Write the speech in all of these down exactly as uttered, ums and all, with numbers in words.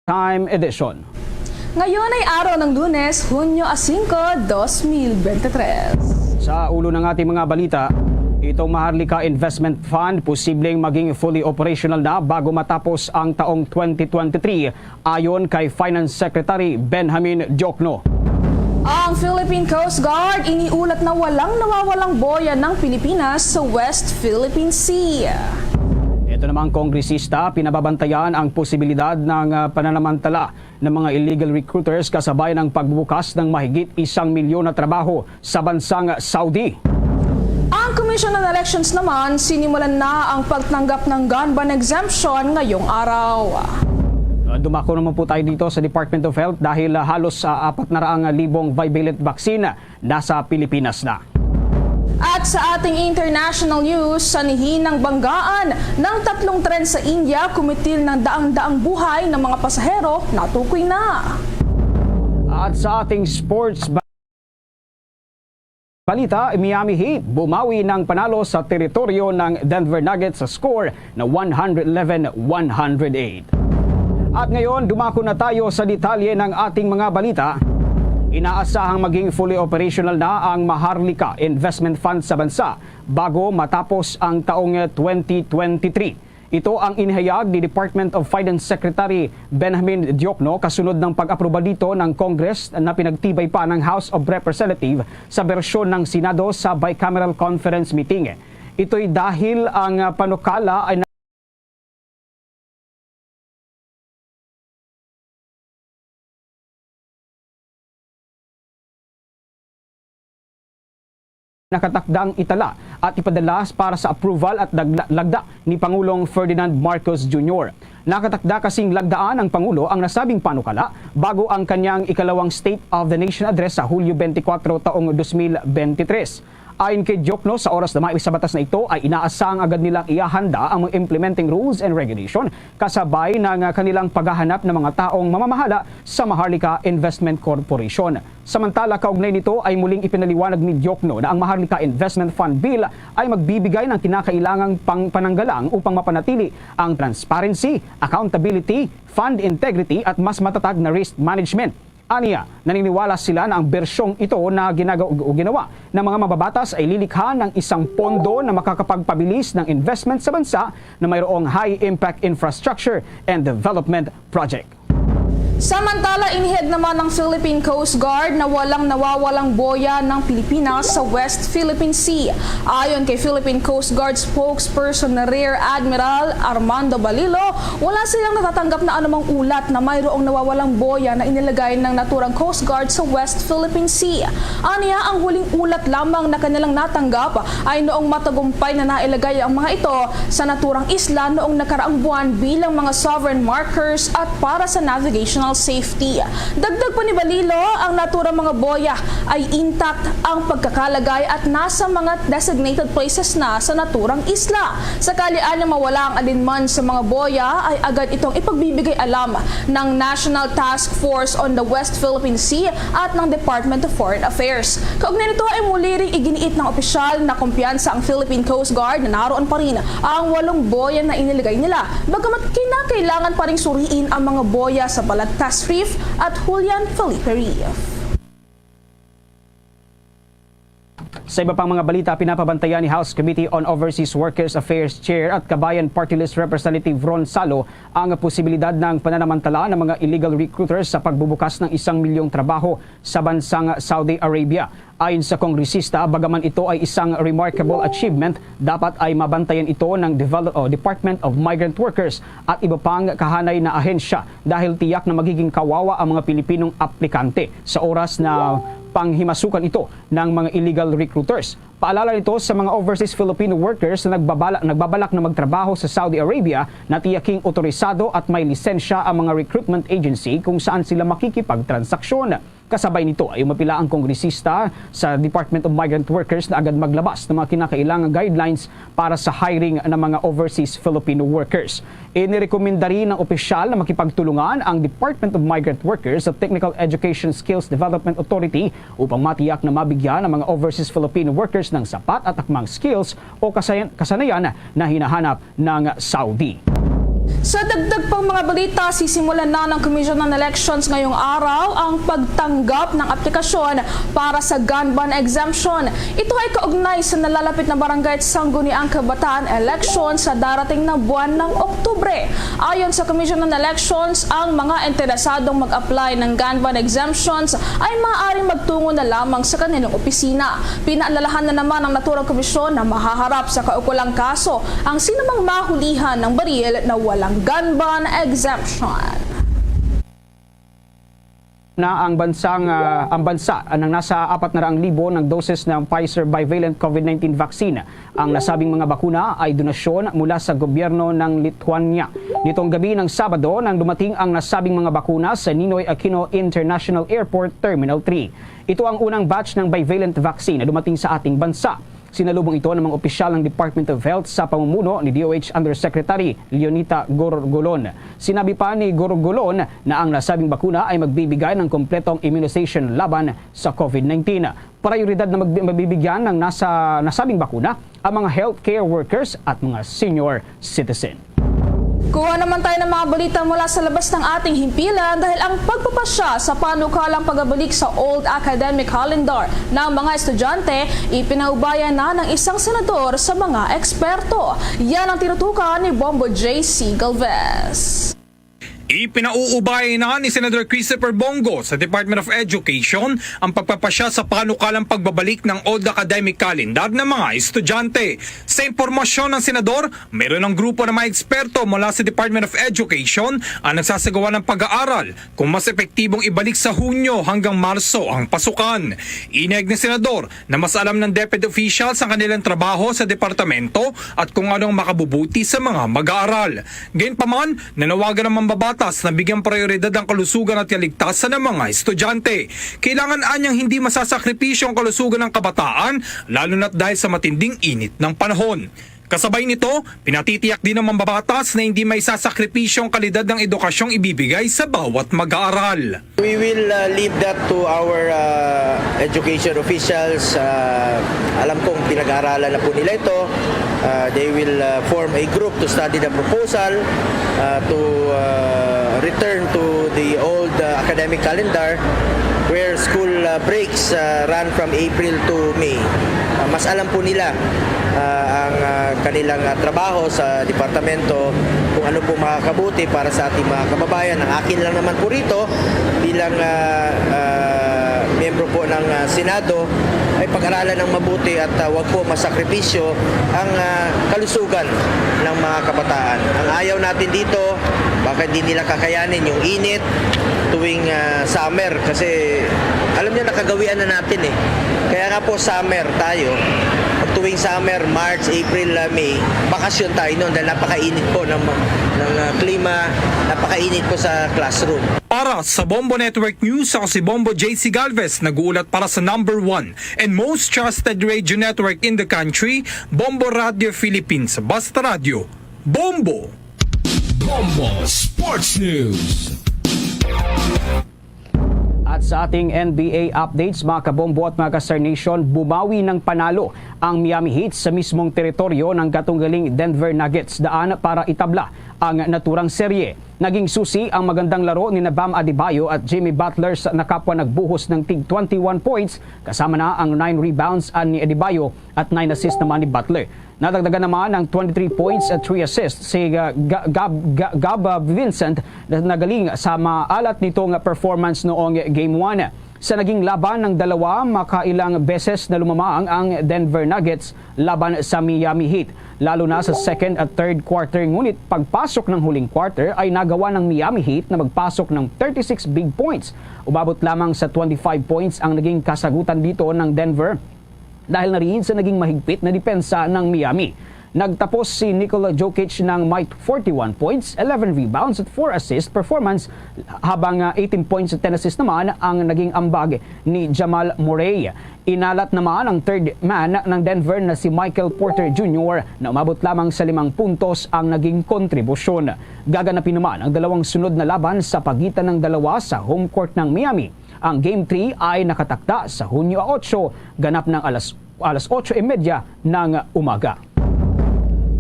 Time Edition. Ngayon ay araw ng Lunes, Hunyo a singko, dos mil bente tres. Sa ulo ng ating mga balita, itong Maharlika Investment Fund posibleng maging fully operational na bago matapos ang taong twenty twenty-three, ayon kay Finance Secretary Benjamin Diokno. Ang Philippine Coast Guard iniulat na walang nawawalang boya ng Pilipinas sa West Philippine Sea. Ito namang kongresista, pinababantayan ang posibilidad ng, ah, pananamantala ng mga illegal recruiters kasabay ng pagbubukas ng mahigit isang milyon na trabaho sa bansang Saudi. Ang Commission on Elections naman, sinimulan na ang pagtanggap ng gun ban exemption ngayong araw. Ah, dumako naman po tayo dito sa Department of Health dahil, ah, halos, ah, apat na raang libong bivalent vaccine nasa Pilipinas na. At sa ating international news, sanhi ng banggaan ng tatlong tren sa India, kumitil ng daang-daang buhay ng mga pasahero natukoy na. At sa ating sports ba-, balita, Miami Heat bumawi ng panalo sa teritoryo ng Denver Nuggets sa score na one hundred eleven, one hundred eight. At ngayon, dumako na tayo sa detalye ng ating mga balita. Inaasahang maging fully operational na ang Maharlika Investment Fund sa bansa bago matapos ang taong twenty twenty-three. Ito ang inihayag ni Department of Finance Secretary Benjamin Diokno kasunod ng pag-aproba dito ng Congress na pinagtibay pa ng House of Representatives sa bersyon ng Senado sa bicameral conference meeting. Ito'y dahil ang, ah, panukala ay nakatakdang itala at ipadala para sa approval at dagla-, lagda ni Pangulong Ferdinand Marcos Junior. Nakatakda kasing lagdaan ng Pangulo ang nasabing panukala bago ang kanyang ikalawang State of the Nation Address sa Hulyo twenty-four taong dos mil bente tres. Ayon kay Diokno, sa oras na may sa batas na ito ay inaasahang agad nilang ihahanda ang mga implementing rules and regulation kasabay ng kanilang paghahanap ng mga taong mamamahala sa Maharlika Investment Corporation. Samantala, kaugnay nito ay muling ipinaliwanag ni Diokno na ang Maharlika Investment Fund Bill ay magbibigay ng kinakailangang pang-, pananggalang upang mapanatili ang transparency, accountability, fund integrity at mas matatag na risk management. Aniya, naniniwala sila na ang bersyong ito na ginaga-, o ginawa ng mga mababatas ay lilikha ng isang pondo na makakapagpabilis ng investment sa bansa na mayroong high-impact infrastructure and development project. Samantala, inihayag naman ng Philippine Coast Guard na walang nawawalang boya ng Pilipinas sa West Philippine Sea. Ayon kay Philippine Coast Guard spokesperson na Rear Admiral Armando Balilo, wala silang natatanggap na anumang ulat na mayroong nawawalang boya na inilagay ng naturang Coast Guard sa West Philippine Sea. Aniya, ang huling ulat lamang na kanilang natanggap ay noong matagumpay na nailagay ang mga ito sa naturang isla noong nakaraang buwan bilang mga sovereign markers at para sa navigational safety. Dagdag pa ni Balilo, ang naturang mga boya ay intact ang pagkakalagay at nasa mga designated places na sa naturang isla. Sakali anya mawala ang alinman sa mga boya, ay agad itong ipagbibigay alam ng National Task Force on the West Philippine Sea at ng Department of Foreign Affairs. Kaugnay nito ay muli ring iginiit ng opisyal na kumpiyansa ang Philippine Coast Guard na naroon pa rin ang walong boya na inilagay nila, bagamat kinakailangan pa ring suriin ang mga boya sa Balagtas Reef at Julian Felipe Reef. Sa iba pang mga balita, pinapabantayan ni House Committee on Overseas Workers Affairs Chair at Kabayan Party List Representative Ron Salo ang posibilidad ng pananamantala ng mga illegal recruiters sa pagbubukas ng isang milyong trabaho sa bansang Saudi Arabia. Ayon sa kongresista, bagaman ito ay isang remarkable achievement, dapat ay mabantayan ito ng Develop-, o Department of Migrant Workers at iba pang kahanay na ahensya dahil tiyak na magiging kawawa ang mga Pilipinong aplikante sa oras na panghimasukan ito ng mga illegal recruiters. Paalala nito sa mga overseas Filipino workers na nagbabala-, nagbabalak na magtrabaho sa Saudi Arabia na tiyaking otorisado at may lisensya ang mga recruitment agency kung saan sila makikipagtransaksyon. Kasabay nito ay umapila ang kongresista sa Department of Migrant Workers na agad maglabas ng mga kinakailangang guidelines para sa hiring ng mga overseas Filipino workers. Inirekomenda rin ng opisyal na makipagtulungan ang Department of Migrant Workers sa Technical Education Skills Development Authority upang matiyak na mabigyan ang mga overseas Filipino workers ng sapat at akmang skills o kasay-, kasanayan na hinahanap ng Saudi. Sa dagdag pang mga balita, sisimulan na ng Commission on Elections ngayong araw ang pagtanggap ng aplikasyon para sa gun ban exemption. Ito ay kaugnay sa nalalapit na barangay at sangguniang kabataan election sa darating na buwan ng Oktubre. Ayon sa Commission on Elections, ang mga interesadong mag-apply ng gun ban exemptions ay maaaring magtungo na lamang sa kanilang opisina. Pinaalalahan na naman ng naturang komisyon na mahaharap sa kaukulang kaso ang sinumang mahulihan ng baril na walang gun ban exemption. Na ang bansang, ah, ang bansa nang nasa apat na raang libo ng doses ng Pfizer bivalent COVID nineteen vaccine. Ang nasabing mga bakuna ay donasyon mula sa gobyerno ng Lithuania. Nitong gabi ng Sabado nang dumating ang nasabing mga bakuna sa Ninoy Aquino International Airport Terminal three. Ito ang unang batch ng bivalent vaccine na dumating sa ating bansa. Sinalubong ito ng mga opisyal ng Department of Health sa pamumuno ni D O H Undersecretary Leonita Gorgolon. Sinabi pa ni Gorgolon na ang nasabing bakuna ay magbibigay ng kompletong immunization laban sa COVID nineteen. Prioridad na mag-, mabibigyan ng nasa, nasabing bakuna ang mga healthcare workers at mga senior citizen. Kuha naman tayo ng mga balita mula sa labas ng ating himpilan dahil ang pagpapasya sa panukalang pagbabalik sa old academic calendar ng mga estudyante, ipinaubaya na ng isang senador sa mga eksperto. Yan ang tinutukan ni Bombo J C Galvez. Ipinauubay na ni Senator Christopher Bong Go sa Department of Education ang pagpapasya sa panukalang pagbabalik ng old academic calendar ng mga estudyante. Sa impormasyon ng senador, mayroon ng grupo ng mga eksperto mula sa Department of Education ang nagsasagawa ng pag-aaral kung mas epektibong ibalik sa Hunyo hanggang Marso ang pasukan. Inihayag ni Senador na mas alam ng DepEd officials ang kanilang trabaho sa departamento at kung ano ang makabubuti sa mga mag-aaral. Gayunpaman, nanawagan ang mambabatas na bigyang prioridad ang kalusugan at kaligtasan ng mga estudyante. Kailangan anyang hindi masasakripisyo ang kalusugan ng kabataan, lalo na't dahil sa matinding init ng panahon. Kasabay nito, pinatitiyak din ng mambabatas na hindi maisasakripisyo ang kalidad ng edukasyong ibibigay sa bawat mag-aaral. We will, uh, leave that to our, uh, education officials. Uh, alam kong pinag-aaralan na po nila ito. Uh, they will, uh, form a group to study the proposal, uh, to, uh, return to the old, uh, academic calendar where school, uh, breaks, uh, run from April to May. Uh, mas alam po nila, uh, ang, uh, kanilang, uh, trabaho sa departamento, kung ano po makakabuti para sa ating mga kababayan. Ang akin lang naman po rito bilang, ah, ah, miyembro po ng, ah, Senado ay pag-aralan ng mabuti at, ah, wag po masakripisyo ang, ah, kalusugan ng mga kabataan. Ang ayaw natin dito, baka hindi nila kakayanin yung init tuwing, ah, summer kasi alam niyo nakagawian na natin eh. Kaya nga po summer tayo, pag tuwing summer, March, April, ah, May, bakasyon tayo noon dahil napakainit po ng, ng, ah, klima, napakainit po sa classroom. Para sa Bombo Network News, ako si Bombo J C Galvez, nag-uulat para sa number one and most trusted radio network in the country, Bombo Radio Philippines. Basta Radio, Bombo! Bombo Sports News. At sa ating N B A updates, mga kabombo at mga ka-Star Nation, bumawi ng panalo ang Miami Heat sa mismong teritoryo ng katunggaling Denver Nuggets daan para itabla ang naturang serye. Naging susi ang magandang laro ni na Bam Adebayo at Jimmy Butler sa nakapwa nagbuhos ng tig twenty-one points, kasama na ang nine rebounds ni Adebayo at nine assists naman ni Butler. Nadagdagan naman ng twenty-three points at three assists si, uh, Ga-, Gab, Ga-, Gab, uh, Vincent na nagaling sa maalat nito nga performance noong Game one. Sa naging laban ng dalawa, makailang beses na lumamang ang Denver Nuggets laban sa Miami Heat, lalo na sa second at third quarter. Ngunit pagpasok ng huling quarter ay nagawa ng Miami Heat na magpasok ng thirty-six big points. Umabot lamang sa twenty-five points ang naging kasagutan dito ng Denver dahil na rin sa naging mahigpit na depensa ng Miami. Nagtapos si Nikola Jokic ng may forty-one points, eleven rebounds at four assist performance, habang, ah, eighteen points at ten assists naman ang naging ambag ni Jamal Murray. Inalat naman ang third man ng Denver na si Michael Porter Junior na umabot lamang sa limang puntos ang naging kontribusyon. Gaganapin naman ang dalawang sunod na laban sa pagitan ng dalawa sa home court ng Miami. Ang Game three ay nakatakda sa Hunyo otso, ganap ng alas, alas otso y media ng umaga.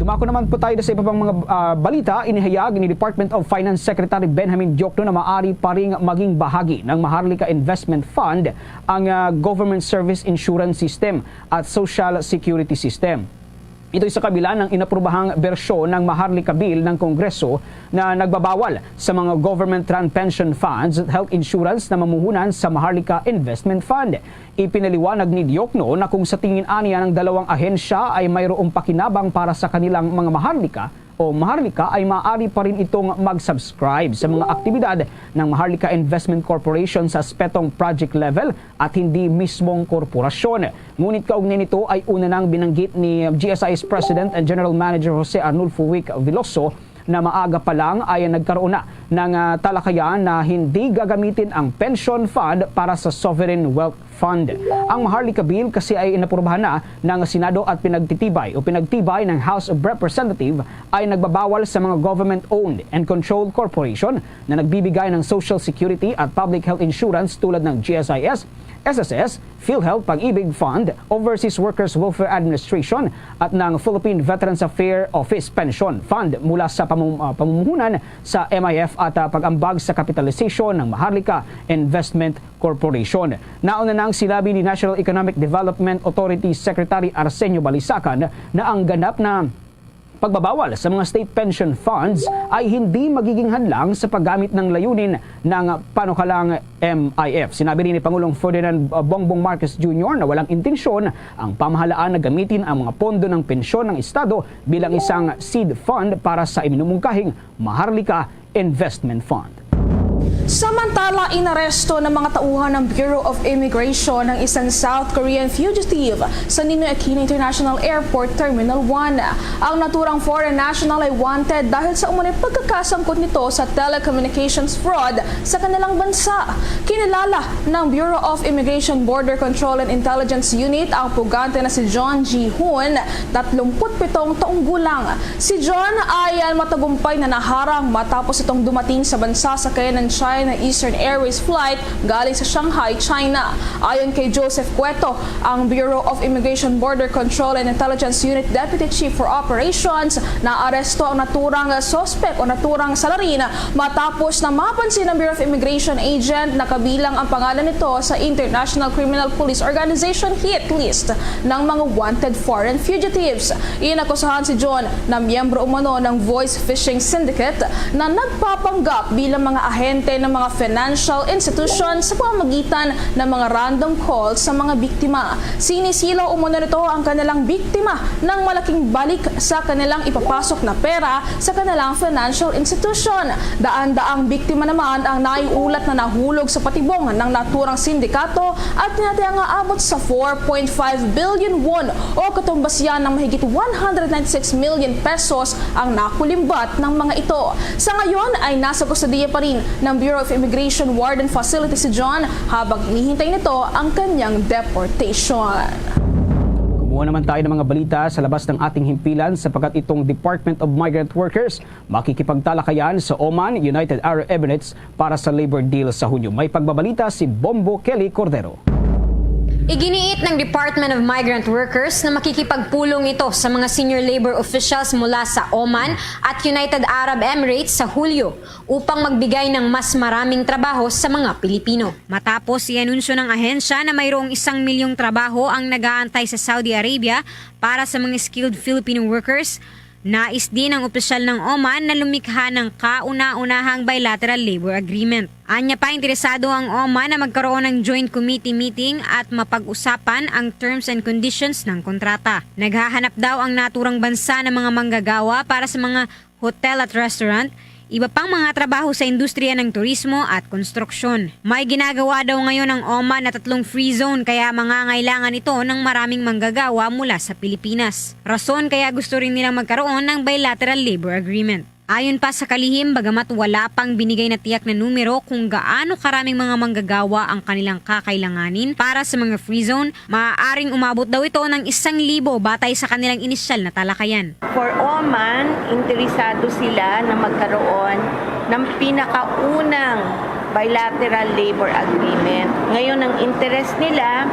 Mako naman po tayo sa iba pang mga, ah, balita. Inihayag ni Department of Finance Secretary Benjamin Diokno na maari pa ring maging bahagi ng Maharlika Investment Fund ang, ah, Government Service Insurance System at Social Security System. Ito'y sa kabila ng inaprobahang bersyon ng Maharlika Bill ng Kongreso na nagbabawal sa mga government-run pension funds at health insurance na mamuhunan sa Maharlika Investment Fund. Ipinaliwanag ni Diokno na kung sa tingin aniya ng dalawang ahensya ay mayroong pakinabang para sa kanilang mga Maharlika o Maharlika, ay maaari pa rin itong mag-subscribe sa mga aktibidad ng Maharlika Investment Corporation sa aspetong project level at hindi mismong korporasyon. Ngunit kaugnay nito ay una nang binanggit ni G S I S President and General Manager Jose Arnulfo Wick Veloso na maaga pa lang ay nagkaroon na ng, ah, talakayan na hindi gagamitin ang pension fund para sa sovereign wealth fund. Ang Maharlika Bill kasi ay inaprubahan na ng Senado at pinagtitibay o pinagtibay ng House of Representative ay nagbabawal sa mga government-owned and controlled corporation na nagbibigay ng social security at public health insurance tulad ng G S I S, S S S, PhilHealth, Pag-ibig Fund, Overseas Workers Welfare Administration at ng Philippine Veterans Affairs Office Pension Fund mula sa pamum-, ah, pamumuhunan sa M I F at, ah, pag-ambag sa kapitalisasyon ng Maharlika Investment Corporation. Nauna nang sinabi ni National Economic Development Authority Secretary Arsenio Balisacan na ang ganap na pagbabawal sa mga state pension funds ay hindi magiging hadlang sa paggamit ng layunin ng panukalang M I F. Sinabi rin ni Pangulong Ferdinand Bongbong Marcos Junior na walang intensyon ang pamahalaan na gamitin ang mga pondo ng pensyon ng Estado bilang isang seed fund para sa iminumungkahing Maharlika Investment Fund. Samantala, inaresto ng mga tauhan ng Bureau of Immigration ang isang South Korean fugitive sa Ninoy Aquino International Airport Terminal one. Ang naturang foreign national ay wanted dahil sa umunay pagkakasangkot nito sa telecommunications fraud sa kanilang bansa. Kinilala ng Bureau of Immigration, Border Control and Intelligence Unit ang pugante na si John Ji Hoon, tatlumpu't pitong taong gulang. Si John ay matagumpay na naharang matapos itong dumating sa bansa sakay ng China Eastern Airways flight galing sa Shanghai, China. Ayon kay Joseph Cueto, ang Bureau of Immigration, Border Control and Intelligence Unit Deputy Chief for Operations, naaresto ang naturang suspek o naturang salarin matapos na mapansin ng Bureau of Immigration agent na kabilang ang pangalan nito sa International Criminal Police Organization hit list ng mga wanted foreign fugitives. Inakusahan si John na miyembro umano ng voice phishing syndicate na nagpapanggap bilang mga ahente ng mga financial institution sa pamamagitan ng mga random call sa mga biktima. Sinisilaw umano nito ang kanilang biktima ng malaking balik sa kanilang ipapasok na pera sa kanilang financial institution. Daan-daang biktima naman ang naiulat na nahulog sa patibong ng naturang sindikato at tinataya nga abot sa four point five billion won o katumbas yan ng mahigit one hundred ninety-six million pesos ang nakulimbat ng mga ito. Sa ngayon ay nasa kustodiya pa rin ng Bureau of Immigration Warden Facility si John habang hinihintay nito ang kanyang deportation. Kumuha naman tayo ng mga balita sa labas ng ating himpilan sapagkat itong Department of Migrant Workers makikipagtalakayan sa Oman, United Arab Emirates para sa labor deal sa Hunyo. May pagbabalita si Bombo Kelly Cordero. Iginiit ng Department of Migrant Workers na makikipagpulong ito sa mga senior labor officials mula sa Oman at United Arab Emirates sa Hulyo upang magbigay ng mas maraming trabaho sa mga Pilipino. Matapos i-anunsyo ng ahensya na mayroong isang milyong trabaho ang nag-aantay sa Saudi Arabia para sa mga skilled Filipino workers, nais din ang opisyal ng Oman na lumikha ng kauna-unahang bilateral labor agreement. Anya pa, interesado ang Oman na magkaroon ng joint committee meeting at mapag-usapan ang terms and conditions ng kontrata. Naghahanap daw ang naturang bansa ng mga manggagawa para sa mga hotel at restaurant, iba pang mga trabaho sa industriya ng turismo at konstruksyon. May ginagawa daw ngayon ang Oman na tatlong free zone, kaya mangangailangan ito ng maraming manggagawa mula sa Pilipinas. Rason kaya gusto rin nilang magkaroon ng bilateral labor agreement. Ayon pa sa kalihim, bagamat wala pang binigay na tiyak na numero kung gaano karaming mga manggagawa ang kanilang kakailanganin para sa mga free zone, maaaring umabot daw ito ng isang libo batay sa kanilang inisyal na talakayan. For Oman, interesado sila na magkaroon ng pinakaunang bilateral labor agreement. Ngayon, ang interest nila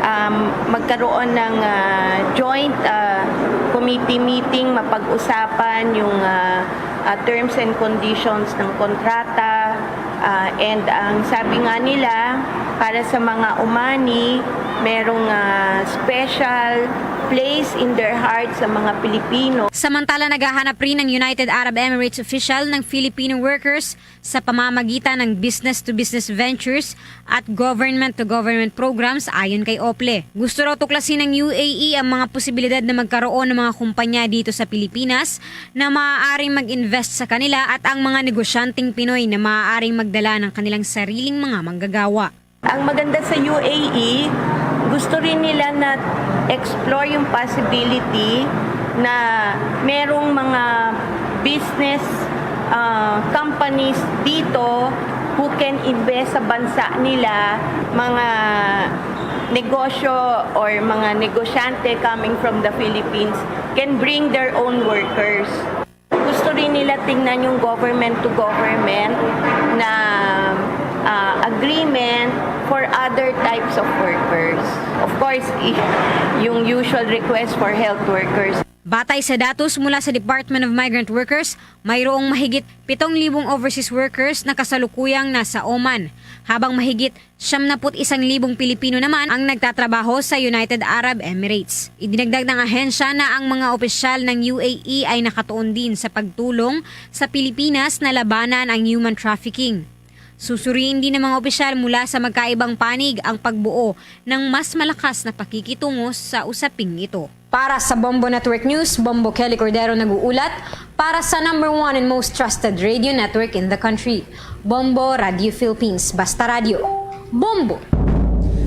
Um, magkaroon ng ah, joint ah, committee meeting, mapag-usapan yung ah, ah, terms and conditions ng kontrata. Ah, and ang sabi nga nila, para sa mga umani, merong ah, special place in their heart sa mga Pilipino. Samantala, naghahanap rin ang United Arab Emirates official ng Filipino workers sa pamamagitan ng business-to-business ventures at government-to-government programs, ayon kay Ople. Gusto raw tuklasin ng U A E ang mga posibilidad na magkaroon ng mga kumpanya dito sa Pilipinas na maaaring mag-invest sa kanila at ang mga negosyanteng Pinoy na maaaring magdala ng kanilang sariling mga manggagawa. Ang maganda sa U A E, gusto rin nila na explore yung possibility na merong mga business ah, companies dito who can invest sa bansa nila, mga negosyo or mga negosyante coming from the Philippines can bring their own workers. Gusto rin nila tingnan yung government to government na ah, agreement for other types of workers. Of course, i- yung usual request for health workers. Batay sa datos mula sa Department of Migrant Workers, mayroong mahigit pitong libong overseas workers na kasalukuyang nasa Oman, habang mahigit siyam na put isang libong Pilipino naman ang nagtatrabaho sa United Arab Emirates. Idinagdag ng ahensya na ang mga opisyal ng U A E ay nakatuon din sa pagtulong sa Pilipinas na labanan ang human trafficking. Susuriin din ng mga opisyal mula sa magkaibang panig ang pagbuo ng mas malakas na pakikitungo sa usaping ito. Para sa Bombo Network News, Bombo Kelly Cordero nag-uulat para sa number one and most trusted radio network in the country, Bombo Radio Philippines. Basta Radio, Bombo!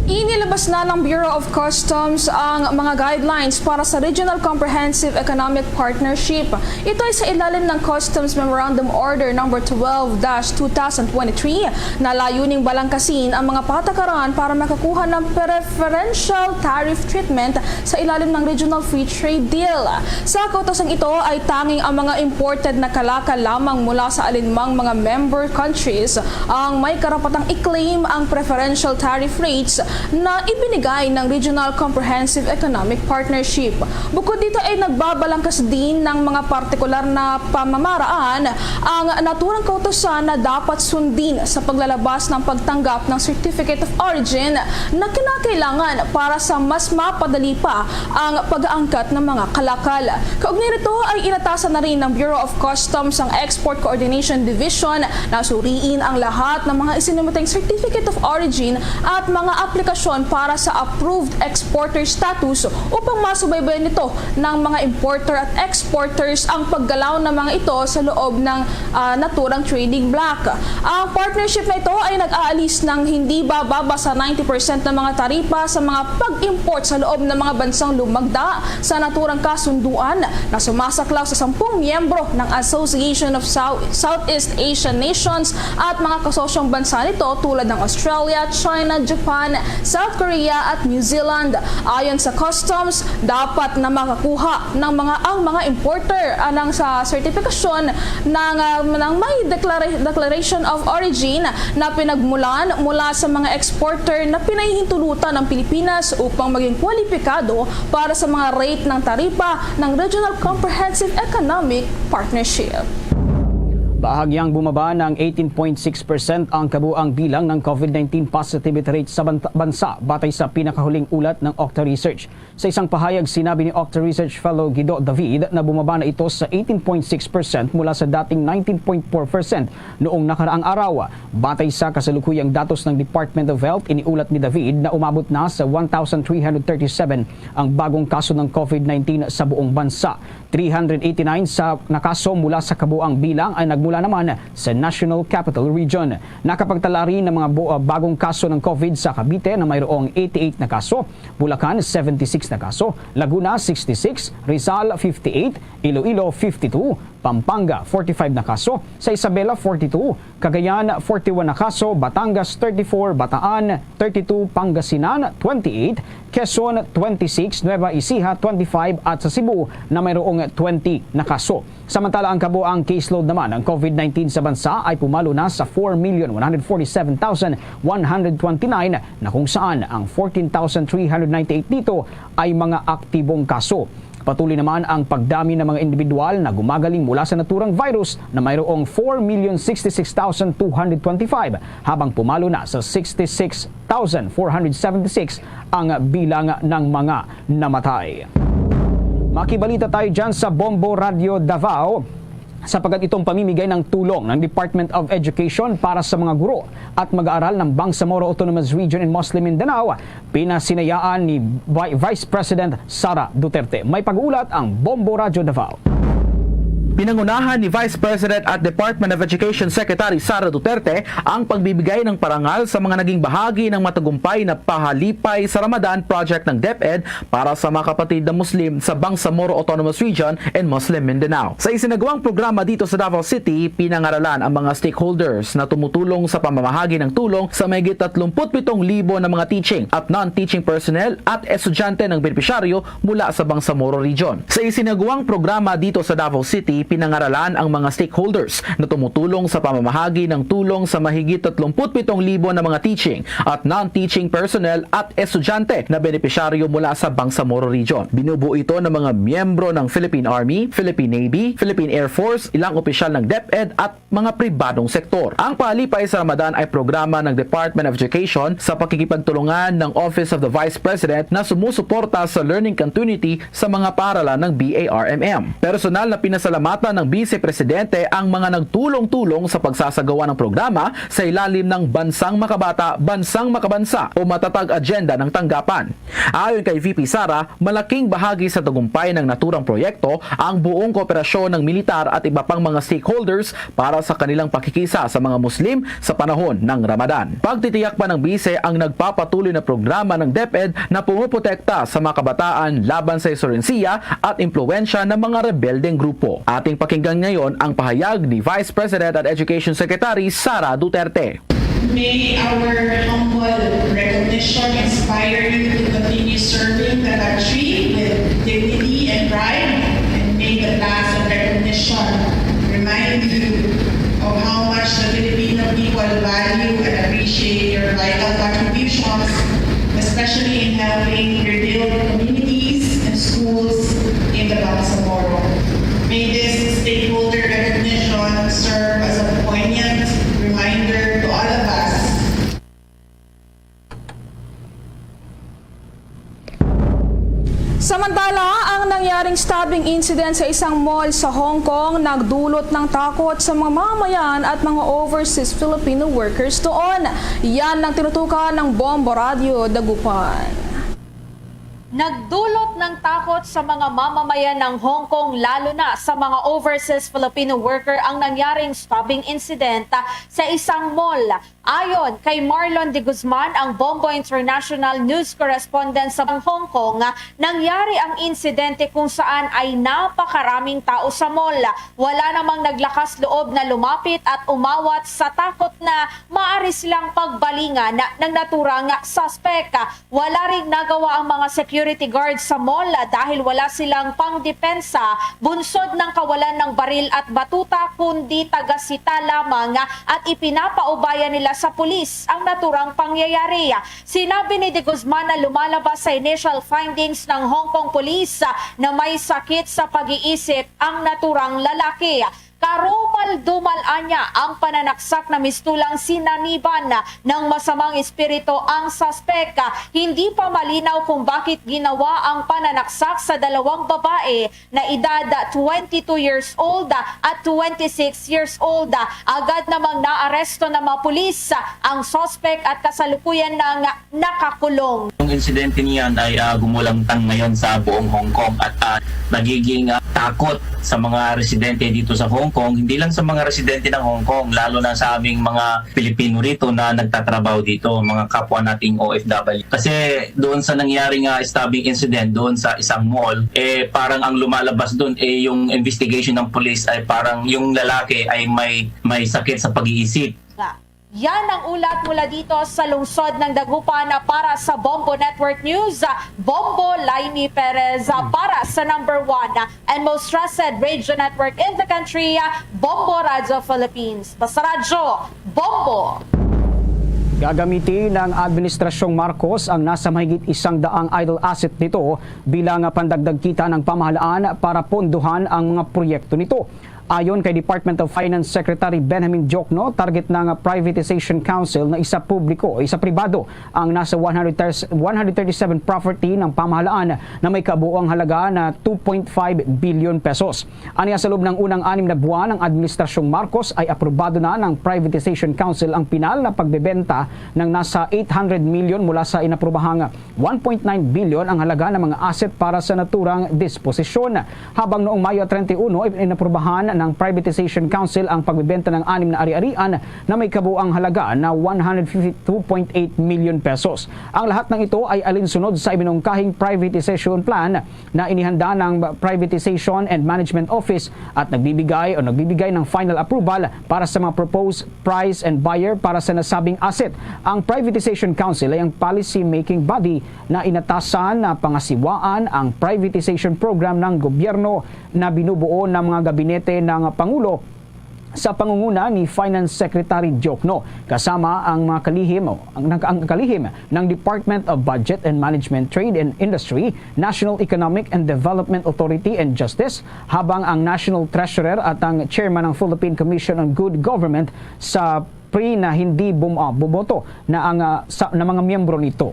Inilabas na ng Bureau of Customs ang mga guidelines para sa Regional Comprehensive Economic Partnership. Ito ay sa ilalim ng Customs Memorandum Order Number twelve dash two thousand twenty-three na layuning balangkasin ang mga patakaran para makakuha ng preferential tariff treatment sa ilalim ng Regional Free Trade Deal. Sa kautosang ito ay tanging ang mga imported na kalakal lamang mula sa alinmang mga member countries ang may karapatang i-claim ang preferential tariff rates na ibinigay ng Regional Comprehensive Economic Partnership. Bukod dito ay nagbabalangkas din ng mga partikular na pamamaraan ang naturang kautosan na dapat sundin sa paglalabas ng pagtanggap ng Certificate of Origin na kinakailangan para sa mas mapadali pa ang pag-aangkat ng mga kalakal. Kaugnay nito ay inatasan na rin ng Bureau of Customs ang Export Coordination Division na suriin ang lahat ng mga isinumateng Certificate of Origin at mga aplikasyon para sa approved exporter status upang masubaybayan nito ng mga importer at exporters ang paggalaw ng mga ito sa loob ng ah, naturang trading bloc. Ang partnership na ito ay nag-aalis ng hindi bababa sa ninety percent ng mga taripa sa mga pag-import sa loob ng mga bansang lumagda sa naturang kasunduan na sumasaklaw sa sampung miyembro ng Association of South, Southeast Asian Nations at mga kasosyong bansa nito tulad ng Australia, China, Japan, South Korea at New Zealand. Ayon sa Customs, dapat na makakuha ng mga ang mga importer anang sa sertipikasyon ng, ah, ng may declara- declaration of origin na pinagmulan mula sa mga exporter na pinahihintulutan ng Pilipinas upang maging kwalipikado para sa mga rate ng taripa ng Regional Comprehensive Economic Partnership. Bahagyang bumaba ng eighteen point six percent ang kabuang bilang ng COVID nineteen positivity rate sa banta- bansa batay sa pinakahuling ulat ng Octa Research. Sa isang pahayag, sinabi ni Octa Research Fellow Guido David na bumaba na ito sa eighteen point six percent mula sa dating nineteen point four percent noong nakaraang araw. Batay sa kasalukuyang datos ng Department of Health, iniulat ni David na umabot na sa one thousand three hundred thirty-seven ang bagong kaso ng COVID nineteen sa buong bansa. Three hundred eighty-nine sa nakaso mula sa kabuang bilang ay nagmula naman sa National Capital Region. Nakapagtala rin ng mga bu- ah, bagong kaso ng COVID sa Cavite na mayroong eighty-eight na kaso, Bulacan seventy-six na kaso, Laguna sixty-six, Rizal fifty-eight, Iloilo fifty-two, Pampanga, forty-five na kaso. Sa Isabela, forty-two. Cagayan, forty-one na kaso. Batangas, thirty-four. Bataan, thirty-two. Pangasinan, twenty-eight. Quezon, twenty-six. Nueva Ecija, twenty-five. At sa Cebu na mayroong twenty na kaso. Samantala, ang kabuang caseload naman ng COVID nineteen sa bansa ay pumalo na sa four million one hundred forty-seven thousand one hundred twenty-nine, na kung saan ang fourteen thousand three hundred ninety-eight dito ay mga aktibong kaso. Patuloy naman ang pagdami ng mga individual na gumagaling mula sa naturang virus, na mayroong four million sixty-six thousand two hundred twenty-five, habang pumalo na sa sixty-six thousand four hundred seventy-six ang bilang ng mga namatay. Makibalita tayo dyan sa Bombo Radio Davao, sapagkat itong pamimigay ng tulong ng Department of Education para sa mga guro at mag-aaral ng Bangsamoro Autonomous Region in Muslim Mindanao, pinasinayaan ni Vi-, Vice President Sara Duterte. May pag-uulat ang Bombo Radio Davao. Pinangunahan ni Vice President at Department of Education Secretary Sara Duterte ang pagbibigay ng parangal sa mga naging bahagi ng matagumpay na Pahalipay sa Ramadan project ng DepEd para sa mga kapatid na Muslim sa Bangsamoro Autonomous Region and Muslim Mindanao. Sa isinagawang programa dito sa Davao City, pinangaralan ang mga stakeholders na tumutulong sa pamamahagi ng tulong sa mahigit tatlumpu't pitong libo na mga teaching at non-teaching personnel at estudyante ng benepisyaryo mula sa Bangsamoro Region. Sa isinagawang programa dito sa Davao City, pinangaralan ang mga stakeholders na tumutulong sa pamamahagi ng tulong sa mahigit tatlumpu't pitong libo na mga teaching at non-teaching personnel at estudyante na benepisyaryo mula sa Bangsamoro Region. Binubuo ito ng mga miyembro ng Philippine Army, Philippine Navy, Philippine Air Force, ilang opisyal ng DepEd at mga pribadong sektor. Ang Pahalipay sa Ramadan ay programa ng Department of Education sa pakikipagtulungan ng Office of the Vice President na sumusuporta sa learning continuity sa mga paaralan ng BARMM. Personal na pinasalamatan ng Vice Presidente ang mga nagtulong-tulong sa pagsasagawa ng programa sa ilalim ng Bansang Makabata, Bansang Makabansa o Matatag Agenda ng Tanggapan. Ayon kay V P Sara, malaking bahagi sa tagumpay ng naturang proyekto ang buong kooperasyon ng militar at iba pang mga stakeholders para sa kanilang pakikisa sa mga Muslim sa panahon ng Ramadan. Pagtitiyak pa ng Bise ang nagpapatuloy na programa ng DepEd na pumuprotekta sa mga kabataan laban sa insurensiya at impluwensya ng mga rebeldeng grupo. Ating pakinggan ngayon ang pahayag ni Vice President at Education Secretary Sara Duterte. May our humble recognition inspire you to continue serving the country with dignity and pride, and may the plaques and recognition remind you of how much the Filipino people value and appreciate your vital contributions, especially in helping rebuild communities and schools in the Bangsamoro. May this stakeholder recognition serve as a poignant reminder to all of us. Samantala, ang nangyaring stabbing incident sa isang mall sa Hong Kong nagdulot ng takot sa mga mamamayan at mga overseas Filipino workers doon. Yan ang tinutukan ng Bombo Radio Dagupan. Nagdulot ng takot sa mga mamamayan ng Hong Kong, lalo na sa mga overseas Filipino worker, ang nangyaring stabbing incident, ah, sa isang mall. Ayon kay Marlon de Guzman, ang Bombo International News correspondent sa Hong Kong, ah, nangyari ang insidente kung saan ay napakaraming tao sa mall. Wala namang naglakas loob na lumapit at umawat sa takot na maaari silang pagbalingan ng naturang suspek. Wala ring nagawa ang mga security guard sa mall dahil wala silang pangdepensa, bunsod ng kawalan ng baril at batuta, kundi taga-sita lamang at ipinapaubaya nila sa pulis ang naturang pangyayari. Sinabi ni De Guzman na lumalabas sa initial findings ng Hong Kong Police na may sakit sa pag-iisip ang naturang lalaki. Karumal-dumal anya ang pananaksak na mistulang sinaniban ng masamang espiritu ang suspek. Hindi pa malinaw kung bakit ginawa ang pananaksak sa dalawang babae na edad twenty-two years old at twenty-six years old. Agad namang naaresto ng mga pulis ang suspek at kasalukuyan nang nakakulong. Yung insidente niyan ay, ah, gumulangtang ngayon sa buong Hong Kong at, ah, nagiging, ah, takot sa mga residente dito sa Hong Kong, hindi lang sa mga residente ng Hong Kong, lalo na sa aming mga Pilipino rito na nagtatrabaho dito, mga kapwa nating O F W. Kasi doon sa nangyari nga stabbing incident doon sa isang mall, eh parang ang lumalabas doon eh yung investigation ng police ay parang yung lalaki ay may may sakit sa pag-iisip. Yan ang ulat mula dito sa lungsod ng Dagupan. Para sa Bombo Network News, Bombo Laini Perez, para sa number one and most trusted radio network in the country, Bombo Radio Philippines. Basta Radyo, Bombo! Gagamitin ng Administrasyong Marcos ang nasa mahigit isang daang idle asset nito bilang pandagdag kita ng pamahalaan para pondohan ang mga proyekto nito. Ayon kay Department of Finance Secretary Benjamin Diokno, target ng Privatization Council na isa publiko o isa pribado ang nasa one hundred thirty-seven property ng pamahalaan na may kabuoang halaga na two point five billion pesos. Ania sa loob ng unang anim na buwan ng Administrasyong Marcos ay aprobado na ng Privatization Council ang pinal na pagbebenta ng nasa eight hundred million mula sa inaprobahang one point nine billion ang halaga ng mga asset para sa naturang disposisyon. Habang noong Mayo treinta y uno, inaprubahan ng Privatization Council ang pagbebenta ng anim na ari-arian na may kabuang halaga na one hundred fifty-two point eight million pesos. Ang lahat ng ito ay alinsunod sa ibinungkahing privatization plan na inihanda ng Privatization and Management Office at nagbibigay o nagbibigay ng final approval para sa mga proposed price and buyer para sa nasabing asset. Ang Privatization Council ay ang policy-making body na inatasan na pangasiwaan ang privatization program ng gobyerno na binubuo ng mga gabinete ng Pangulo sa pangunguna ni Finance Secretary Diokno, kasama ang mga kalihim, ang, ang kalihim ng Department of Budget and Management, Trade and Industry, National Economic and Development Authority, and Justice, habang ang National Treasurer at ang Chairman ng Philippine Commission on Good Government sa PRI na hindi bum, ah, bumoto na ang, ah, sa, na mga miyembro nito.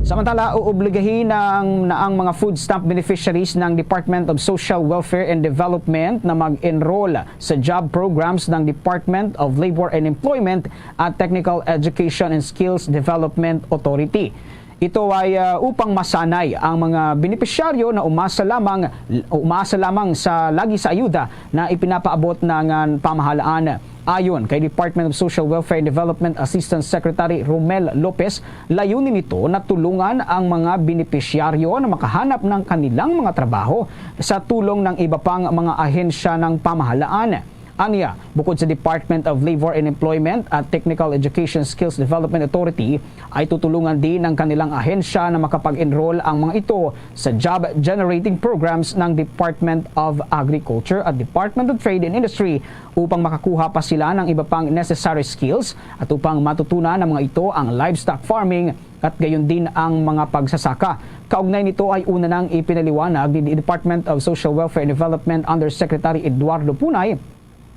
Samantala, uobligahin ng, na ang mga food stamp beneficiaries ng Department of Social Welfare and Development na mag-enroll sa job programs ng Department of Labor and Employment at Technical Education and Skills Development Authority. Ito ay, ah, upang masanay ang mga benepisyaryo na umasa lamang, umasa lamang sa lagi sa ayuda na ipinapaabot ng, ah, pamahalaan. Ayon kay Department of Social Welfare and Development Assistant Secretary Romel Lopez, layunin nito na tulungan ang mga benepisyaryo na makahanap ng kanilang mga trabaho sa tulong ng iba pang mga ahensya ng pamahalaan. Anya, bukod sa Department of Labor and Employment at Technical Education Skills Development Authority, ay tutulungan din ng kanilang ahensya na makapag-enroll ang mga ito sa job-generating programs ng Department of Agriculture at Department of Trade and Industry upang makakuha pa sila ng iba pang necessary skills at upang matutunan ng mga ito ang livestock farming at gayon din ang mga pagsasaka. Kaugnay nito ay una nang ipinaliwanag ni Department of Social Welfare and Development Undersecretary Eduardo Punay,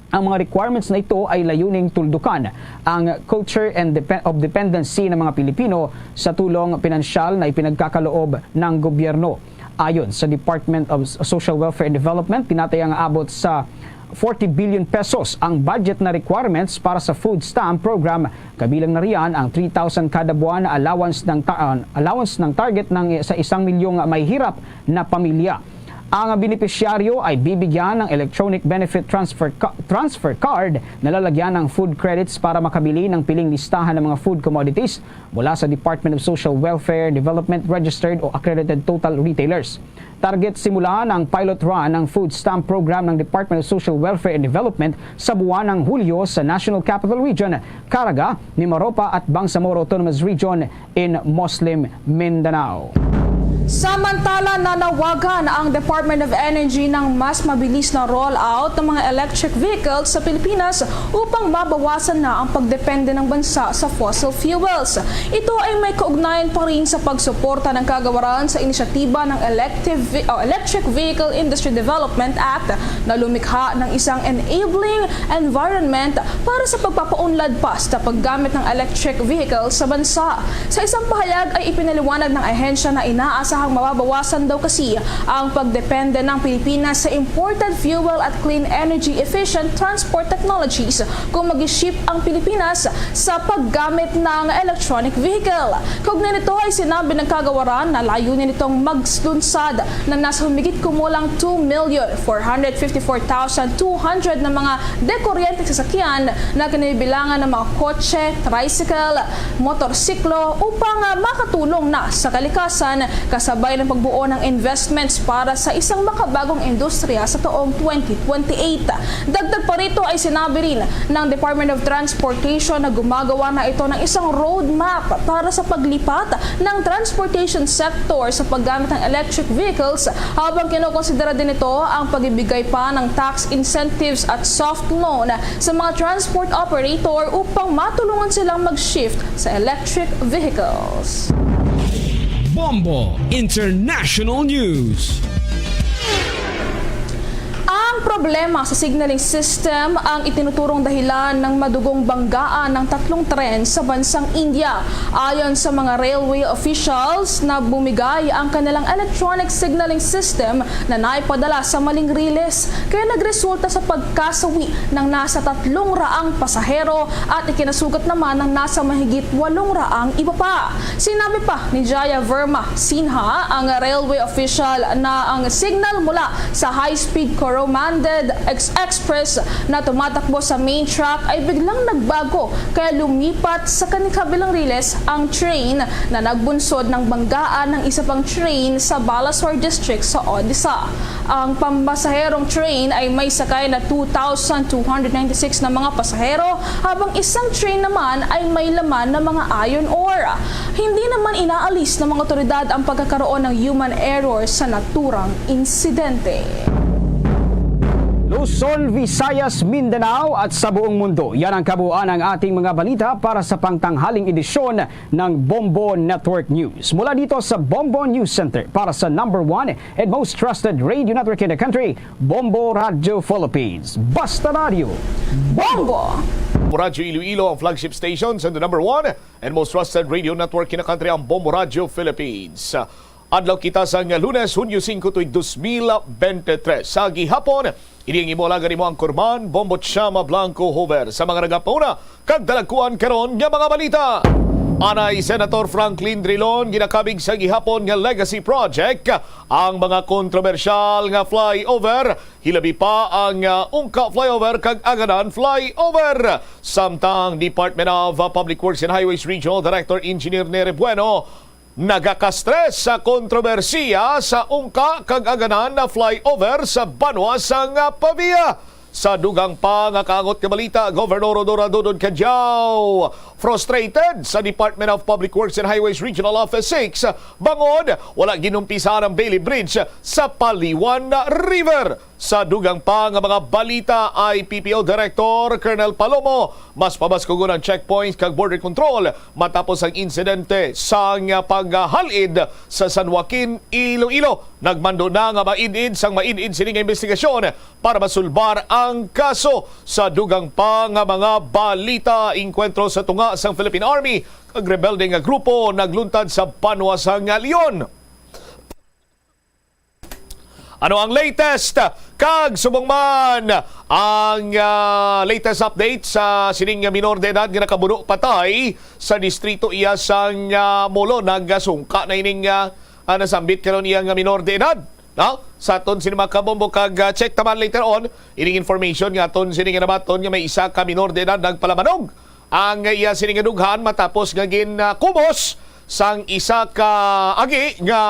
ang mga requirements na ito ay layuning tuldukan ang culture and depe-, of dependency ng mga Pilipino sa tulong pinansyal na ipinagkakaloob ng gobyerno. Ayon sa Department of Social Welfare and Development, tinataya nga abot sa forty billion pesos ang budget na requirements para sa food stamp program, kabilang na riyan ang three thousand kada buwan na allowance ng ta-, uh, allowance ng target ng sa isang milyong may hirap na pamilya. Ang benepisyaryo ay bibigyan ng electronic benefit transfer ca-, transfer card na lalagyan ng food credits para makabili ng piling listahan ng mga food commodities mula sa Department of Social Welfare Development registered o accredited total retailers. Target simulan ang pilot run ng food stamp program ng Department of Social Welfare and Development sa buwan ng Hulyo sa National Capital Region, Caraga, Mimaropa at Bangsamoro Autonomous Region in Muslim Mindanao. Samantala, nanawagan ang Department of Energy ng mas mabilis na rollout ng mga electric vehicles sa Pilipinas upang mabawasan na ang pagdepende ng bansa sa fossil fuels. Ito ay may kaugnayan pa rin sa pagsuporta ng kagawaran sa inisyatiba ng Elective Ve-, o Electric Vehicle Industry Development Act na lumikha ng isang enabling environment para sa pagpapaunlad pa sa paggamit ng electric vehicle sa bansa. Sa isang pahayag ay ipinaliwanag ng ahensya na inaas Asahang mababawasan daw kasi ang pagdepende ng Pilipinas sa imported fuel at clean energy efficient transport technologies kung mag-ship ang Pilipinas sa paggamit ng electronic vehicle. Kaugnay nito ay sinabi ng kagawaran na layunin nitong maglunsad na nasa humigit kumulang two million four hundred fifty-four thousand two hundred na mga dekuryenteng sasakyan na kinabibilangan ng mga kotse, tricycle, motorsiklo upang, ah, makatulong na sa kalikasan kasabay ng pagbuo ng investments para sa isang makabagong industriya sa taong twenty twenty-eight. Dagdag pa rito ay sinabi rin ng Department of Transportation na gumagawa na ito ng isang roadmap para sa paglipat ng transportation sector sa paggamit ng electric vehicles, habang kinokonsidera din ito ang pagbibigay pa ng tax incentives at soft loan sa mga transport operator upang matulungan silang mag-shift sa electric vehicles. Bombo International News. Ang problema sa signaling system ang itinuturong dahilan ng madugong banggaan ng tatlong tren sa bansang India. Ayon sa mga railway officials na bumigay ang kanilang electronic signaling system na naipadala sa maling riles, kaya nagresulta sa pagkasawi ng nasa tatlong raang pasahero at ikinasugat naman ng nasa mahigit walong raang iba pa. Sinabi pa ni Jaya Verma Sinha, ang railway official, na ang signal mula sa high-speed Coromandel Ex- Express na tumatakbo sa main track ay biglang nagbago, kaya lumipat sa kanikabilang riles ang train na nagbunsod ng banggaan ng isa pang train sa Balasore District sa Odisha. Ang pambasaherong train ay may sakay na two thousand two hundred ninety-six na mga pasahero, habang isang train naman ay may laman na mga iron ore. Hindi naman inaalis ng mga otoridad ang pagkakaroon ng human error sa naturang insidente. Luzon, Visayas, Mindanao at sa buong mundo. Yan ang kabuuan ng ating mga balita para sa pangtanghaling edisyon ng Bombo Network News. Mula dito sa Bombo News Center para sa number one and most trusted radio network in the country, Bombo Radio Philippines. Basta Radio, Bombo! Bombo Radyo Iloilo ang flagship station sa the number one and most trusted radio network in the country, ang Bombo Radyo Philippines. Adlaw kita sang Lunes, Hunyo singko, tuig dos mil bente tres. Sa gihapon, ini ang imo alagad, imo anchorman, Bombo Chama Blanco Hover. Sa mga nagapauna kag dalagkuan karon nga mga balita. Anay Senator Franklin Drilon ginakabig sa gihapon nga legacy project ang mga kontrobersyal nga flyover, hilabi pa ang, ah, Ungka Flyover kag Aganan Flyover. Samtang Department of, ah, Public Works and Highways Regional Director Engineer Neri Bueno nagakastres sa kontrobersiya sa Ungka kag Aganan na flyover sa banwa sang, ah, Pavia. Sa dugang pa nga kaangot nga balita, Gobernador Rhodora Dodod Cadiao frustrated sa Department of Public Works and Highways Regional Office six bangod wala ginumpisahan ang Bailey Bridge sa Paliwan River. Sa dugang pa nga mga balita, I P P O Director Colonel Palomo, mas pabaskugon ang checkpoints kag border control matapos ang insidente sang paghal-id sa San Joaquin, Iloilo. Nagmando na nga maid-id sang maid-id sini nga investigasyon para masulbar ang kaso. Sa dugang pa nga mga balita, engkwentro sa tunga sang Philippine Army kag rebelde nga grupo nagluntad sa banwa sang Leon. Ano ang latest? Kag subong man ang, ah, latest update sa sining minor de edad nga nakabuno patay sa distrito iya sang, ah, Molo, nagasungka na ining, ah, ah, nasambit karon iya nga minor de edad. No? Sa aton sini mga kabombo kag, ah, check taman later on ining information nga aton sini nga nabaton nga may isa ka minor de edad nagpalamanog ang iya sini nga dughan matapos nga ginkubos sang isa ka agi nga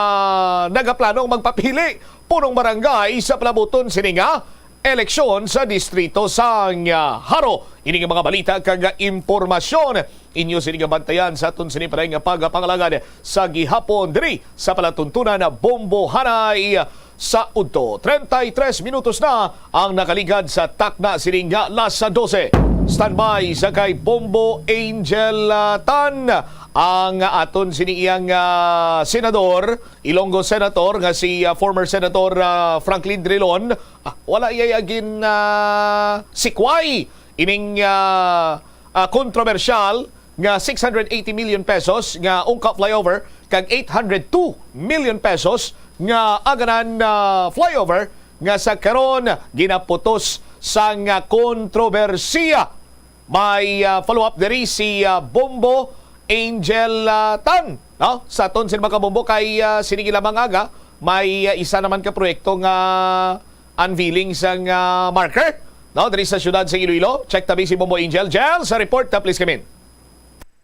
nagaplanong magpapili punong barangay sa palabuton sini nga eleksyon sa distrito sang, ah, Jaro. Ini nga mga balita kag impormasyon inyo sini nga bantayan sa aton sini pa nga pagapangalagad sa gihapon diri sa palatuntunan na Bombo Hanay sa udto. Treinta y tres minutos na ang nakaligad sa takna sini nga las dose. Standby sa kay Bombo Angel, ah, Tan, ang aton sini iyang, ah, senador, Ilonggo Senator nga si, ah, former Senator, ah, Franklin Drilon. Ah, wala iya gin, ah, sikway ining, ah, ah, kontrobersyal nga six hundred eighty million pesos nga Ungka Flyover kag eight hundred two million pesos nga Aganan, ah, Flyover nga sa karon ginaputos sang, ah, kontrobersiya. May, ah, follow-up diri si, ah, Bombo Angel, ah, Tan, no? Sa aton sini, mga kabombo, kay, ah, sining lamang aga may, ah, isa naman ka proyekto nga unveiling sang, ah, marker, no, diri sa siyudad sa Iloilo. Check tabi si Bombo Angel. Jel, sa report, ah, please come in.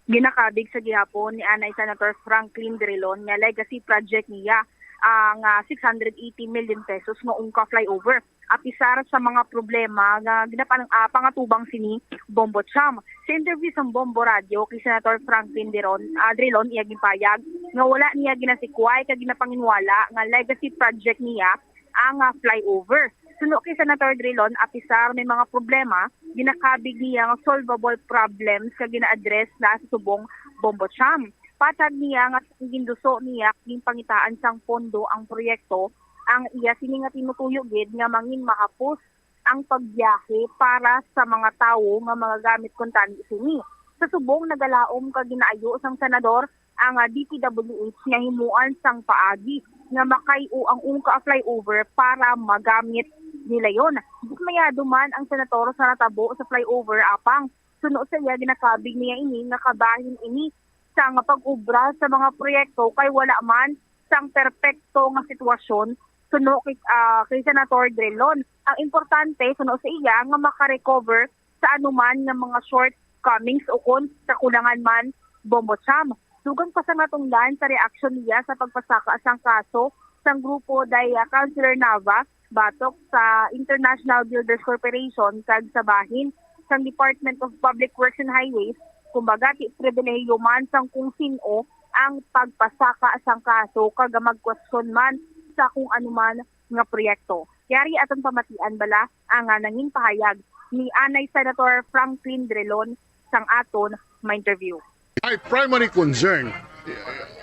Ginakabig sa gihapon ni anay Senator Franklin Drilon nga legacy project niya ang, ah, six hundred eighty million pesos nga Ungka Flyover. Apisar sa mga problema nga ginapang-, ah, pangatubang sini, Bombo Cham. Sa interview sa Bombo Radio kay Senator Franklin Drilon, ah, Drilon, iya ginpayag nga wala niya ginasikway kag ginapanginwala nga legacy project niya ang, ah, flyover. Suno kay Senator Drilon, apisar may mga problema, ginakabig niya nga solvable problems nga gina-address na sa subong Bombo Cham. Patag niya nga ginduso niya ginpangitaan sang pondo ang proyekto, ang iya sini nga tinutuyo gid nga mangin mahapos ang pagbiyahe para sa mga tawo nga magagamit kuntani sini. Sa subong nagalaom kag ginaayo sang senador ang, ah, D P W H nga himuan sang paagi nga makay-o ang Ungka Flyover para magamit nila yon. Dismayado man ang senator sa natabo sa flyover, apang suno sa iya, ginakabig niya ini nga kabahin ini sang pag-obra sa mga proyekto kay wala man sang perpekto nga sitwasyon suno kay, ah, kay Senator Drilon. Ang importante, suno sa iya, nga maka-recover sa anuman nga mga shortcomings ukon kakulangan man, Bombo Cham. Dugang pa sa natungdan sa reaksyon niya sa pagpasaka sang kaso sang grupo day, ah, Councilor Nava batok sa International Builders Corporation kag sa bahin sang Department of Public Works and Highways, kumbaga, ti pribilehiyo man sang kung sin-o ang pagpasaka sang kaso kag magkwestiyon man sa kung ano man nga proyekto. Yari aton pamatian bala ang, ah, nangin pahayag ni anay Senator Franklin Drilon sang aton ma-interview. My primary concern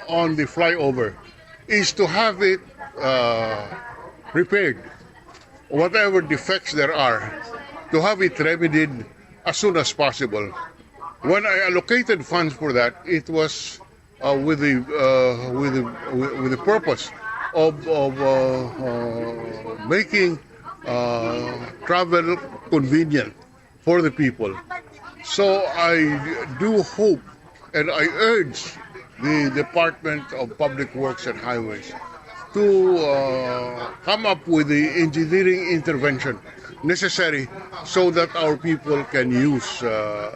on the flyover is to have it, uh, repaired. Whatever defects there are, to have it remedied as soon as possible. When I allocated funds for that, it was, uh, with the, uh, with the, with the purpose of, of, uh, uh, making, uh, travel convenient for the people. So I do hope and I urge the Department of Public Works and Highways to, uh, come up with the engineering intervention necessary so that our people can use, uh,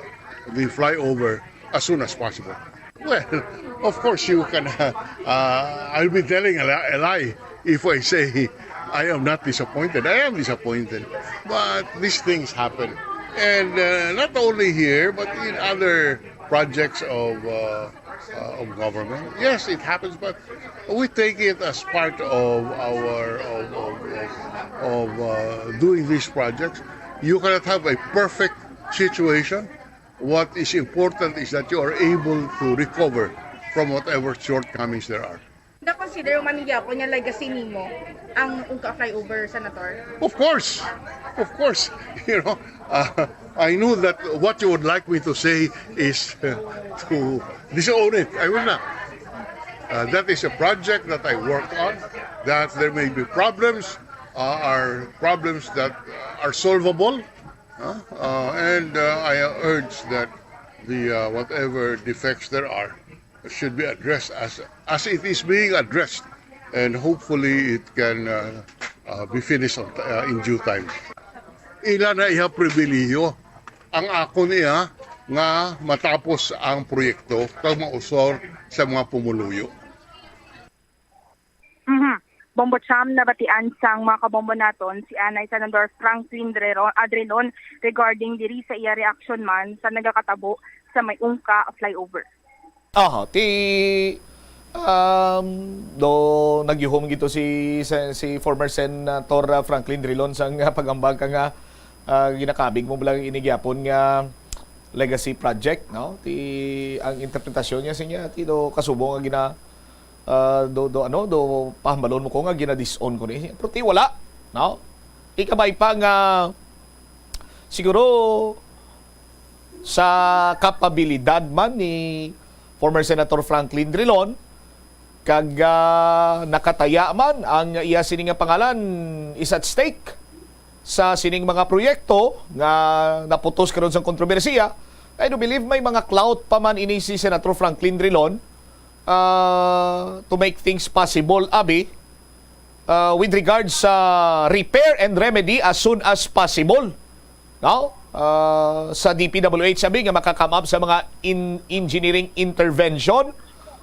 the flyover as soon as possible. Well, of course, you can, uh, uh, I'll be telling a li-, a lie if I say I am not disappointed. I am disappointed. But these things happen. And, uh, not only here, but in other projects of, uh, uh, of government. Yes, it happens, but we take it as part of our, of, of, of, of, uh, doing these projects. You cannot have a perfect situation. What is important is that you are able to recover from whatever shortcomings there are. Na-consider man gyapon nga legacy nimo ang Ungka Flyover, Senator? Of course. Of course. You know, uh, I know that what you would like me to say is, uh, to disown it. I will not. Uh, that is a project that I worked on, that there may be problems, uh, are problems that are solvable, uh, uh, and, uh, I urge that the, uh, whatever defects there are should be addressed as, as it is being addressed, and hopefully it can, uh, uh, be finished on, uh, in due time. Ila na iya pribilehiyo, ang akon iya nga matapos ang proyekto kag mausor sa mga pumuluyo. Mhm. Bombo Cham, nabatian sang mga kabombo naton si anay Senador Franklin Drero-, Adrilon regarding diri sa iya reaksyon man sa nagakatabo sa may Ungka flyover. Aha, ti, um, do nagyuhom gito si, si, si former Senator, ah, Franklin Drilon sang, ah, pag-ambag ka nga, ah, ginakabig mo lang ini gyapon nga legacy project, no? Ti, ang interpretasyon niya sa niya, ti do kasubong nga gina-, ah, do, do, ano, do pahambalon mo ko nga gina-disown ko ni. Pero ti wala, no? Ikabay pa nga, siguro, sa kapabilidad man ni former Senator Franklin Drilon, kag, ah, nakataya man ang iya sini nga pangalan is at stake sa sining mga proyekto nga naputos karon sang kontrobersiya. I do believe may mga clout pa man ini si Senator Franklin Drilon, ah, to make things possible, abi, ah, with regards sa repair and remedy as soon as possible. No? Ah, sa D P W H sabi nga maka-come up sa mga in-, engineering intervention,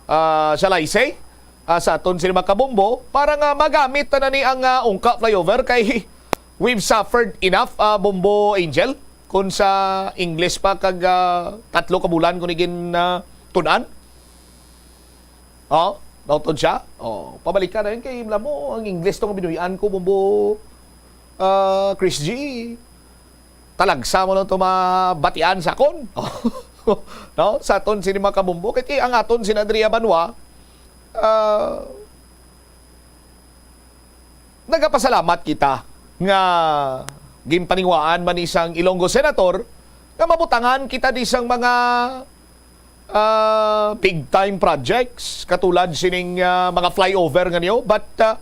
ah, sa Laysay, ah, sa aton sini mga kabombo para nga magamit ta na ni ang, ah, Ungka flyover kay we've suffered enough, ah, Bombo Angel, kung sa Ingles pa kag, ah, tatlo ka bulan ko ni gin, ah, tun-an. Oh, nautod siya. Oh, pabalikan na yun kay alam mo, ang Ingles tong binuhian ko, Bombo, ah, Chris G. Talagsa mo lang to mabatian sa akon. No? Sa aton sini mga kabombo. Kay ang aton sina Adria Banwa, ah, nagapasalamat kita nga ginpaninguhaan man isang Ilonggo senator nga mabutangan kita di sang mga, ah, big time projects katulad sining, ah, mga flyover nga niyo. But, ah,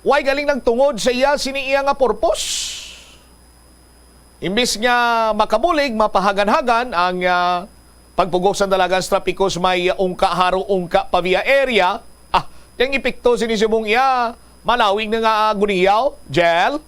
why galing nagtungod sa iya sini iya nga purpose? Imbis nga makabulig, mapahagan-hagan ang, ah, pagpugos sang dalagan sa trapiko sa may Ungka Haro, Ungka Pavia area, ah, ang epekto sini subong iya malawig na nga guniyaw, Jel?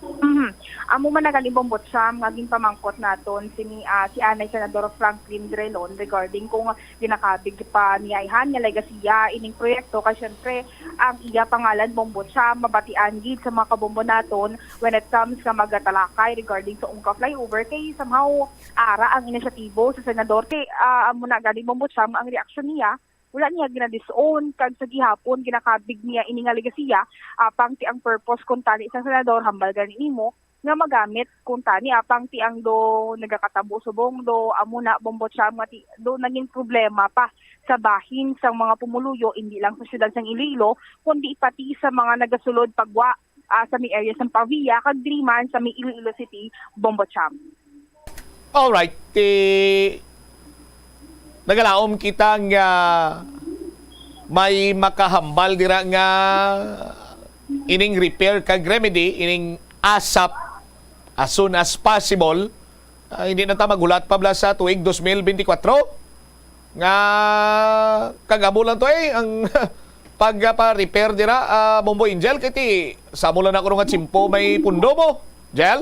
Mhm. Amo man na gani, Bombo Cham, nga ginpamangkot naton sini, ah, si anay Senador Franklin Drilon regarding kung ginakabig pa niya ihan nga legasiya ining proyekto, kay syempre ang iya pangalan, Bombo Cham, mabatian gid sa mga kabombo naton when it comes nga magatalakay regarding sa Ungka flyover, kay somehow ara ang inisyatibo sa senador. Kay, ah, amo na gani, Bombo Cham, ang reaksyon niya, wala niya ginadis-on, kag sa gihapon ginakabig niya ini nga legasiya apang ti ang purpose kuntani sang senador, hambal gani nimo, nga magamit kuntani apang ti ang do nagakatabo subong do amo na, Bombo Cham, nga ti do naging problema pa sa bahin sang mga pumuluyo, indi lang sa siyudad sang Iloilo, kundi pati sa mga nagasulod pagwa, ah, sa may area sang Pavia kag diri man sa may Iloilo City, Bombo Cham. Alright, ti nagalaom kita nga may makahambal dira nga ining repair kag remedy, ining ASAP, as soon as possible. Ah, hindi na ta maghulat pa bala sa tuig dos mil benti kwatro nga kag amo lang to, eh, ang pagpa-repair dira, ah, Bombo Angel, kay ti sa amo lang na kuno nga tiyempo may pundo mo, Jel?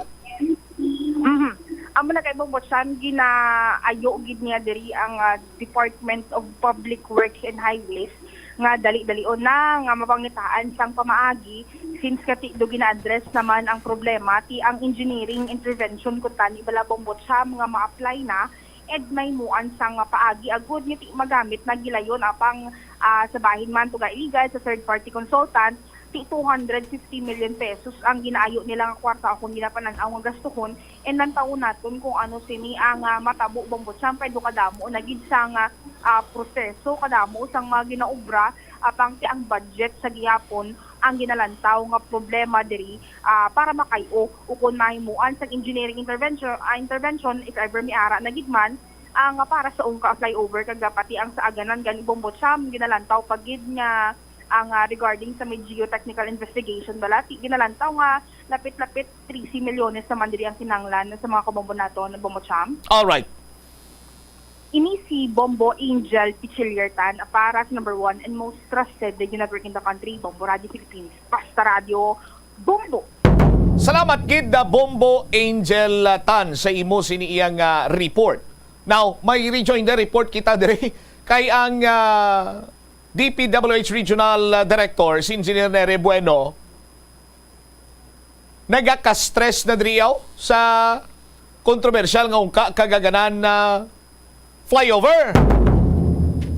Mhm. Amo na kay, Bombo Cham, ginaayo gid niya diri ang, ah, Department of Public Works and Highways nga dali-dalion na nga mapangitaan sang pamaagi, since kati do gina-address naman ang problema ti ang engineering intervention kuntani bala, Bombo Cham, nga ma-apply na, ed may muan sang paagi agud nga ti magamit na gilayon apang, ah, sa bahin man tuga iligal sa third party consultant, ti two hundred fifty million pesos ang ginaayo nila nga kwarta akon ginapanan-aw nga gastuhon, and lantawon naton kung ano sini ang, ah, matabo, Bombo Cham, kay do kadamo na gid sang, ah, proseso, kadamo sang mga ginaobra, apang ti ang budget sa gihapon ang ginalantaw nga problema diri, ah, para makay-o ukon mahimuan sang engineering intervention, ah, intervention if ever may ara na gid man ang, ah, para sa Ungka flyover kag pati ang sa Aganan gani, Bombo Cham, ginalantaw pa gid nga ang, ah, regarding sa may geotechnical investigation bala, ti-, ginalantaw nga lapit-lapit trese milyones naman diri ang kinahanglan sa mga kabombo naton, Bombo Cham. Alright. Ini si Bombo Angel Pichiliertan para sa number one and most trusted radio network in the country, Bombo Radio Philippines. Basta Radio, Bombo! Salamat gid, ah, Bombo Angel, ah, Tan, sa imo sini iyang, ah, report. Now, may rejoinder report kita diri kay ang, ah, D P W H Regional, ah, Director, si Engineer Nere Bueno, nagaka-stress na diri, aw, sa kontrobersyal nga Ungka kag Aganan na flyover.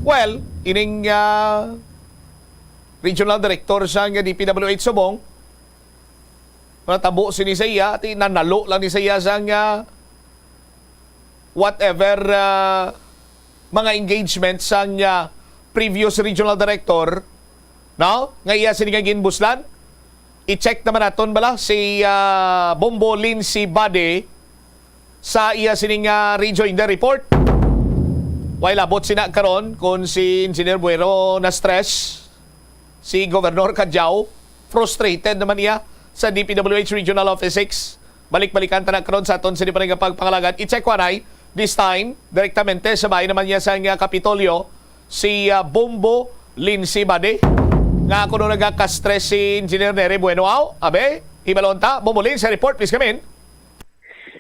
Well, ining, ah, regional director sa nga D P W H Subong, natabo sini sa iya, ti nanalo lang ni sa iya sa nga whatever, ah, mga engagement sang, ah, previous regional director, no? Nga iya sini nga ginbuslan. I-check naman naton bala si, ah, Bombo Lindsay Bade. Sa iya sining, ah, rejoinder report, way labot sina karon kung si Engineer Bueno na-stress, si Governor Cadiao, frustrated naman iya sa D P W H Regional Office six. Balik-balikan ta na karon sa aton sini pa nga pagpangalagad. I-check ko anay, this time, direktamente sa bahin naman niya sa nga Kapitolyo, si, ah, Bombo Lindsay Bade, nga kuno nagaka-stress si Engineer Nery Bueno. Aw, abe, hibalon ta. Bombo Lindsay, report, please come in.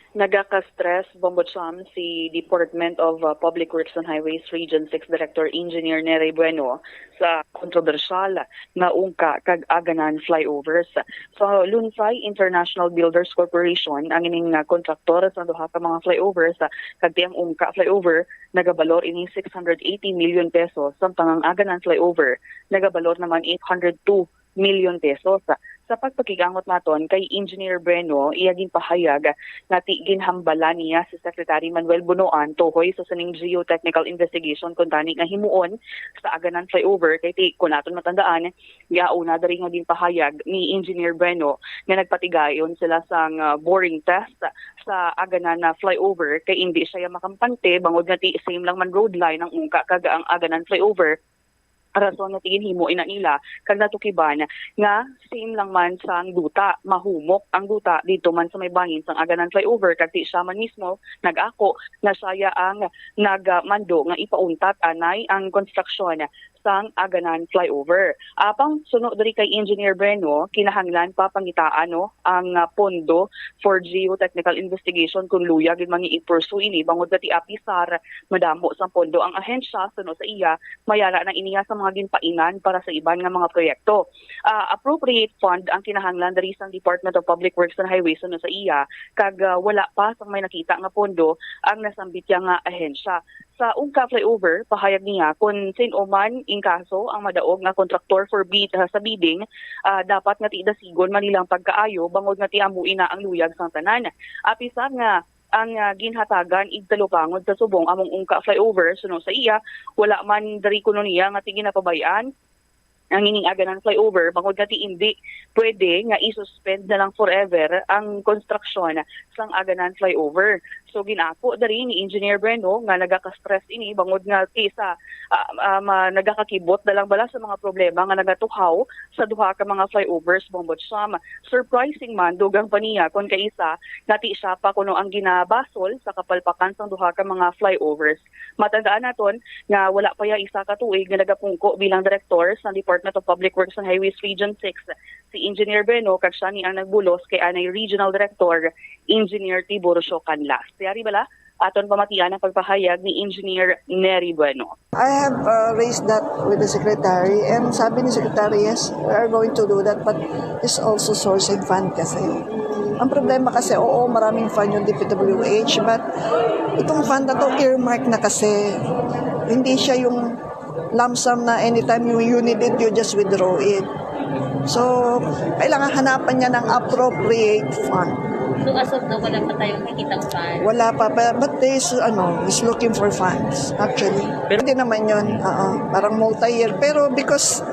Nagaka-stress, Bombo Cham, si Department of uh, Public Works and Highways Region six Director Engineer Nery Bueno sa kontrobersyal nga ungka kag Aganan flyovers. Sa Lunsay International Builders Corporation ang ining uh, kontraktor sa duha ka mga flyovers, uh, kag ti ang ungka flyover nagabalor ini six hundred eighty million pesos, samtang ang Aganan flyover nagabalor naman eight hundred two million pesos. Sa pagpakig-angot naton kay Engineer Bueno, iya ginpahayag nga ti ginhambalan niya si Secretary Manuel Bonoan tuhoy sa sining geotechnical investigation kuntani nga himuon sa Aganan flyover, kay ti, kung aton matandaan, gauna diri nga ginpahayag ni Engineer Bueno nga nagpatigayon sila sang, ah, boring test sa Aganan na flyover, kay indi siya makampante bangod nga ti same lang man road line ang ungka kag ang Aganan flyover. Rason nga ti ginhimo ina nila kag natukiban nga same lang man sang duta, mahumok ang duta didto man sa may bahin sang Aganan flyover, kag ti siya man mismo nag-ako nga siya ang nagmando nga ipauntat anay ang konstruksyon sang Aganan flyover. Apang suno diri kay Engineer Breno, kinahanglan pa pangitaan, no, ang, ah, pondo for geotechnical investigation kung luya gid man nga i-pursue ini, bangod nga ti apisar madamo sang pondo ang ahensya, suno sa iya, mayara na iniya sa mga ginpainan para sa iban nga mga proyekto. Ah, appropriate fund ang kinahanglan diri sang Department of Public Works and Highways, suno sa iya, kag, ah, wala pa sang may nakita nga pondo ang nasambit niya nga ahensya. Sa ungka flyover, pahayag niya, kon sin-o man in kaso ang madaog nga kontraktor for bid, ah, sa bidding, ah, dapat nga ti dasigon man nilang pagkaayo, bangod nga ti amo ina ang luyag sang tanan. Apisar nga ang, ah, ginhatagan igtalupangod sa subong among ungka flyover, suno sa iya, wala man diri kuno niya nga ti ginapabay-an ang ining Aganan flyover, bangod nga ti indi pwede nga i-suspend na lang forever ang konstruksyon sang Aganan flyover. So, gin-ako diri ni Engineer Breno nga nagaka-stress ini, bangod nga ti sa, ah, ah, ma-, nagakakibot na lang bala sa mga problema nga nagatuhaw sa duha ka mga flyovers, Bombo Cham. Surprising man, dugang pa niya kon kaisa nga ti siya pa kuno ang ginabasol sa kapalpakan sang duha ka mga flyovers. Matandaan naton nga wala pa ya isa ka tuig nga nagapungko bilang direktor sa Department of Public Works and Highways Region six si Engineer Breno, kag siya ni ang nagbulos kay anay Regional Director Engineer Tiburcio Canlas. Ti ari bala, aton pamatian ang pagpahayag ni Engineer Nery Bueno. I have uh, raised that with the secretary, and sabi ni secretary, "Yes, we are going to do that, but it's also sourcing fund kasi." Ang problema kasi, oo, maraming fund yung D P W H, but itong fund na to, earmark na kasi. Hindi siya yung lump sum na anytime you, you need it, you just withdraw it. So, kailangan hanapan niya ng appropriate fund. So as of now, wala pa tayong nakitang fund? Wala pa, pa- but there's, ano, is looking for funds, actually. Pero hindi naman yun, oo, parang multi-year. Pero because,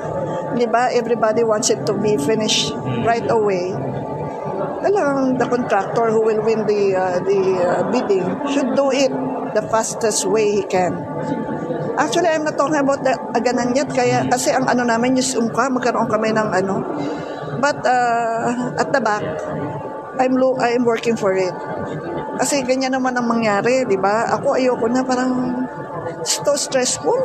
di ba, everybody wants it to be finished right away, talagang the contractor who will win the, uh, the uh, bidding should do it the fastest way he can. Actually, I'm not talking about the Aganan yet, kaya, kasi ang ano namin is ungka, magkaroon kami ng ano. But uh, at the back, I'm lo- I'm working for it. Kasi ganyan naman ang mangyari, di ba? Ako ayoko na, parang it's too stressful.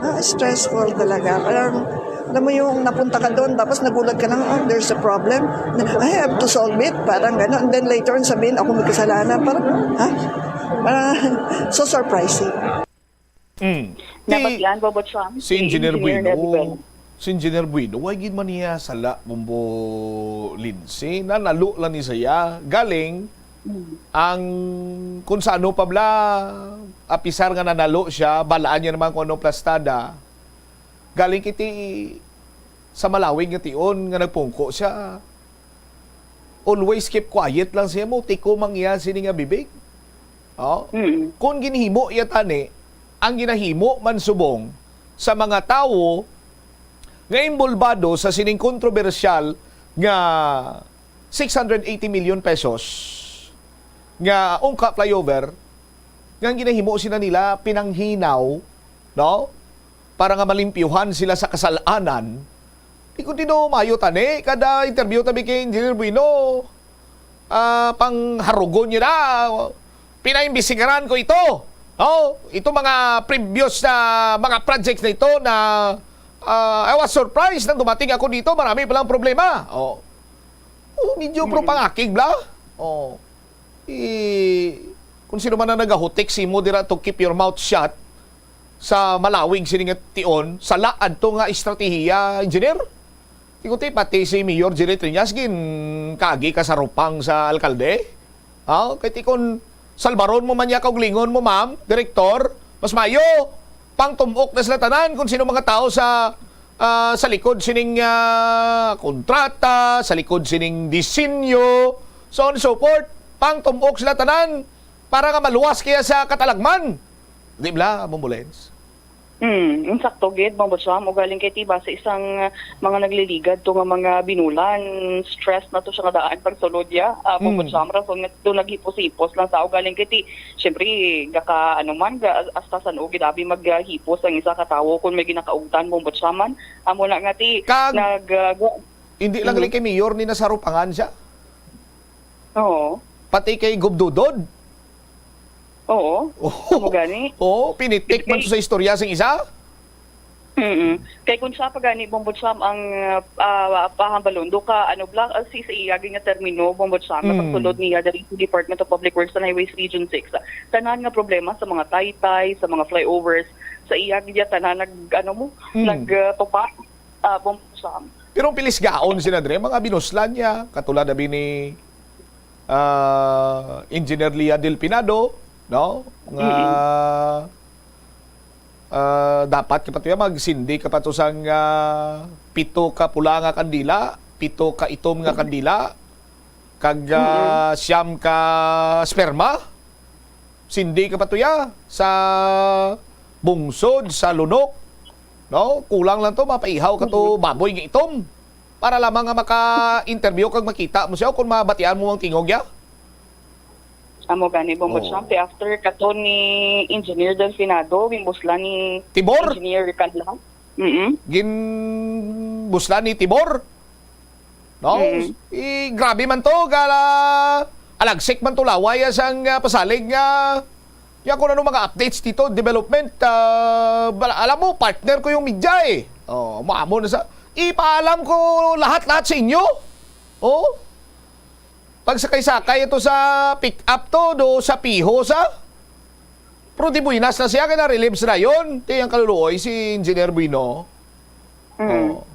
Ah, stressful talaga. Parang, alam mo yung napunta ka doon, tapos nagulat ka lang, "Oh, there's a problem. I have to solve it." Parang gano'n. And then later on, sabihin, "Ako may kasalanan." Parang, ha? Parang, so surprising. Mm. Ti, Nabatian, Bobo Cham, si Engineer Engineer Bueno, Nelly Bueno. Si Engineer Bueno, way gid man niya sala, Bombo Lindsay. Nanalo lang ni saya. Galing, ang kung sa ano pa bla, apisar nga nanalo siya, balaan niya naman kung ano plastada. Galing kiti sa malawig nga tion nga nagpungko siya. Always keep quiet lang siya mo, tiko mang iya sini nga bibig. Oh? Mm. Kung ginhimo iya tani, ang ginahimo man subong sa mga tawo nga involbado sa sining kontrobersyal nga six hundred eighty million pesos, nga ungka flyover, nga ang ginahimo sila nila pinanghinaw, no? Para nga malimpyuhan sila sa kasalanan. Di ko tinuod mayo tani, kada interview tabi kay Engineer Bueno, ah, pangharugon niya na, "Pinaimbestigaran ko ito." No? Ito mga previous na mga projects na ito na, ah, I was surprised nang dumating ako dito, marami palang problema. Oh. Oh, medyo Mm. propangakig bla. Oh. Eh, kung sino man ang nagahutik simo dira to keep your mouth shut sa malawig sini nga tion, sala adto nga estratehiya, engineer. Di ko ti pati si Mayor Jerry Triñas gin kagi ka sa rupang sa alkalde. Ha? Kay ti kon salbaron mo man niya kaugalingon mo, ma'am, direktor, mas mayo pangtum-ok na sila tanan kung sino mga tao sa, ah, sa likod sining, ah, kontrata, sa likod sining disenyo, so on and so forth. Pangtum-ok sila tanan para nga maluwas kaya sa katalagman. Di bala, Bombolens? Hmm, insakto gid, Bombo Sam. Ugaling kay tiba sa isang, ah, mga nagliligad to nga mga binulan, stress na to siya nga daan pagsulod ya. Ah, Bombo Mm. Sam, rason nga to naghipos-hipos lang sa ugaling kay ti, syempre, gaka, ano man, ga, hasta san-o gid abi maghipos ang isa ka tawo kung may ginakaugtan, Bombo Sam man. Amo na nga ti, Kag nag, ah, ga-, Hindi lang Mhm. gali kay Mayor ni nasarupangan siya. Oo. Pati kay Gobdudod. Oo. Oo. Amo gani. Oo, pinitik man Kay to sa istorya sing isa. Mm-mm. Kay kung siya pa gani, Bombo Sam, ang, ah, ah, pahambalon, do ka, ano, bla-, ah, si, sa iya gid nga termino, Bombo Sam, Mm. napagsulod niya diri sa Department of Public Works and Highways Region six. Tanan nga problema sa mga taytay, sa mga flyovers, sa iya gid tanan nag, ano mo, Mm. nag, ah, tupa, ah, Bombo Sam. Pero ang pilisgaon sila dre, mga binuslan niya, katulad na ni, ah, Engineer Lia Del Pinado, no? Nga, Mm-mm. ah, dapat ka pa to yan, magsindi ka pa to sang, ah, pito ka pula nga kandila, pito ka itom nga kandila, kag, ah, Mm-mm. siyam ka sperma. Sindi ka pa to ya sa bungsod, sa lunok. No? Kulang lang to, mapaihaw ka to Mm-hmm. baboy nga itom. Para lamang nga maka-interview kag makita mo siya kung mabatian mo ang tingog ya. Amo gani, Bombo Oo. Champ. After kato ni Engineer Delfinado, gimbuslan ni Tibor? Engineer Canla. Mm-mm. Ginbuslan ni Tibor? No? Mm. I, grabe man to, gala, alagsik man to laway, ah, sang, ah, pasalig nga, ya kung ano mga updates dito, development, ah, bala-, alam mo, partner ko yung media eh. Oh, maamo na sa, ipaalam ko lahat-lahat sa inyo. Oh? Pagsakay-sakay ito sa pick-up to, do sa piho sa. Pero di buinas na siya, kaya na-relieve sa dayon. Ti ang kaluluoy, si Engineer Bueno. Mm. Oh.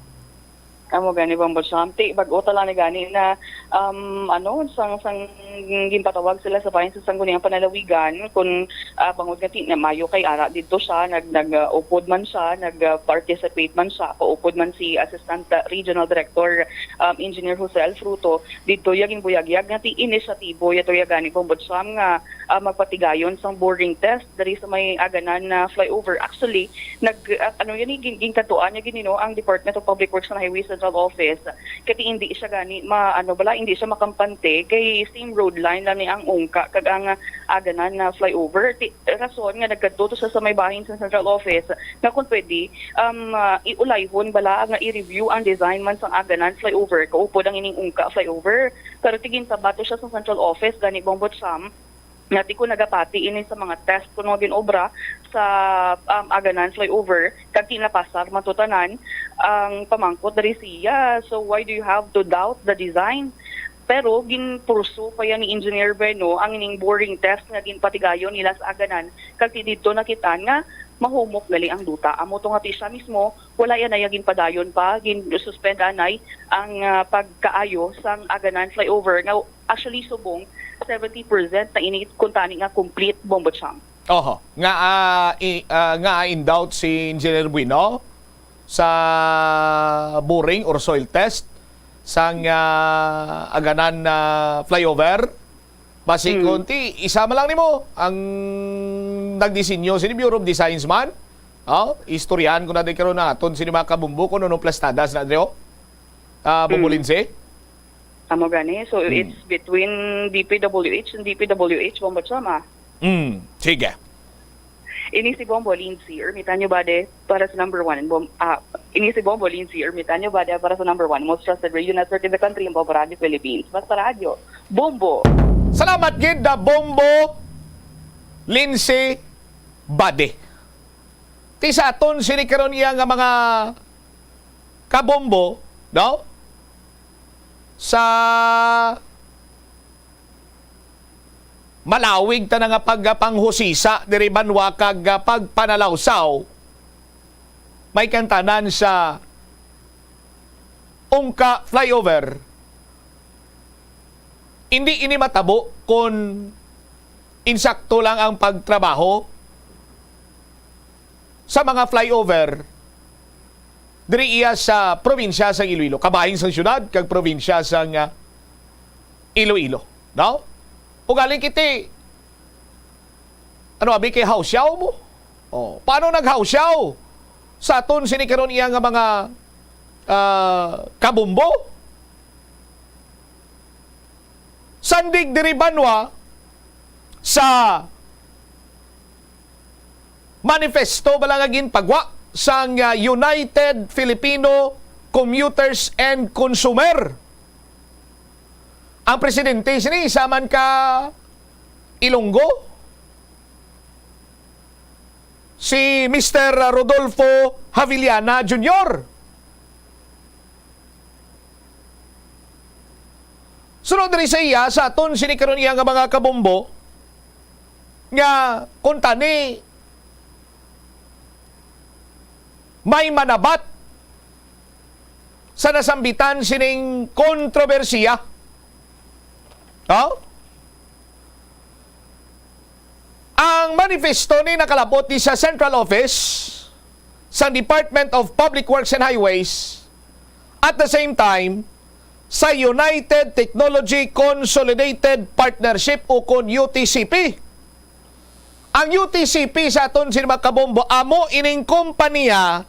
Amo gani, Bombo Champ. Ti, bag-o ta lang ni gani na, um, ano, sang, sang ginpatawag sila sa bahin sa Sangguniang Panalawigan, kung, ah, bangod nga ti-, na mayo kay ara didto siya, nag-, nag, ah, upod man siya, nag, ah, participate man siya, kaupod man si Assistant, ah, Regional Director, um, Engineer Jose Alfruto, didto ya ginbuyagyag nga ti inisyatibo ya to ya gani, Bombo Champ, nga, ah, magpatigayon sang boring test diri sa may Aganan na flyover. Actually, nag, ah, ano yan, eh, gin-, ginkadtuan niya gini, no, ang Department of Public Works and Highways Central Office. Kay hindi siya gani ma-, ano bala, hindi siya makampante kay same road line lang ni ang ungka kag ang, ah, Aganan na flyover. Ti-, rason nga nagkadto to sa, sa may bahin sa Central Office nga kung pwede, um, ah, iulayhon bala nga i-review ang design man sang Aganan flyover, kaupod ang ining ungka flyover. Pero ti ginsabat to siya sa Central Office gani, Bombo Champ, nga ti ko nagapati ini sa mga test kuno nga gin-obra sa, um, Aganan flyover, kag ti napasar man to tanan ang pamangkot diri siya. So why do you have to doubt the design? Pero ginpurso pa yan ni Engineer Bueno ang ining boring test nga ginpatigayon nila sa Aganan, kag ti didto nakitaan nga mahumok gali ang duta. Amo to nga ti siya mismo, wala yan ay ginpadayon pa, gin-suspend anay ang, ah, pagkaayo sang Aganan flyover nga actually subong seventy percent na ini kuntani nga complete, Bombo Champ. Oho. Nga, ah, i-, ah, nga in doubt si Engineer Bueno sa boring or soil test sang, ah, Aganan na flyover. Basi Hmm. Konti, isa man lang nimo ang nagdisenyo, sini Bureau of Designs man. Oh, istoryahan ko na din karon naton sini mga kabumbo kung ano plastadas na dito. Ah, Hmm. Bumbulinsi. Amo gani. So, Hmm. it's between D P W H and D P W H, Bombo Chama. Hmm. Sige. Ini si Bombo Lindsay Ermitanyo Bade para sa number one. Bom-, ah, ini si Bombo Lindsay Ermitanyo Bade para sa number one most trusted radio network in the country, ang Bombo Radio Philippines. Basta Radyo. Bombo! Salamat gid na Bombo Lindsay Bade. Ti sa aton sini karon iya nga mga kabombo, no? Sa malawig ta na nga pagpanghusisa diri banwa kag, ah, pagpanalawsaw, may kantanan sa Ungka Flyover. Hindi ini matabo kon insakto lang ang pagtrabaho sa mga flyover diri iya sa probinsya sang Iloilo, kabahin sang syudad kag probinsya sang, ah, Iloilo, no? Ugaling kiti, ano, abi kay hawsyaw mo? Oh, paano naghawsyaw sa aton sini karon iya nga mga, ah, kabombo? Sandig diri banwa sa manifesto bala nga ginpagwa sang, ah, United Filipino Commuters and Consumer. Ang presidente sini isa man ka Ilonggo, si Mister Rodolfo Javillana Junior. Sunod diri sa iya, sa aton sini karon iya nga mga kabombo, nga kung tani may manabat sa nasambitan sining kontrobersiya. Oh? Ang manifesto ni nakalabot ni sa Central Office sa Department of Public Works and Highways, at the same time, sa United Technology Consolidated Partnership, ukon U T C P. Ang U T C P sa aton sini mga kabombo, amo ining kompanya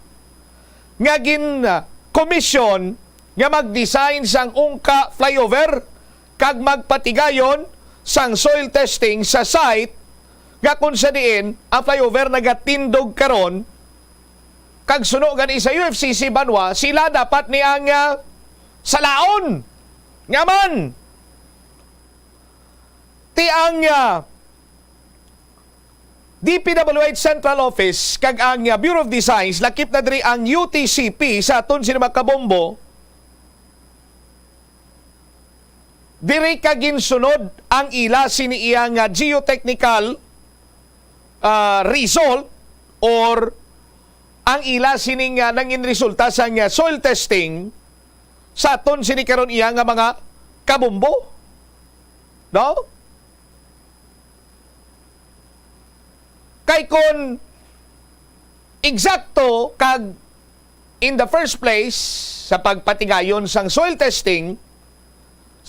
nga gin-, ah, komisyon nga mag-design sang Ungka Flyover kag magpatigayon sang soil testing sa site nga kung sa diin ang flyover nagatindog karon, kag suno gani sa U F C C banwa, sila dapat ni ang, ah, salaon. Nga man, ti ang, ah, D P W H Central Office kag ang, ah, Bureau of Designs, lakip na diri ang U T C P sa aton sini mga kabombo. Diri ka ginsunod ang ila sini iya nga geotechnical, ah, result or ang ila sini nga nangin resulta sa nga soil testing sa aton sini karon iya nga mga kabombo. No? Kay kun eksakto kag in the first place sa pagpatigayon sang soil testing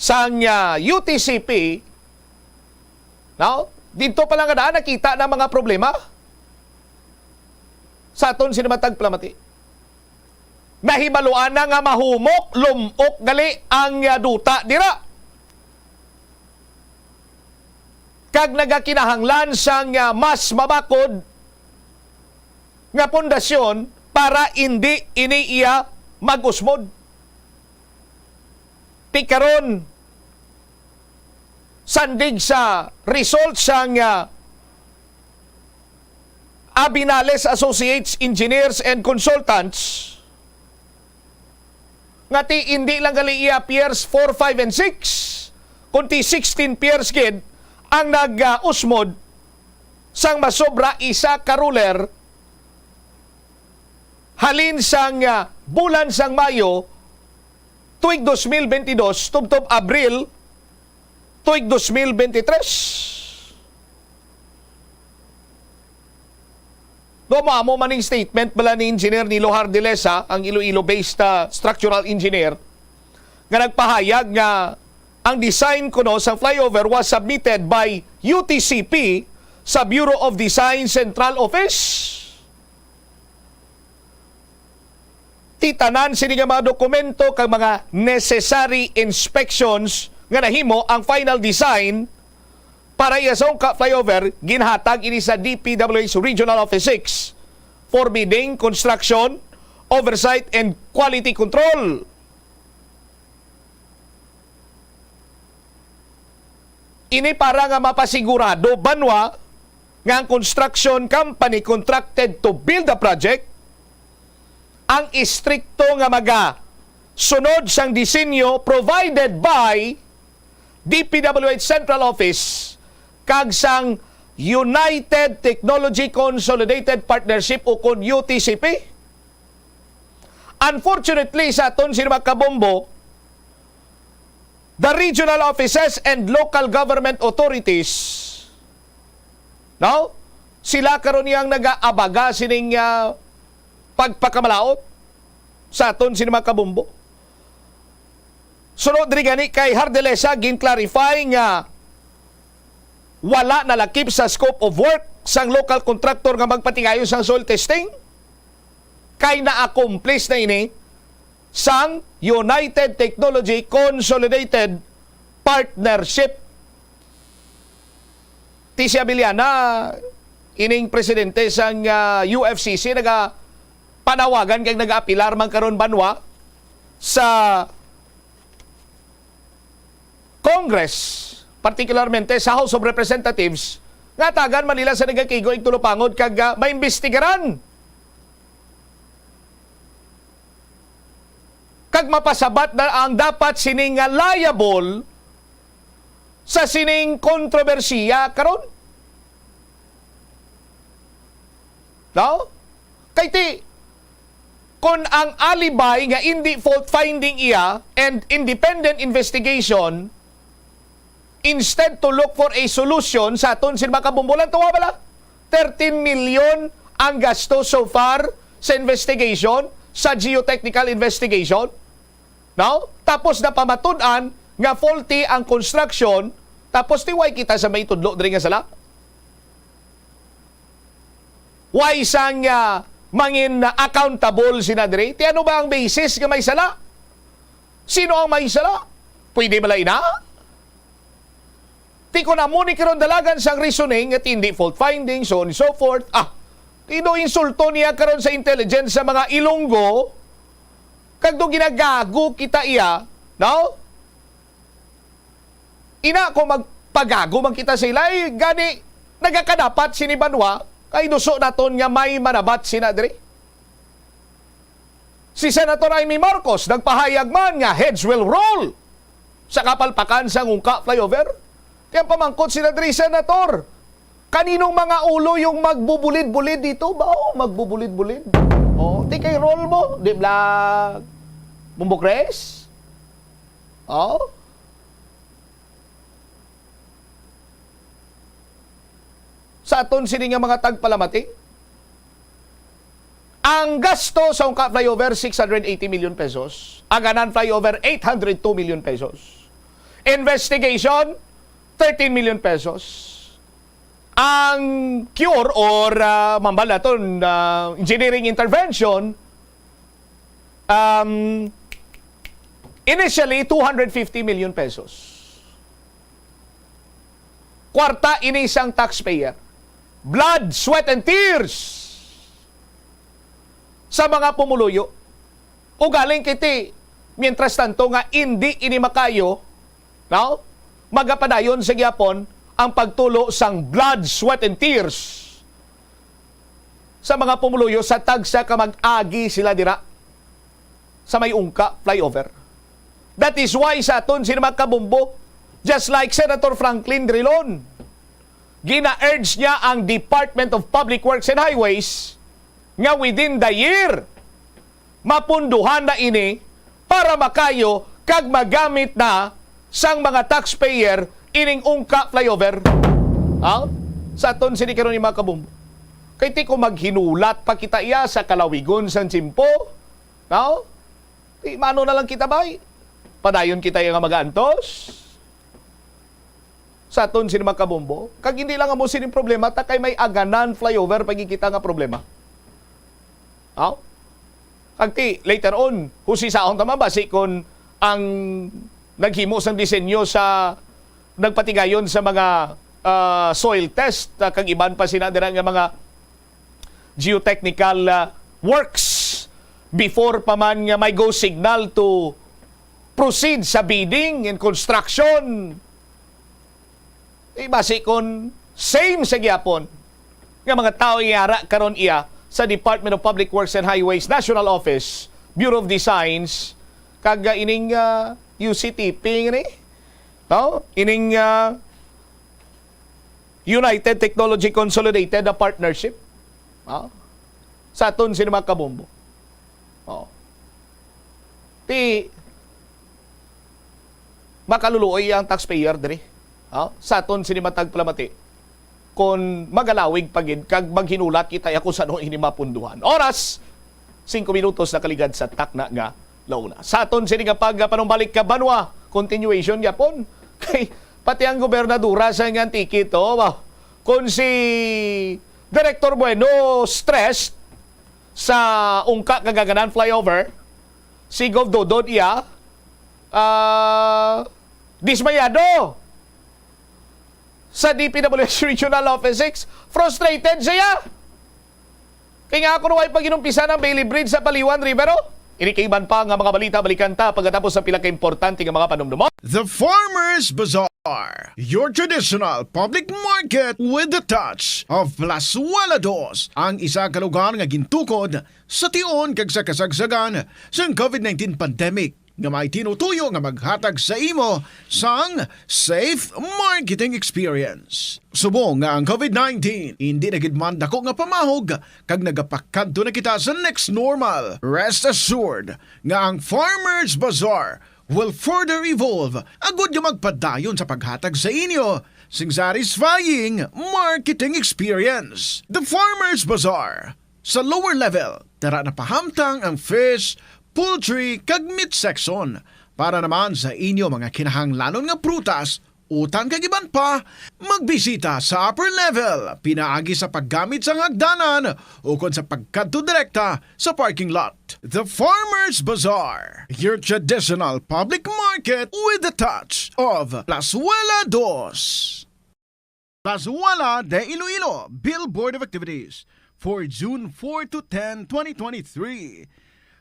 sang, ah, U T C P, no? Didto pa lang nga daan nakita na mga problema sa aton sini matag palamati. Nahibaluan na nga mahumok, lum-ok gali ang, ah, duta dira. Kag nagakinahanglan sang, ah, mas mabakod nga pundasyon para indi ini iya mag-usmod. Ti karon, sandig sa result sang, ah, Abinales Associates Engineers and Consultants, nga ti indi lang gali iya piers four, five, and six, kundi sixteen piers gid ang nag-usmod sang masobra isa ka roller halin sang, ah, bulan sang Mayo tuig dos mil bentidós tubtob Abril tuig dos mil bentitres. No, amo man ning statement bala ni Engineer Nilo Hardilesa, ang Iloilo-based, ah, structural engineer, nga nagpahayag nga ang design kuno sang flyover was submitted by U T C P sa Bureau of Design Central Office. Ti tanan sini nga mga dokumento kag mga necessary inspections nga nahimo, ang final design para iya sa Ungka Flyover ginhatag ini sa D P W H Regional Office six, forbidding construction, oversight, and quality control. Ini para nga mapasigurado, banwa, nga ang construction company contracted to build the project ang istrikto nga magasunod sang disenyo provided by D P W H Central Office kag sang United Technology Consolidated Partnership, o kon U T C P. Unfortunately, sa aton sini mga kabombo, the regional offices and local government authorities, no? Sila karon yang nagaabaga sining, ah, pagpakamalaot sa aton sini mga kabombo. Sunod diri gani kay Hardelesa, gin-clarify nga wala nalakip sa scope of work sang local contractor nga magpatigayon sang soil testing, kay na-accomplish na ini sang United Technology Consolidated Partnership. Ti si Abellana, ining presidente sang, ah, U F C C, nagapanawagan kag nagaapilar man karon, banwa, sa Congress, particularmente sa House of Representatives, nga tagan man nila sa nagakigo ing tulupangod kag, ah, maimbestigaran kag mapasabat na ang dapat sini nga liable sa sining kontrobersiya karon. No? Kay ti, kon ang alibi nga indi fault finding iya and independent investigation, instead to look for a solution sa aton sini mga kabombo, lang tuwa bala, thirteen million ang gasto so far sa investigation, sa geotechnical investigation. No? Tapos napamatud-an nga faulty ang construction, tapos ti way kita sa may tudlo diri nga sala? Way sang, ah, mangin accountable sina diri? Ti ano ba ang basis nga may sala? Sino ang may sala? Pwede bala ina? Ti kon amo ni karon dalagan sang reasoning nga ti indi fault finding, so on and so forth, ah, ti do insulto niya karon sa intelligence sa mga Ilonggo, kag do ginagago kita iya, no? Ina, kung magpagago man kita sa ila, eh, gani, nagakadapat sini banwa, kay duso naton nga may manabat sina diri. Si Senator Imee Marcos nagpahayag man nga heads will roll sa kapalpakan sa Ungka Flyover. Kaya pamangkot sila diri, Senator, kaninong mga ulo yung magbubulid-bulid dito? Ba, oh, magbubulid-bulid. Oh, di kay roll mo, di bla Bumbok Res? Oh? Sa aton sini nga mga tagpalamati, ang gasto sa Ungka Flyover, six hundred eighty million pesos. Aganan Flyover, eight hundred two million pesos. Investigation, thirteen million pesos. Ang cure or, ah, mambal naton, ah, engineering intervention, um, initially, two hundred fifty million pesos. Kwarta ini sang taxpayer. Blood, sweat, and tears sa mga pumuluyo. Ugaling kiti, mientras tanto nga indi ini makayo, no? Magapadayon sa gihapon ang pagtulo sang blood, sweat, and tears sa mga pumuluyo sa tagsa ka mag-agi sila dira sa may Ungka Flyover. That is why sa aton sini mga kabombo, just like Senator Franklin Drilon, gina-urge niya ang Department of Public Works and Highways nga within the year, mapunduhan na ini para makayo kag magamit na sang mga taxpayer ining Ungka Flyover. Ha? Sa aton sini karon ni mga kabombo. Kay ti ko maghinulat pa kita iya sa kalawigon sang tiyempo, no? Ti mano na lang kita, bay? Padayon kita iya nga mag-aantos sa aton sini mga kabombo. Kag hindi lang amo sini problema, ta kay may Aganan Flyover pa gid kita nga problema. Aw? Pagti, later on, husisaon ta man basi kon ang naghimo sang disenyo sa nagpatigayon sa mga, ah, soil test, ah, kag iban pa sina dira nga mga geotechnical, ah, works before pa man nga may go signal to proceed sa bidding and construction. Eh, basi kon same sa gyapon nga mga tawo iyara karon iya sa Department of Public Works and Highways National Office, Bureau of Designs, kag, ah, ining, ah, U C T P ngani, no? Ining, ah, United Technology Consolidated na partnership. Ah, sa aton sini mga kabombo. Oh. Ti, makaluluoy ang taxpayer diri. Ah, sa aton sini matag palamati. Kon magalawig pa gid kag maghinulat kita ya kung sano ini mapunduhan. Oras, singko minutos na kaligad sa takna nga launa. Sa aton sini nga pagpanumbalik ka banwa, continuation gyapon. Kay pati ang gobernadora sa nga ticket, oh, ba? Kung si Director Bueno stressed sa Ungka kag Aganan flyover, si Gov Dodod iya, ah, dismayado. Sa D P W H Regional Office six, frustrated siya. Kay nga ako na way pag-inumpisa ng Bailey Bridge sa Paliwan River, oh. Ini kag iban pa nga mga balita, balikan ta pagkatapos sa pila ka importante nga mga panumdumon. The Farmers Bazaar, your traditional public market with the touch of Plazuela Dos, ang isa ka lugar nga gintukod sa tion kag sa kasagsagan sang covid nineteen pandemic nga may tinutuyo nga maghatag sa imo sang safe marketing experience. Subong nga ang covid nineteen indi na gid man dako nga pamahog kag nagapakadto na kita sa next normal, rest assured nga ang Farmers Bazaar will further evolve agud nga magpadayon sa paghatag sa inyo sing satisfying marketing experience. The Farmers Bazaar. Sa lower level, tara na pahamtang ang fish, poultry, kag meat section. Para naman sa inyo mga kinahanglanon nga prutas, utan kag iban pa, magbisita sa upper level, pinaagi sa paggamit sang hagdanan ukon sa pagkadto direkta sa parking lot. The Farmers Bazaar, your traditional public market with the touch of Plazuela Dos. Plazuela de Iloilo, Billboard of Activities for June four to ten, twenty twenty-three.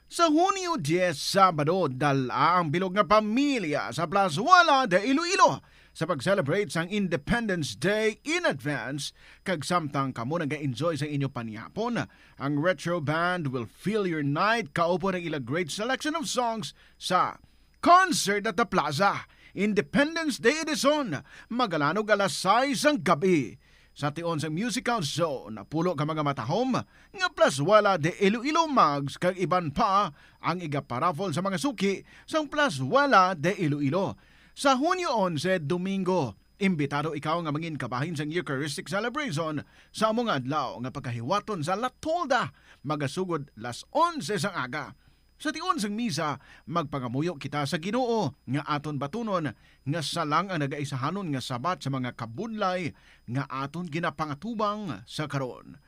Sa Hunyo diyes, Sabado, dala ang bilog nga pamilya sa Plazuela de Iloilo sa pag-celebrate sang Independence Day in advance, kag samtang kamo naga-enjoy sa inyo panihapon, ang Retro Band will fill your night kaupo ng ila great selection of songs sa Concert at the Plaza, Independence Day Edition, magalanog alas sais sang gab-i. Sa tion sang musical show, napulo ka mga matahom nga Plazuela de Iloilo mugs kag iban pa ang igaparaffle sa mga suki sang Plazuela de Iloilo. Sa Hunyo onse, Domingo, imbitado ikaw nga mangin kabahin sang Eucharistic Celebration sa amo nga adlaw nga pagkahiwaton sa La Tolda, magasugod las onse sang aga. Sa tion sang misa, magpangamuyo kita sa Ginoo nga aton batunon nga sia lang ang nagaisahanon nga sabat sa mga kabudlay nga aton ginapangatubang sa karon.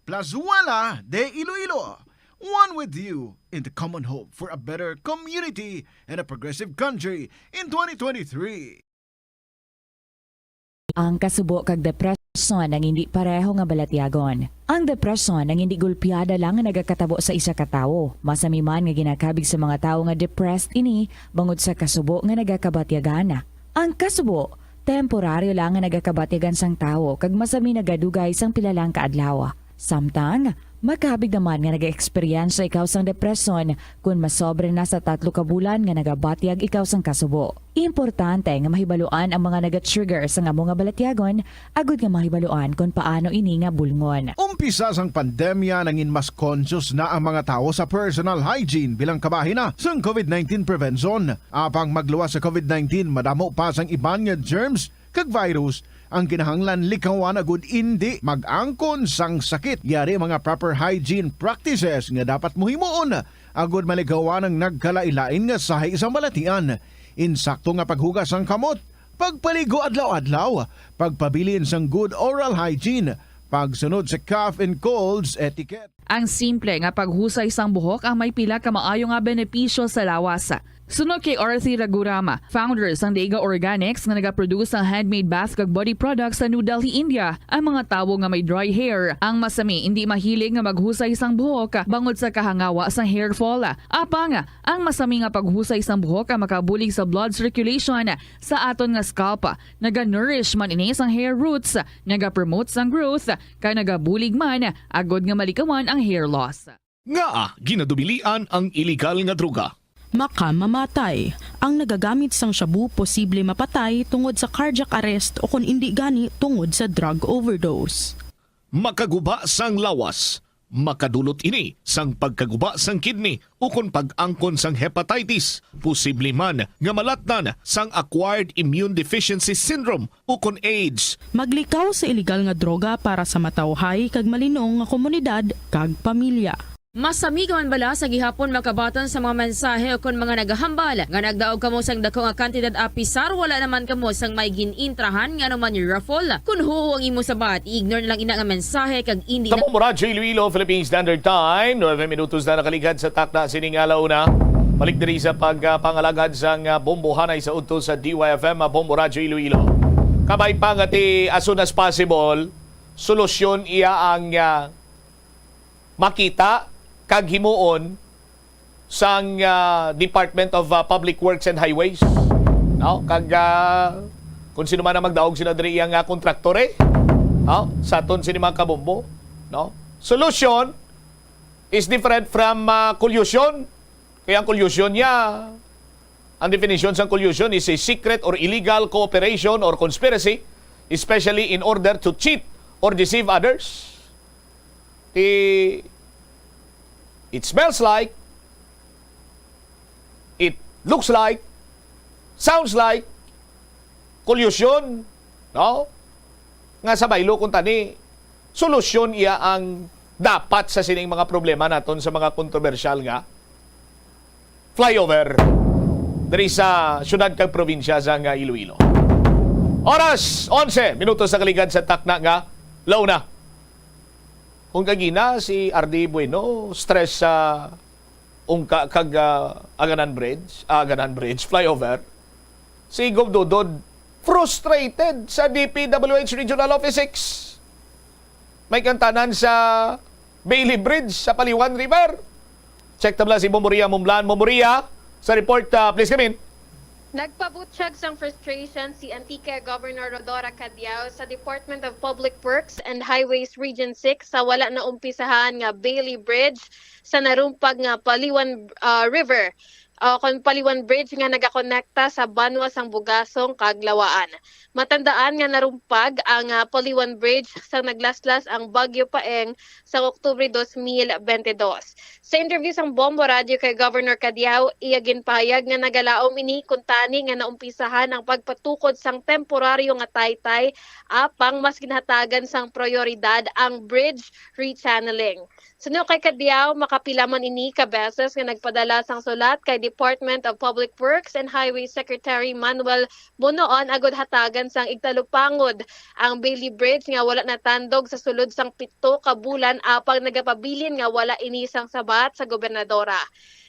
Plazuela de Iloilo, one with you in the common hope for a better community and a progressive country in twenty twenty-three. Ang kasubo kag depresyon ang indi pareho nga balatyagon. Ang depresyon ang indi gulpiada lang nga nagakatabo sa isa ka tawo. Masami man nga ginakabig sa mga tawo nga depressed ini bangod sa kasubo nga nagakabatyagan. Ang kasubo, temporaryo lang nga nagakabatyagan sang tawo kag masami nagadugay sang pila lang ka adlaw. Samtang, makabig naman nga nag-eksperyensya ikaw sang depresyon kon masobra na sa tatlo ka bulan nga nagabatyag ikaw sang kasubo. Importante nga mahibaluan ang mga naga-trigger sang amo nga balatyagon agud nga mahibaluan kon paano ini nga bulngon. Umpisa sang pandemya, nangin mas conscious na ang mga tawo sa personal hygiene bilang kabahin na sang covid nineteen prevention. Apang magluwas sa covid nineteen, madamo pa sang iban nga germs kag virus ang kinahanglan likawan agud indi mag-angkon sang sakit. Yari mga proper hygiene practices nga dapat mo himuon agud malikawan ang nagkalain-lain nga sahi sang balatian. Insakto nga paghugas sang kamot, pagpaligo adlaw-adlaw, pagpabilin sang good oral hygiene, pagsunod sa cough and colds etiquette. Ang simple nga paghusay sang buhok ang may pila ka maayo nga benepisyo sa lawas. Suno kay Arthur Ragurama, founder sang Daiga Organics nga nagaproduce sang handmade bath kag body products sa New Delhi, India, ang mga tawo nga may dry hair, ang masami indi mahilig nga maghusay sang buhok bangod sa kahangawa sang hair fall. Apang, ang masami nga paghusay sang buhok ang makabulig sa blood circulation sa aton nga scalp. Naga-nourish man ini sang hair roots, nagapromote sang growth, kag nagabulig man agod nga malikawan ang hair loss. Ngaa ginadubilian ang iligal nga droga? Makamamatay. Ang nagagamit sang shabu posible mapatay tungod sa cardiac arrest o kon indi gani tungod sa drug overdose. Makaguba sang lawas. Makadulot ini sang pagkaguba sang kidney ukon pag-angkon sang hepatitis. Posible man nga malatnan sang acquired immune deficiency syndrome ukon AIDS. Maglikaw sa iligal nga droga para sa matawhay kag malinong nga komunidad kag pamilya. Masami ka man bala sa gihapon makabaton sa mga mensahe ukon mga nagahambal nga nagdaog kamo sang dako nga kantidad apisar wala naman kamo sang may gin-intrahan nga anuman raffle? Kon huo ang imo sabat, i-ignore na lang ina nga mensahe kag indi Sa na Bombo Radyo Iloilo, Philippine Standard Time, nuebe minutos na nakaligad sa takna sining alauna. Balik diri sa pagpangalagad sang ah, bombohanay sa udto sa D Y F M, ah, Bombo Radyo Iloilo. Kabay pa nga ti as soon as possible, solusyon iya ang ah, makita kag himuon sang ah, Department of ah, Public Works and Highways. No? Kag ah, kung sino man ang magdaog sila diri iya nga kontraktor eh. No? Sa aton sini mga kabombo, no? Solution is different from ah, collusion. Kaya ang collusion niya, ang definition sang collusion is a secret or illegal cooperation or conspiracy, especially in order to cheat or deceive others. Ti, it smells like, it looks like, sounds like collusion, no? Nga sa baylo kung tani, solusyon iya ang dapat sa sining mga problema naton sa mga kontrobersyal nga flyover diri sa syudad kag probinsya sa nga Iloilo. Oras, onse minutos sa kaligad sa takna nga launa. Kung kagina si R D Bueno, stress sa ungka kag ah, Aganan Bridge, ah, Aganan Bridge, flyover. Si Gov Dodod, frustrated sa D P W H Regional Office six. May kantanan sa Bailey Bridge sa Paliwan River. Check tabla si Bomboria Mumlan. Bomboria, sa report, ah, please come in. Nagpabutyag sang frustration si Antique Governor Rhodora Cadiao sa Department of Public Works and Highways Region six sa wala naumpisahan nga Bailey Bridge sa narumpag nga Paliwan ah, River o kon Paliwan Bridge nga nagakonekta sa banwa sang Bugasong kag Lawaan. Matandaan nga narumpag ang ah, Paliwan Bridge sang naglaslas ang Bagyo Paeng sa Oktubre dos mil bente dos. Sa interview sang Bombo Radyo kay Governor Cadiao, iya ginpahayag nga nagalaom ini kuntani nga naumpisahan ang pagpatukod sang temporaryo nga taytay, apang mas ginhatagan sang prioridad ang bridge rechanneling. Suno kay Cadiao, makapila man ini ka beses nga nagpadala sang sulat kay Department of Public Works and Highway Secretary Manuel Bonoon agud hatagan sang igtalupangod ang Bailey Bridge nga wala natandog sa sulod sang pito ka bulan, apang nagapabilin nga wala ini sang sabat sa gobernadora.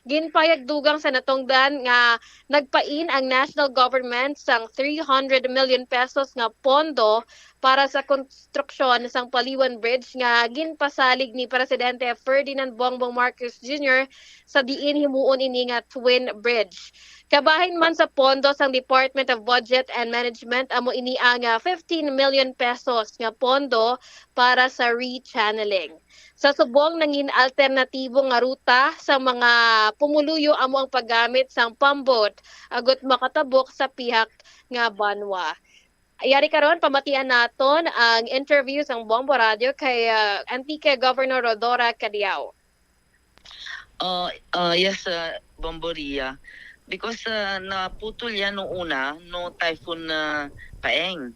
Ginpahayag dugang sa natungdan nga nagpain ang national government sang three hundred million pesos nga pondo para sa konstruksyon sang Paliwan Bridge nga ginpasalig ni Presidente Ferdinand Bongbong Marcos Junior sa diin himuon ini nga twin bridge. Kabahin man sa pondo sang Department of Budget and Management, amo ini ang ah, fifteen million pesos nga pondo para sa rechanneling. Sa subong, nangin alternatibo nga ruta sa mga pumuluyo amo ang paggamit sang pambot agud makatabok sa pihak nga banwa. Yari karon, pamatian naton ang interview sang Bombo Radio kay ah, Antique Governor Rhodora Cadiao. Uh, uh, yes, uh, Bomboria. Because uh, naputol yan nung una, no Typhoon uh, Paeng.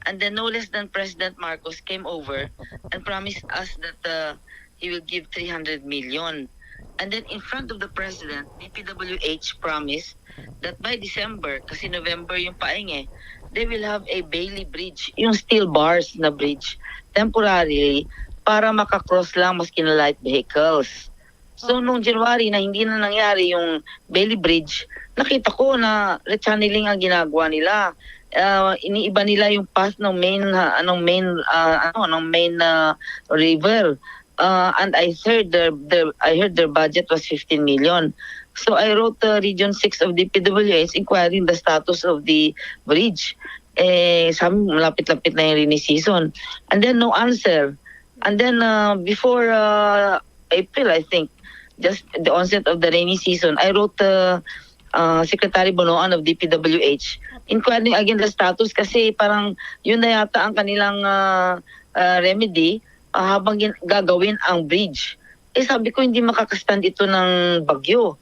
And then no less than President Marcos came over and promised us that uh, he will give three hundred million. And then in front of the President, D P W H promised that by December, kasi November yung Paeng eh, they will have a Bailey Bridge, yung steel bars na bridge, temporarily para maka-cross lang maski na light vehicles. So, nung January na hindi na nangyari yung Bailey Bridge, nakita ko na rechanneling ang ginagawa nila. Ah, iniiba nila yung path ng main, ah, anong main, ah, ano, ng main, ah, river. Ah, and I heard their, their, I heard their budget was fifteen million. So, I wrote the Region six of D P W H inquiring the status of the bridge. Eh, sabi, malapit-lapit na yung rainy season. And then, no answer. And then, uh, before, uh, April, I think, just the onset of the rainy season, I wrote, uh, uh, Secretary Bonoan of D P W H, inquiring again the status kasi parang yun na yata ang kanilang, uh, uh, remedy, uh, habang gin-, gagawin ang bridge. Eh, sabi ko, hindi makakastand ito ng bagyo.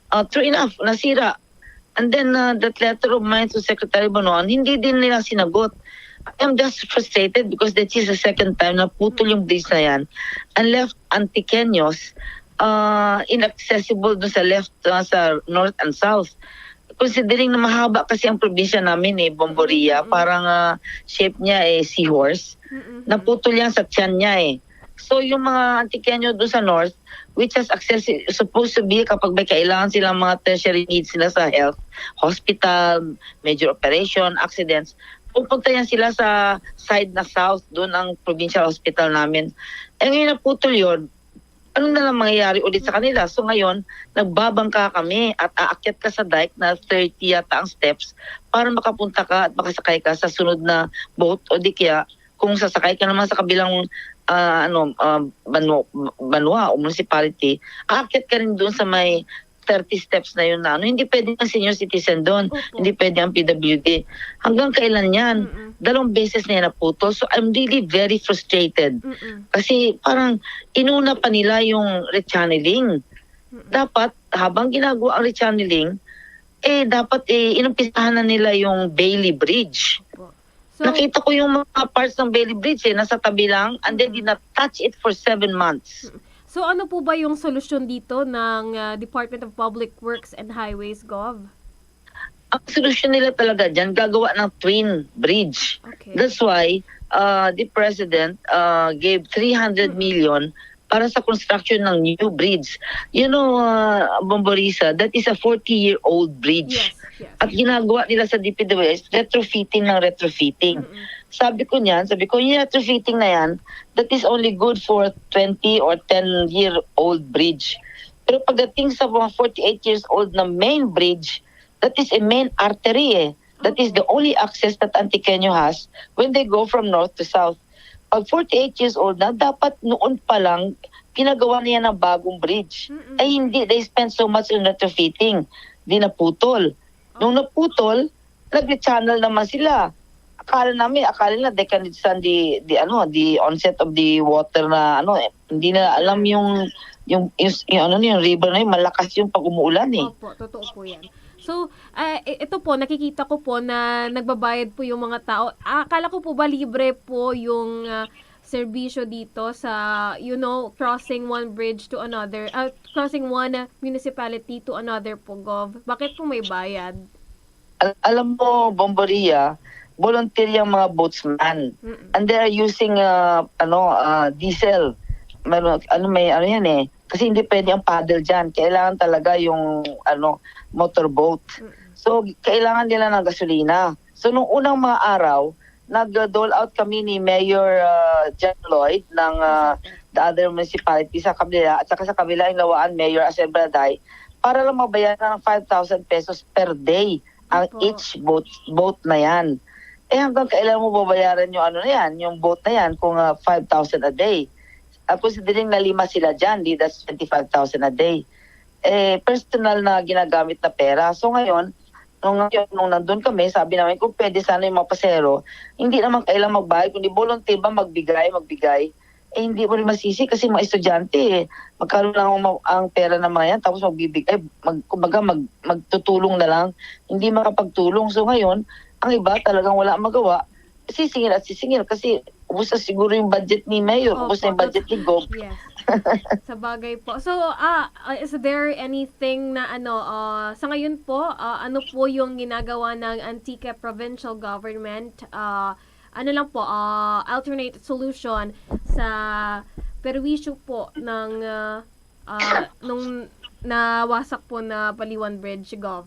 Uh, true enough, nasira. And then, uh, that letter of mine to Secretary Bonoan, hindi din nila sinagot. I am just frustrated because that is the second time na putol yung bridge na yan and left Antiqueños, uh, inaccessible dun sa left, uh, sa north and south. Considering na mahaba kasi ang probinsya namin eh, Bomboria, parang, uh, shape niya eh, seahorse. Naputol yan sa tiyan niya eh. So, yung mga Antiqueño doon sa north, which has access, supposed to be kapag may kailangan silang mga tertiary needs nila sa health, hospital, major operation, accidents, pupunta yan sila sa side na south, doon ang provincial hospital namin. Eh, ngayon naputol yun, ano na lang mangyayari ulit sa kanila? So ngayon, nagbabangka kami at aakyat ka sa dike na thirty yata ang steps para makapunta ka at makasakay ka sa sunod na boat o di kaya kung sasakay ka naman sa kabilang, ah, ano, ah, banwa, banwa o municipality, aakyat ka rin doon sa may thirty steps na yun na ano. Hindi pwede ang senior citizen doon. Opo. Hindi pwede ang P W D. Hanggang kailan yan? Mm-mm. Dalawang beses na yan naputol. So, I'm really very frustrated. Mm-mm. Kasi parang inuna pa nila yung rechanneling. Mm-mm. Dapat, habang ginagawa ang rechanneling, eh, dapat, eh, inumpisahan na nila yung Bailey Bridge. Opo. So, nakita ko yung mga parts ng Bailey Bridge, eh, nasa tabi lang, and then did not touch it for seven months. Mm. So, ano po ba yung solusyon dito ng, ah, Department of Public Works and Highways, Gov? Ang solusyon nila talaga dyan, gagawa ng twin bridge. Okay. That's why, uh, the president, uh, gave three hundred million para sa construction ng new bridge. You know, uh, Bomborisa, that is a forty-year-old bridge. Yes, yes. At ginagawa nila sa D P W H, retrofitting ng retrofitting. Mm-mm. Sabi ko niyan, sabi ko, "Yung retrofitting na yan, that is only good for twenty or ten-year-old bridge." Pero pagdating sa mga forty-eight years old na main bridge, that is a main artery eh. That is the only access that Antiqueño has when they go from north to south. Pag forty-eight years old na, dapat noon pa lang pinagawa niya ng bagong bridge. Mm-mm. Ay hindi, they spent so much on retrofitting. Di naputol. Nung naputol, nag-channel naman sila. Akala namin, akala nila they can withstand the, the, ano, the onset of the water na, ano, eh, hindi na alam yung, yung, yung, yung, ano, yung river na yun, malakas yung pag umuulan eh. Opo, totoo po yan. So, ah, i-, ito po, nakikita ko po na nagbabayad po yung mga tao. Ah, akala ko po ba libre po yung, ah, serbisyo dito sa, you know, crossing one bridge to another, ah, crossing one municipality to another po, Gov? Bakit po may bayad? Al-, alam mo, Bomboria, volunteer yung mga boatsman. Mm-mm. And they are using, uh, ano, uh, diesel. Meron, ano, may, ano yan eh. Kasi hindi pwede ang paddle dyan. Kailangan talaga yung, ano, motorboat. Mm-mm. So, kailangan nila ng gasolina. So, nung unang mga araw, nag-dole out kami ni Mayor, uh, John Lloyd ng, uh, the other municipality sa kabila, at saka sa kabila yung Lawaan, Mayor Asen Baladay, para lang mabayaran ng five thousand pesos per day ang each boat, boat na yan. Eh, hanggang kailan mo babayaran yung ano na yan, yung boat na yan, kung, ah, five thousand a day? Ah, considering na lima sila dyan, di that's twenty-five thousand a day. Eh, personal na ginagamit na pera. So ngayon, nung, ngayon, nung nandun kami, sabi namin, kung pwede sana yung mga pasero, hindi naman kailang magbayad, kundi volunteer ba magbigay, magbigay. Eh, hindi mo rin masisi kasi mga estudyante, eh. Magkano lang ang ma-, ang pera ng mga yan, tapos magbibigay, mag-, kumbaga, mag-, magtutulong na lang, hindi makapagtulong. So, ngayon, ang iba talagang wala magawa, sisingil at sisingil kasi ubos na siguro yung budget ni Mayor, ubos na yung budget ni Gov. Yes. Sa bagay po. So, ah, ah, is there anything na ano, ah, sa ngayon po, ah, ano po yung ginagawa ng Antique Provincial Government, ah, ano lang po, ah, alternate solution sa perwisyo po ng, ah, ah, nung nawasak po na Paliwan Bridge, Gov?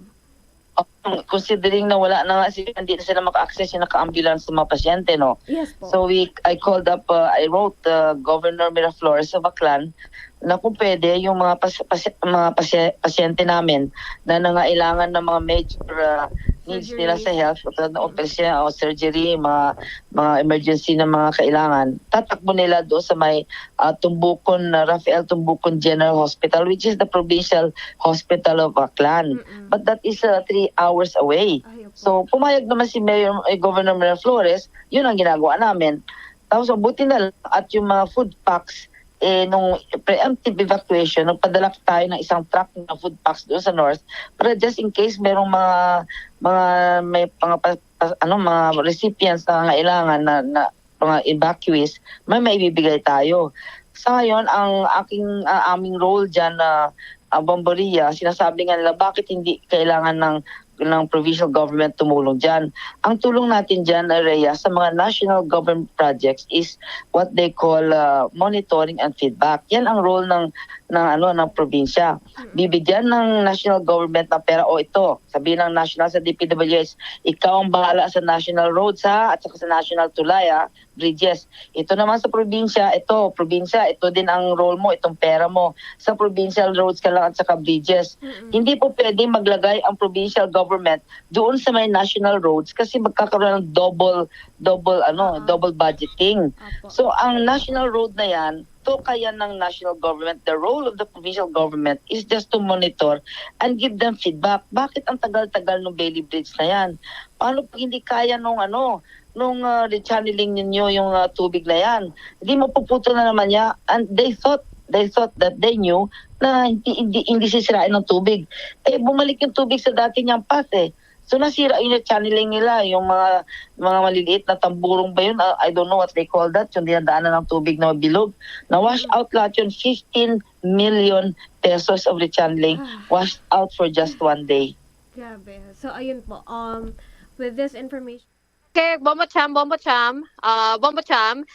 Considering na wala na nga sila, hindi na sila maka-access yung naka-ambulance sa mga pasyente, no? Yes po. So we, I called up, uh, I wrote uh, Governor Miraflores of Aklan na kung pwede yung mga pas, pas, mga pasye, pasyente namin na nangailangan ng mga major uh, needs nila sa health, katulad ng operasyon o surgery, mga mga emergency na mga kailangan, tatakbo nila doon sa may uh, Tumbukon, uh, Rafael Tumbukon General Hospital, which is the provincial hospital of Aklan. Mm-mm. But that is uh, three hours away. Ay, opo. So, pumayag naman si Mayor, eh, Governor Mayor Flores, yun ang ginagawa namin. Tapos, ang buti na lang at yung mga food packs, eh, nung preemptive evacuation, nagpadala tayo ng isang truck ng food packs doon sa north para just in case merong mga mga may mga pa, pa, ano, mga recipients na nangangailangan na, na mga evacuees, may maibibigay tayo. Sa ngayon, ang aking ah, aming role diyan na uh, Bomboria, sinasabi nga nila bakit hindi kailangan ng ng provincial government tumulong diyan. Ang tulong natin diyan, Rhea, sa mga national government projects is what they call uh, monitoring and feedback. Yan ang role ng ng ano ng probinsya. Bibigyan ng national government ng pera, o ito, sabi ng national sa D P W H, ikaw ang bahala sa national roads ha at saka sa national tulay ha, bridges. Ito naman sa probinsya, ito, probinsya, ito din ang role mo, itong pera mo. Sa provincial roads ka lang at saka bridges. Mm-mm. Hindi po pwede maglagay ang provincial government doon sa may national roads kasi magkakaroon ng double double ano, Ah. double budgeting. Opo. So ang national road na yan, to kaya ng national government, the role of the provincial government is just to monitor and give them feedback. Bakit ang tagal-tagal ng Bailey Bridge na yan? Paano pag hindi kaya nung ano, nung uh, rechanneling ninyo yung uh, tubig na yan? Hindi mapuputol na naman niya. And they thought, they thought that they knew na hindi, hindi, hindi sisirain ng tubig. Eh, bumalik yung tubig sa dati niyang path eh. So nasira yung channeling nila, yung mga mga maliliit na tamburong ba yun? Uh, I don't know what they call that, yung dinadaanan ng tubig na bilog. Na wash out lahat yun, fifteen million pesos of rechanneling washed out for just one day. Grabe. So, ayun po. Um, with this information, Okay, Bombo Cham, Bombo Cham, uh, Bombo Cham.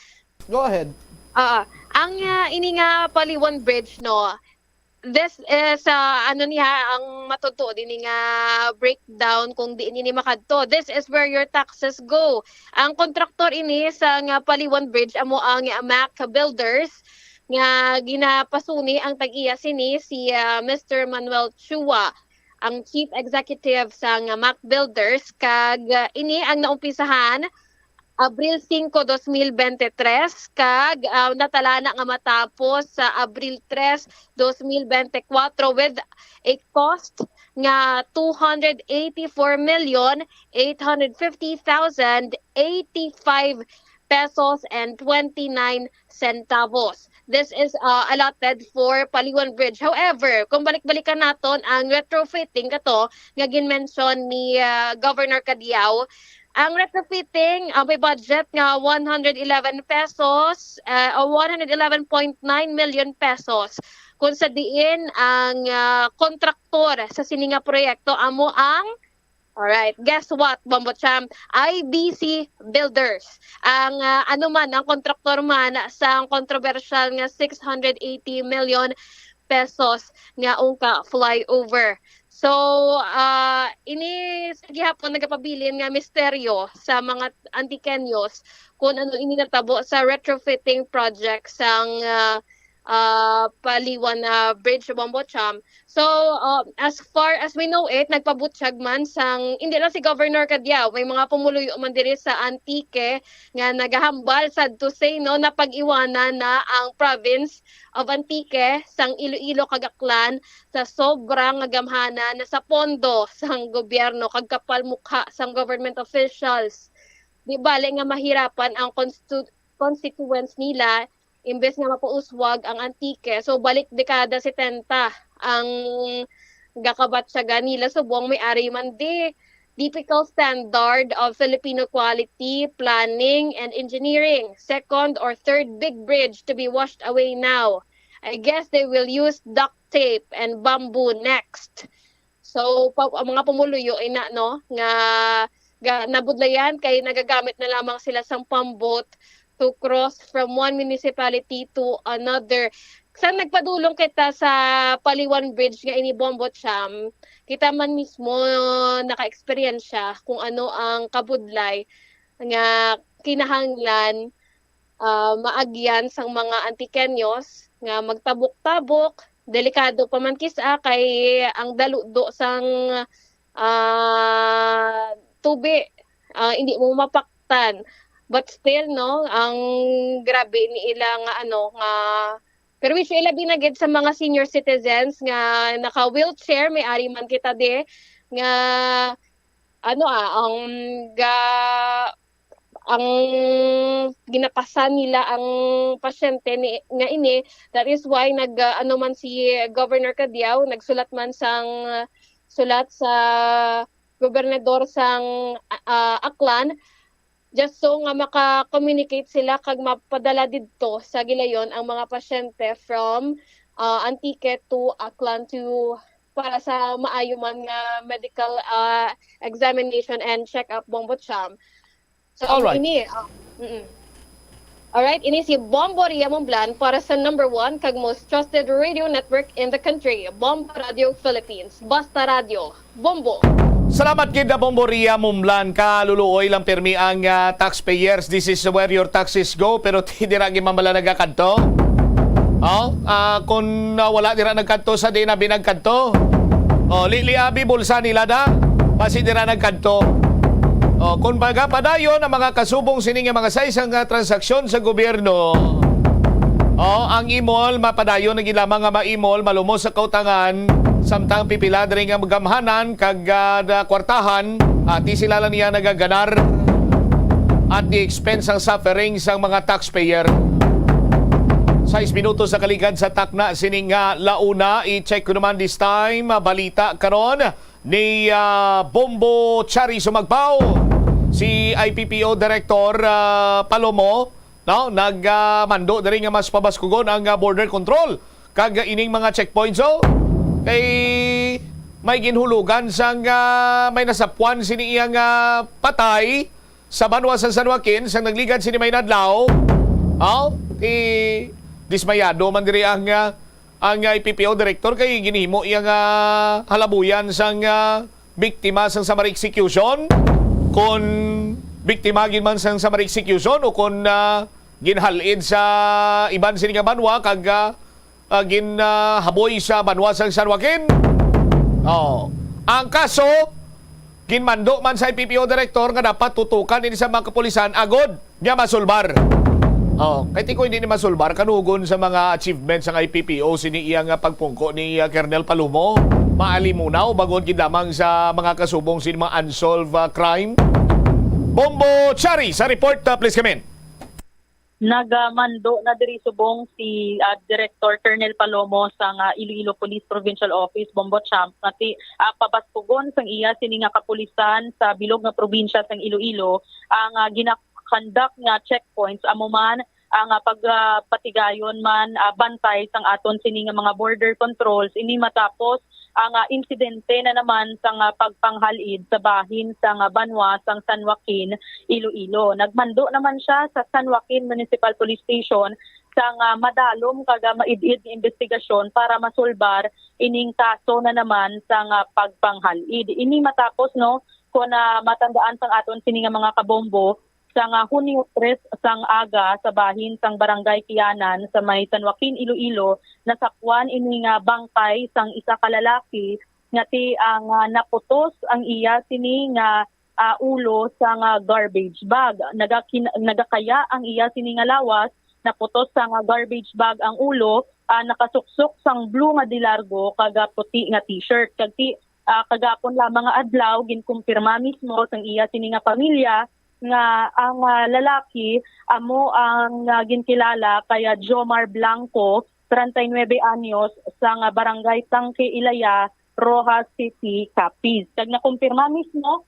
Go ahead. Uh, ang uh, ini nga Paliwan Bridge, no, this is uh, ano niya ang matutuo dini nga breakdown kung di ini makadto. This is where your taxes go. Ang kontraktor ini sa nga Paliwan Bridge amo ang Mac Builders nga ginapasuni ang tag-iya sini si uh, Mister Manuel Chua, ang chief executive sa nga Mac Builders, kag uh, ini ang naumpisahan Abril singko, dos mil bente tres, kag uh, natalana nga matapos sa Abril tres, dos mil bente kwatro with a cost nga two hundred eighty-four million eight hundred fifty thousand eighty-five pesos and twenty-nine centavos. This is uh, allotted for Paliwan Bridge. However, kung balik-balikan naton ang retrofitting kato nga ginmention ni uh, Governor Cadiao, ang retrofitting uh, may budget nga one hundred eleven pesos uh, o one hundred eleven point nine million pesos, kung sa diin ang uh, kontraktor sa sini nga proyekto amo ang Alright, guess what, Bombo Cham? I B C Builders. Ang uh, ano man, ang kontraktor man sa kontrobersyal nga six hundred eighty million pesos nga ungka flyover. So, uh, ini sa gihapon nagapabilin nga misteryo sa mga Antiqueños kung ano ini natabo sa retrofitting project sang uh, uh, Paliwan uh, Bridge, Bombo Cham. So, uh, as far as we know it, nagpabutyag man sang, hindi lang si Governor Cadiao, may mga pumuluyo man diri sa Antique nga nagahambal sad to say, no, na pag-iwanan na ang province of Antique sang Iloilo kag Aklan sa sobra nga gamhanan na sa pondo sang gobyerno kag kapalmukha sang government officials. Di bali nga mahirapan ang constitu- constituents nila imbes nga mapauswag ang Antique. So balik dekada setenta ang gakabatyagan nila subong may ari man di typical standard of Filipino quality planning and engineering. Second or third big bridge to be washed away now. I guess they will use duct tape and bamboo next. So pa, ang mga pumuluyo ina no nga ga-, nabudlayan kay nagagamit na lamang sila sang pambot to cross from one municipality to another. Sa nagpadulong kita sa Paliwan Bridge nga ini, Bombo Cham, kita man mismo naka-eksperyensya kung ano ang kabudlay nga kinahanglan, ah, maagyan sang mga Antiqueños nga magtabok-tabok. Delikado pa man kis-a kay ang daludo sang, ah, tubi, ah, hindi mo mapaktan. But still, no, ang grabe ni ila nga, ano, nga perwisyo, ilabi na gid sa mga senior citizens nga naka-wheelchair, may ari man kita di, nga, ano, ah, ang ga-, ang ginapasan nila ang pasyente ni, nga ini. That is why nag, ah, ano man si Governor Cadiao, nagsulat man sang, ah, sulat sa gobernador sang, ah, ah, Aklan, just so nga maka-communicate sila kag mapadala didto sa gilayon ang mga pasyente from, ah, Antique to Aklan to, para sa maayo man nga medical, ah, examination and check-up, Bombo Cham. So, ang Alright. ini, ah, mm. Alright, ini si Bombo Ria Mumblan para sa number one kag most trusted radio network in the country, Bombo Radio Philippines. Basta Radio, Bombo. Salamat gid na Bombo Ria Mumblan. Kaluluoy lang pirmi ang, ah, taxpayers. This is where your taxes go. Pero ti dira gid man bala nagakadto. Oh, ah, kung, ah, wala dira nagkadto, sa di na binagkadto. Oh, lili abi bulsa nila da. Basi dira nagkadto. Oh, kung baga padayon ang mga kasubong sini nga mga size nga transaksyon sa gobyerno. Oh, ang imol mapadayon na gid lamang nga maimol, malumos sa kautangan, samtang pipila diri nga magamhanan kag, ah, da kwartahan, ati sila lang niya nagaganar at the expense ang suffering sang mga taxpayer. Sais minutos sa kaligad sa takna sini nga launa, i-check ko naman this time, ah, balita karon ni, ah, Bombo Chari Sumagpao, si I P P O Director, ah, Palomo, no, nag, ah, mando diri nga mas pabaskugon ang, ah, border control kag ining mga checkpoints, oh. Kay may ginhulugan sang, ah, may nasapuan sini iyang, ah, patay sa banwa sa San Joaquin sang nagligad sini may nadlaw. Oh, ti dismayado man diri ang, ah, ang, ah, I P P O director kay ginhimo iyang, ah, halabuyan sang, ah, biktima sang summary execution. Kon biktima gid man sang summary execution o kon, ah, ginhal-id sa iban sini nga banwa kag, ah, ah, gin, ah, haboy sa banwa sang San Joaquin. Oh. Ang kaso, ginmando man sa I P P O director nga dapat tutukan ini sa mga kapulisan agod nga masulbar. Oh, kay ti ko hindi ni masulbar kanugon sa mga achievements sang I P P O sini iya nga pagpungko ni, ah, Colonel Palumo. Maalimunaw bagod gid lamang sa mga kasubong sini mga unsolved, ah, crime. Bombo Chari sa report, ah, please come in. Nagamando na diri subong si, ah, Director Colonel Palomo sang, ah, Iloilo Police Provincial Office, Bombo Champ, nga ti, ah, pabaskugon sang iya sini nga kapulisan sa bilog nga probinsya sang Iloilo ang, ah, ginakandak nga checkpoints, amo man ang, ah, pag, ah, patigayon man, ah, bantay sang aton sini nga mga border controls. Ini matapos ang, ah, insidente na naman sang, ah, pagpanghal-id sa bahin sang, ah, banwa sang San Joaquin, Iloilo. Nagmando naman siya sa San Joaquin Municipal Police Station sang, ah, madalom kag, ah, maid-id nga investigasyon para masulbar ining kaso na naman sang, ah, pagpanghal-id. Ini matapos, no, kung, ah, matandaan sang aton sini nga mga kabombo, sang, ah, Hunyo tres sang aga sa bahin sang Barangay Kianan sa may San Joaquin, Iloilo, nasakuan ini nga bangkay sang isa ka lalaki nga ti ang, ah, naputos ang iya sini nga, ah, ulo sang, ah, garbage bag. Nagakin-, nagakaya ang iya sini nga lawas, naputos sang, ah, garbage bag ang ulo, ah, nakasuksok sang blue nga de largo kag, ah, puti nga t-shirt. Kag ti, ah, kagapon lamang nga adlaw, ginkumpirma mismo sang iya sini nga pamilya nga ang, ah, lalaki amo ang, ah, ginkilala kay, ah, Jomar Blanco, treinta y nueve anyos, sang, ah, Barangay Tangke Ilaya, Roxas City, Capiz. Kag nakumpirma mismo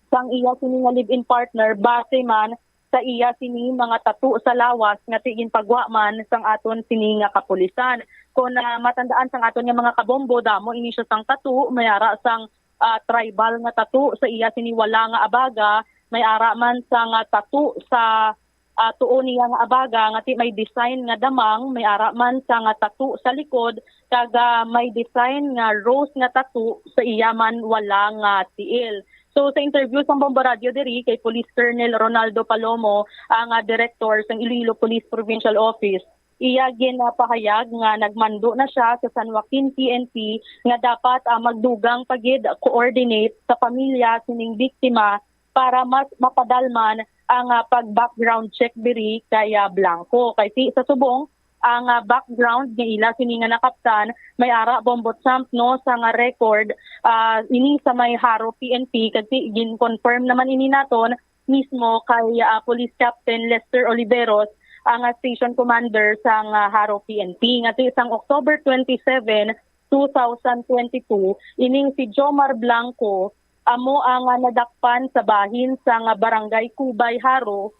sang iya sini nga live-in partner base man sa iya sini mga tattoo sa lawas nga ti ginpagwa man sang aton sini nga kapulisan. Kon, ah, matandaan sang aton nga mga kabombo, damo ini siya sang tattoo, may ara sang ah, tribal nga tattoo sa iya sini wala nga abaga, may ara man sa nga tattoo sa, ah, tuo niya nga abaga nga ti may design nga damang, may ara man sa nga tattoo sa likod, kag, ah, may design nga rose nga tattoo sa iya man wala nga tiil. So, sa interview sang Bombo Radyo diri kay Police Colonel Ronaldo Palomo, ang, ah, direktor sang Iloilo Police Provincial Office, iya ginapahayag nga nagmando na siya sa San Joaquin P N P nga dapat, ah, magdugang pa gid coordinate sa pamilya sining biktima para mas mapadalman ang, ah, pag-background check diri kay, ah, Blanco. Kay si, sa subong, ang, ah, background nga ila sini nga nakaptan may ara, Bombo Champ, no, sa nga record, ah, ini sa may Jaro P N P, kag si, gin-confirm naman ini naton mismo kay, ah, Police Captain Lester Oliveros, ang, ah, station commander sang, ah, Jaro P N P, nga ti sang October twenty-seven, two thousand twenty-two, ining si Jomar Blanco amo ang, ah, nadakpan sa bahin sang, ah, Barangay Cubay, Jaro,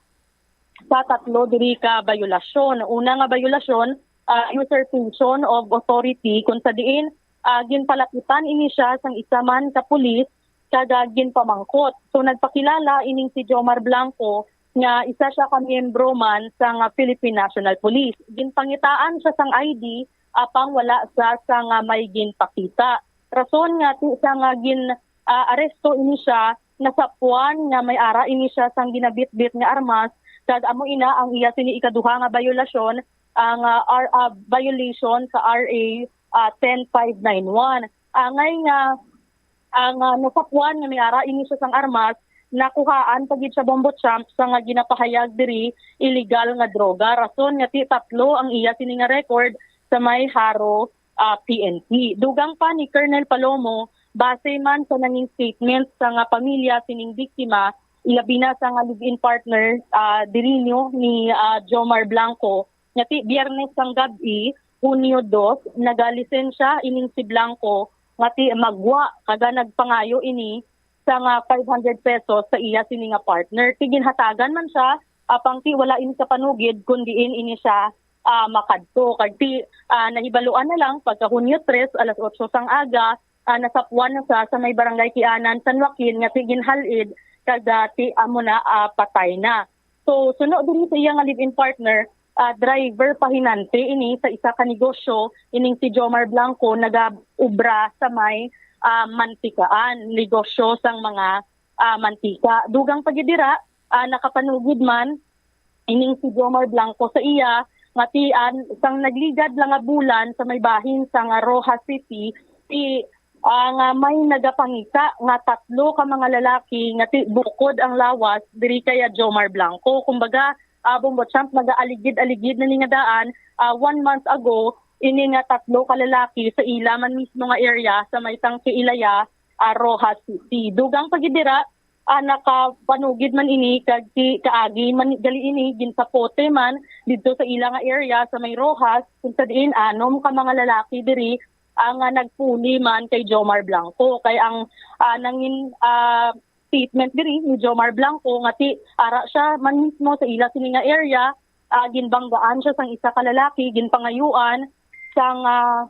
sa tatlo diri ka bayolasyon. Una nga bayolasyon, ah, usurpation of authority, kung sa diin, ah, ginpalapitan ini siya sang isa man ka pulis kag, ah, ginpamangkot. So, nagpakilala ining si Jomar Blanco nga isa siya ka miyembro man sang, ah, Philippine National Police. Ginpangitaan siya sang I D, apang wala siya sang, ah, may ginpakita. Rason nga ti sa nga gin, ah, aresto ini siya, nasapwan nga may ara ini siya sang ginabitbit nga armas, kag amo ina ang iya sini ikaduha nga bayolasyon, ang, ah, R, ah, violation sa R A, ah, ten five nine one. Angay nga ang, ah, nasapwan nga may ara ini siya sang armas, nakuhaan pa gid siya, Bombo Champ, sa nga ginapahayag diri illegal nga droga. Rason nga ti tatlo ang iya sini nga record sa may Jaro, ah, P N P. Dugang pa ni Colonel Palomo, base man sa nangin statement sa nga pamilya sining biktima, ilabi na sa nga live-in partner, ah, diri nyo ni, ah, Jomar Blanco, nga ti Biyernes sang gab-i, Hunyo dos, nagalisensya ining si Blanco nga ti magwa, kaga nagpangayo ini sa nga five hundred pesos sa iya sini nga partner. Ti ginhatagan man siya, apang ti wala ini kapanugid kun diin ini siya, ah, makadto. Kag ti, ah, nahibaluan na lang pagka Hunyo tres, alas otso sang aga, ah, nasapwan na siya sa may barangay Kianan, San Joaquin, nga ti ginhal-id, kag, ah, ti amo na, ah, patay na. So, suno diri sa iya nga live-in partner, ah, driver pahinante ini sa isa ka negosyo, ining si Jomar Blanco nagaobra sa may, ah, mantikaan, negosyo sang mga, ah, mantika. Dugang pa gid dira, ah, nakapanugid man ining si Jomar Blanco sa iya nga ti, ah, sang nagligad lang nga bulan sa may bahin sa nga Roxas City, ti, ah, nga may nagapangita nga tatlo ka mga lalaki nga ti bukod ang lawas diri kay, ah, Jomar Blanco. Kumbaga, ah, Bombo Champ, nagaaligid-aligid na ni nga daan, ah, one month ago, ini nga tatlo ka lalaki sa ila man mismo nga area sa may Tangke Ilaya, ah, Roxas City. Dugang pa gid dira, ah, nakapanugid man ini kag ti kaagi man gali ini, ginsapote man didto sa ila nga area sa may Roxas, kung sa diin anom ka mga lalaki diri ang, ah, nagpuli man kay Jomar Blanco. Kay ang, ah, nangin, ah, statement diri ni Jomar Blanco nga ti ara siya man mismo sa ila sini nga area, ah, ginbanggaan siya sang isa ka lalaki, ginpangayuan sang, ah,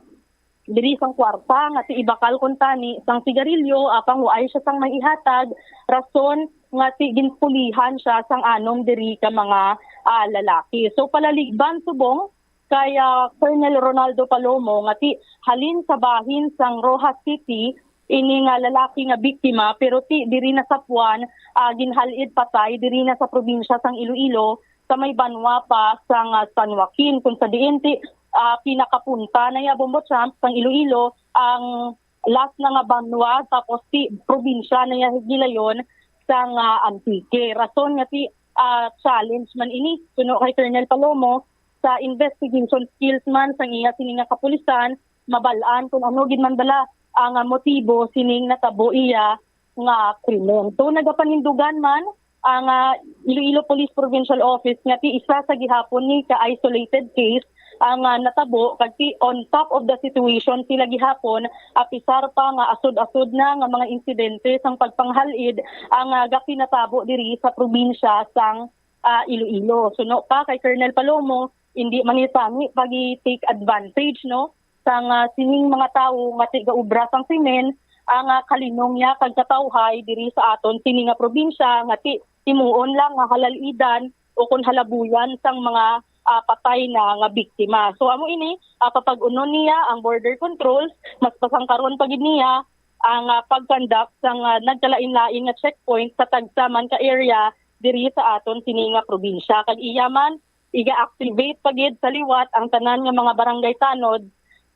diri sang kwarta nga ti ibakal kuntani sang sigarilyo, apang waay siya sang maihatag, rason nga ti ginpulihan siya sang anom diri ka mga, ah, lalaki. So, palaligban subong kay, ah, Colonel Ronaldo Palomo nga ti halin sa bahin sang Roxas City ini nga lalaki nga biktima, pero ti diri na sa Puan, ah, ginhal-id patay diri na sa probinsya sang Iloilo, sa may banwa pa sang, ah, San Joaquin, kung sa diin ti, ah, pinakapunta na ya, Bombo Champ, sang Iloilo, ang last na nga banwa, tapos ti probinsya na ya gilayon sang, ah, Antique. Rason nga ti, ah, challenge man ini, suno kay Colonel Palomo, sa investigation skills man sang iya sini nga kapulisan, mabal-an kung ano gid man bala ang, ah, motibo sining natabo iya nga krimen. So, nagapanindugan man ang, ah, Iloilo Police Provincial Office nga ti isa sa gihapon ni ka isolated case ang, ah, natabo, kag ti on top of the situation sila gihapon, apisar pa nga asod-asod na nga mga insidente sang pagpanghal-id ang, ah, gakinatabo diri sa probinsya sang, ah, Iloilo. Suno pa kay Colonel Palomo, hindi man ni sani pagi-take advantage, no, sang, ah, sining mga tawo nga ti gaobra sang krimen, ang ah, kalinong niya kag katawhay diri sa aton sini nga probinsya nga ti himuon lang nga halal-idan o kon halabuyan sang mga ah, patay na nga biktima. So amo ini, ah, papag-unon niya ang border controls, mas pasangkaron pa gid niya ang ah, pag-conduct sang ah, nagkalain-lain nga checkpoint sa tagsa man ka area diri sa aton sini nga probinsya. Kag iya man, iga-activate pa gid sa liwat ang tanan nga mga barangay tanod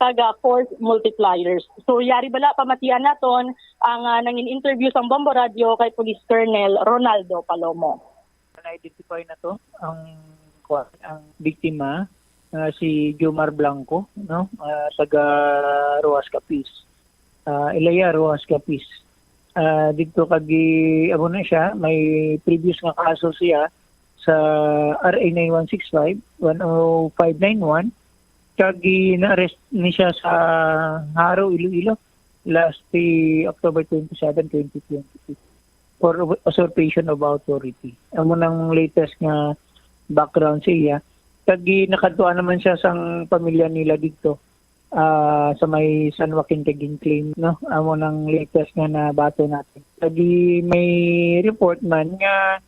kag ah, force multipliers. So yari bala pamatian naton ang ah, nangin-interview sang Bombo Radio kay Police Colonel Ronaldo Palomo. Na-identify na to ang, kuwan, ang biktima nga si Jomar Blanco, no? Ah, taga Roxas, Capiz. Ah, Ilaya, Roxas, Capiz. Ah, dito kag gi-, amo na siya, may previous nga kaso siya sa R A nine one six five, one oh five nine one, kag gina-arrest ni siya sa Jaro, Iloilo, last, eh, October twenty-seven, twenty twenty-two, for usurpation of authority. Amo nang latest nga background sa iya. Kag gi-, nakadtuan naman siya sang pamilya nila dito, ah, sa may San Joaquin kag gin-claim, no? Amo nang latest nga nabato natin. Kag gi-, may report man nga,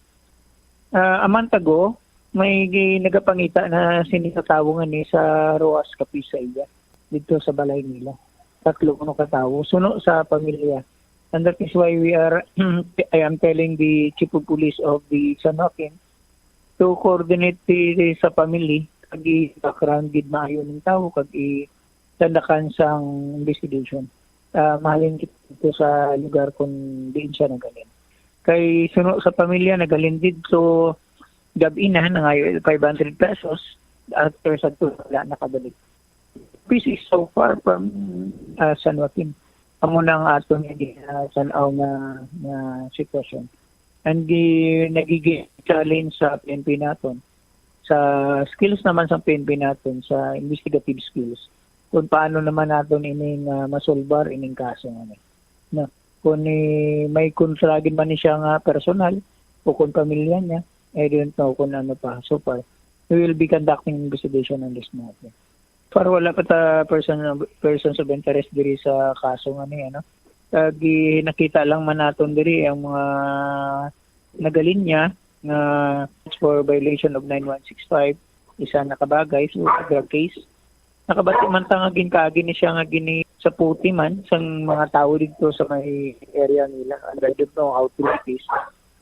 ah, a month ago, may gi-, nagapangita na sini ka tawo nga ni sa Roxas, Capiz sa iya, dito sa balay nila. Tatlo kuno ka tawo, suno sa pamilya. And that is why we are, I am telling the Chief of Police of the San Joaquin to coordinate the, the sa family, kag i-background gid maayo ning tawo, kag i-, tandakan sang investigation. Ah, mahalin kita dito sa lugar kung diin siya naghalin. Kay suno sa pamilya, naghalin dito gab-i na, nangayo five hundred pesos, after sa wala nakabalik. This is so far from, ah, San Joaquin. Amo na ang aton nga ginasan-aw nga, nga sitwasyon. And gi-, nagiging challenge sa P N P naton, sa skills naman sa P N P naton, sa investigative skills, kung paano naman naton ining, ah, masolbar ining kaso nga ni, no? Kung ni, may kontra gid man ni siya nga personal o kung pamilya niya, I don't know kung ano pa. So far, we will be conducting investigation on this matter. Far wala pa ta person, persons of interest diri sa kaso nga ni, ano. Ah, gi-, nakita lang man naton diri ang mga nagalinya nga for violation of nine one six five, isa na kabagay, so drug case. Nakabati man ta nga ginkaagi ni siya nga gini sa puti man sang mga tawo dito sa may area nila. And I don't know how true it is.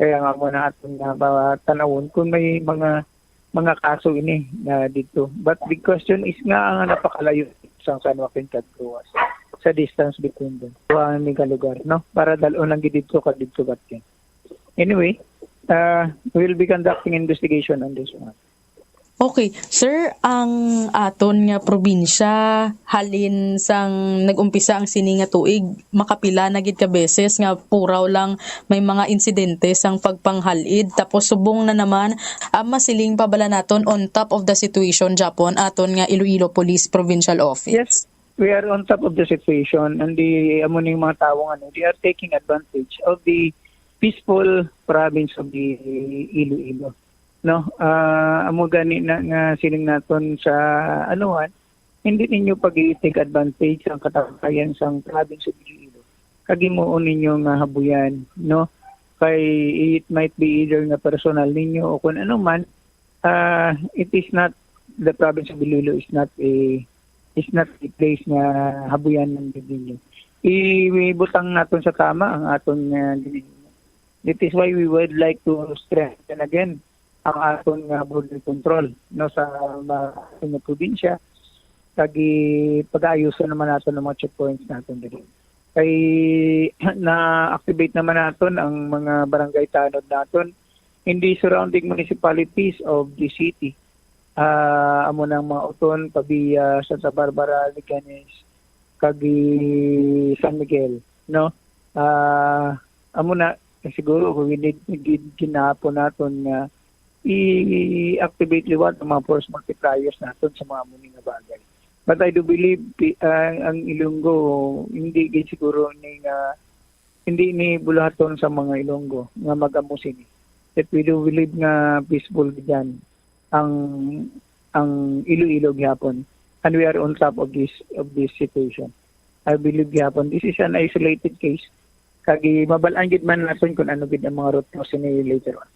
Kaya nga mo na aton nga ba tanawon kung may mga, mga kaso ini na dito. But the question is nga nga napakalayo sang San Joaquin kag Roxas sa distance between them. Wa ni ka lugar, no? Para dalon lang gid dito kag dito batkin. Anyway, uh, we'll be conducting investigation on this one. Okay, sir, ang aton nga probinsya, halin sang nag-umpisa ang sini nga tuig, makapila na gid ka beses nga puraw lang may mga insidente sang pagpanghal-id, tapos subong na naman, ah, masiling pa bala naton on top of the situation, Japon, aton nga Iloilo Police Provincial Office. Yes, we are on top of the situation, and the, amo ning mga tawo nga, no, they are taking advantage of the peaceful province of the Iloilo, no? Ah, amo gani na nga siling naton sa anuhan, hindi ninyo pag-i-take advantage ang katamtayan sang province of Iloilo. Kag himuon ninyo nga habuyan, no? Kay it might be either nga personal ninyo o kung ano man, ah, it is not, the province of Iloilo is not a, is not a place nga habuyan ng ninyo. Ibutang naton sa tama ang aton nga ginahimo. That is why we would like to strengthen again ang aton nga border control, no, sa ma-, sa mga probinsya, kag i-, pag-aayusan naman naton ang mga checkpoints naton diri. Kay na-activate naman naton ang mga barangay tanod naton in the surrounding municipalities of the city. Ah, amo nang mga Oton, Pavia, Santa Barbara, Leganes, kag i-, San Miguel, no? Ah, amo na, siguro, we need gid ginahapon naton nga i-activate liwat ang mga force multipliers naton sa mga amo ni nga bagay. But I do believe, pi-, ah, ang Ilonggo, hindi gid siguro ni nga, hindi ni buluhaton sa mga Ilonggo nga mag-amo sini. That we do believe nga peaceful gid yan ang, ang Iloilo gihapon. And we are on top of this, of this situation. I believe gihapon, this is an isolated case. Kag mabal-an gid man naton kung ano gid ang mga root cause ni later on.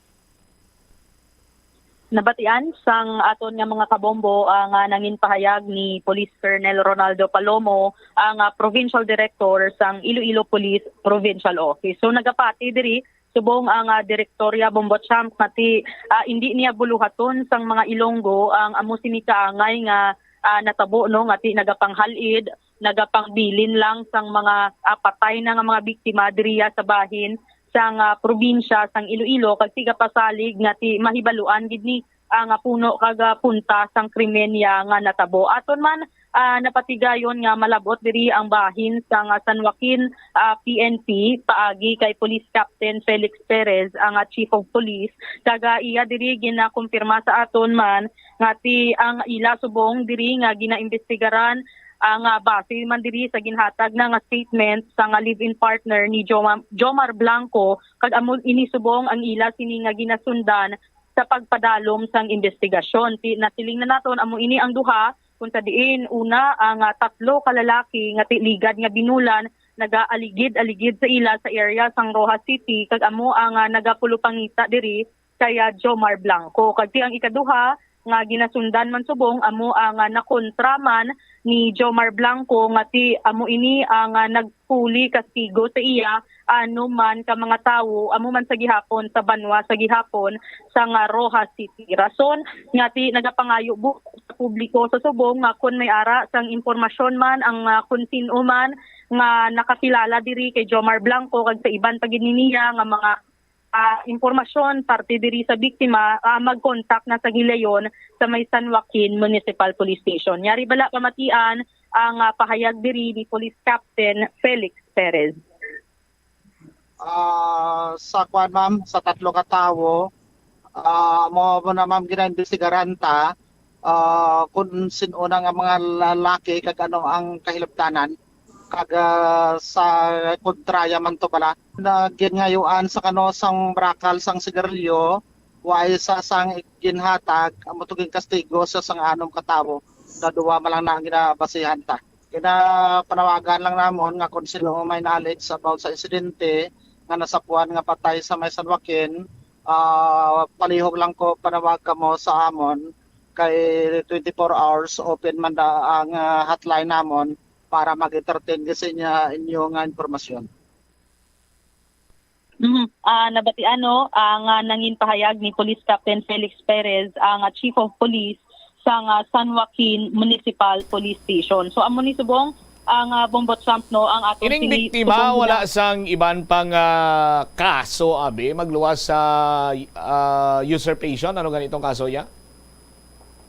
Nabatian sang aton nga mga kabombo ang, ah, nangin pahayag ni Police Colonel Ronaldo Palomo, ang, ah, Provincial Director sang Iloilo Police Provincial Office. So nagapati diri subong ang, ah, direktorya Bombo Champ nga ti, ah, indi niya buluhaton sang mga Ilonggo ang amo sini kaangay nga, ah, natabo, no, nga ti nagapanghalid, nagapangbilin lang sang mga, ah, patay na nga mga biktima diriya sa bahin sang, ah, probinsya sang Iloilo, kag tigapasalig nga ti mahibaluan gid ni ang, ah, puno kag, ah, punta sang krimen ya nga natabo. Aton man, ah, napatigayon nga malab-ot diri ang bahin sang, ah, San Joaquin, ah, P N P paagi kay Police Captain Felix Perez, ang, ah, Chief of Police, kag, ah, iya diri ginakumpirma sa aton man nga ti ang ila subong diri nga ginaimbestigaran, ah, nga base man diri sa ginhatag na nga statement sang, ah, live-in partner ni Joma-, Jomar Blanco, kag amo ini subong ang ila sini nga ginasundan sa pagpadalom sang imbestigasyon. Ti nasiling na naton, amo ini ang duha kung sa diin una ang, ah, tatlo ka lalaki nga ti ligad nga binulan nagaaligid-aligid sa ila sa area sang Roxas City, kag amo ang, ah, nagapulupangita diri kay, ah, Jomar Blanco. Kag ti ang ikaduha nga ginasundan man subong amo ang, ah, nakontra man ni Jomar Blanco nga ti amo ini ang, ah, nagpuli kastigo sa iya ano man ka mga tawo, amo man sa gihapon sa banwa sa gihapon sang, ah, Roxas City. Rason nga ti nagapangayo bu sa publiko sa subong nga kon may ara sang impormasyon man ang, ah, kon sin-o man nga nakakilala diri kay Jomar Blanco kag sa iban pa gid niya nga mga, ah, impormasyon parte diri sa biktima, ah, mag-contact na sa hilayon sa may San Joaquin Municipal Police Station. Yari bala pamatian ang, ah, pahayag diri ni Police Captain Felix Perez. Ah, sa kuan, ma'am, sa tatlo ka tawo, ah, mo mo na, ma'am, ginaimbestigaran ta, ah, kung sin-o na nga mga lalaki kag ano ang kahilabtanan, kag, ah, sa kontraya man to bala na gingayuan sa kano sang brakal sang sigarilyo, wa isa sang ginhatag, amo to ginkastigo sa sang anom ka tawo, na duwa man lang na ang ginabasihan ta. Ginapanawagan lang namon nga kung sino may knowledge about sa insidente nga nasapuan nga patay sa may San Joaquin, ah, palihog lang ko panawag kamo sa amon kay twenty-four hours open man da ang, ah, hotline namon para mag-entertain sa inyo, inyo nga impormasyon. Mhm. Ah, nabatian, no, ang, ah, nangin pahayag ni Police Captain Felix Perez, ang, ah, Chief of Police sang, ah, San Joaquin Municipal Police Station. So amo ni subong ang, ah, Bombo Champ, no, ang aton Ining sini-, biktima, subong wala gina- sang iban pang ah, kaso, abi, magluwas sa ah, usurpation. Ano ganitong kaso ya?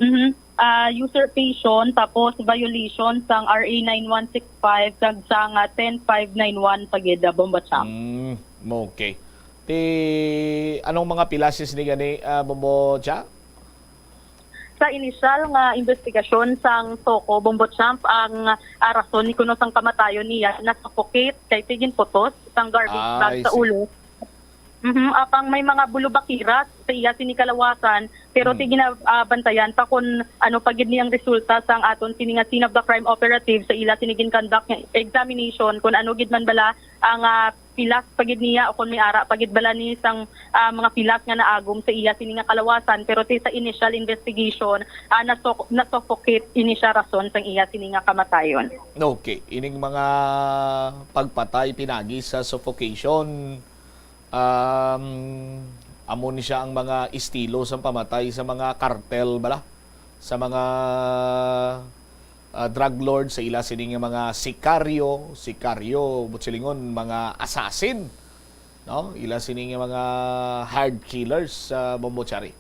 Mhm. Ah, usurpation, tapos violation sang R A nine one six five kag sang, ah, ten five nine one pa gid, ah, Bombo Champ. Mm, okay. Ti anong mga pilasis ni gani, ah, Bombo Cha? Sa inisyal nga investigasyon sang SOCO, Bombo Champ, ang, ah, rason ni kuno sang kamatayon niya na suffocate kay ti ginputos sang garbage Ah, bag I sa see. Ulo. Mhm, apang may mga bulubakiras sa iya sini kalawasan, pero Hmm. ti ginabantayan pa kung ano pa gid ni ang resulta sang aton sini nga scene of the crime operative sa ila sini gin-conduct nga examination, kung ano gid man bala ang, ah, pilas pa gid niya o kung may ara pa gid bala ni sang, ah, mga pilas nga naagom sa iya sini nga kalawasan, pero ti sa initial investigation, ah, naso-, na-suffocate ini siya rason sang iya sini nga kamatayon. Okay, ining mga pagpatay pinagi sa suffocation, um, amo ni siya ang mga estilo sa pamatay sa mga kartel bala, sa mga ah, drug lord, sa ila sini nga mga sikaryo, sikaryo, buot silingon, mga assassin, no? Ila sini nga mga hard killers sa Bombo Chari.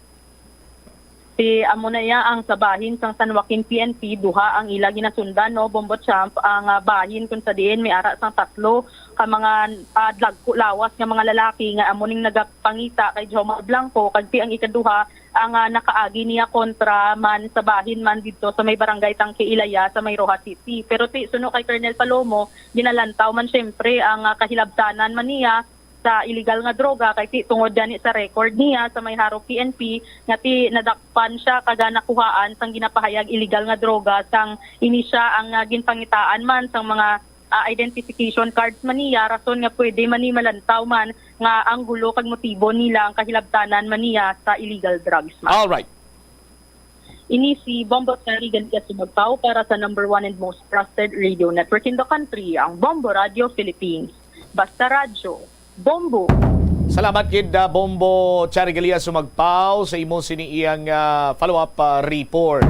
Si amo na iya ang sa bahin sang San Joaquin P N P, duha ang ila ginasundan, no, Bombo Champ, ang, ah, bahin kung sa diin may ara sang tatlo ka mga, ah, dagko lawas nga mga lalaki nga amo ning nagapangita kay Jomar Blanco, kag ti ang ikaduha ang, ah, nakaagi niya kontra man sa bahin man didto sa may barangay Tangke Ilaya sa may Roxas City. Pero ti suno kay Colonel Palomo, ginalantaw man siyempre ang, ah, kahilabtanan man niya sa iligal nga droga, kay ti tungod gani sa record niya sa may Jaro P N P nga ti nadakpan siya kag nakuhaan sang ginapahayag iligal nga droga sang ini siya ang, ah, ginpangitaan man sang mga, ah, identification cards man niya, rason nga pwede man ni malantaw man nga ang gulo kag motibo nila ang kahilabtanan man niya sa illegal drugs, ma'am. All right. Ini si Bombo Terry Gantias Sumagpao para sa number one and most trusted radio network in the country, ang Bombo Radio Philippines. Basta Radyo, Bombo. Salamat gid, ah, Bombo Charigalia Sumagpao, sa imo sini iyang, ah, follow-up, ah, report.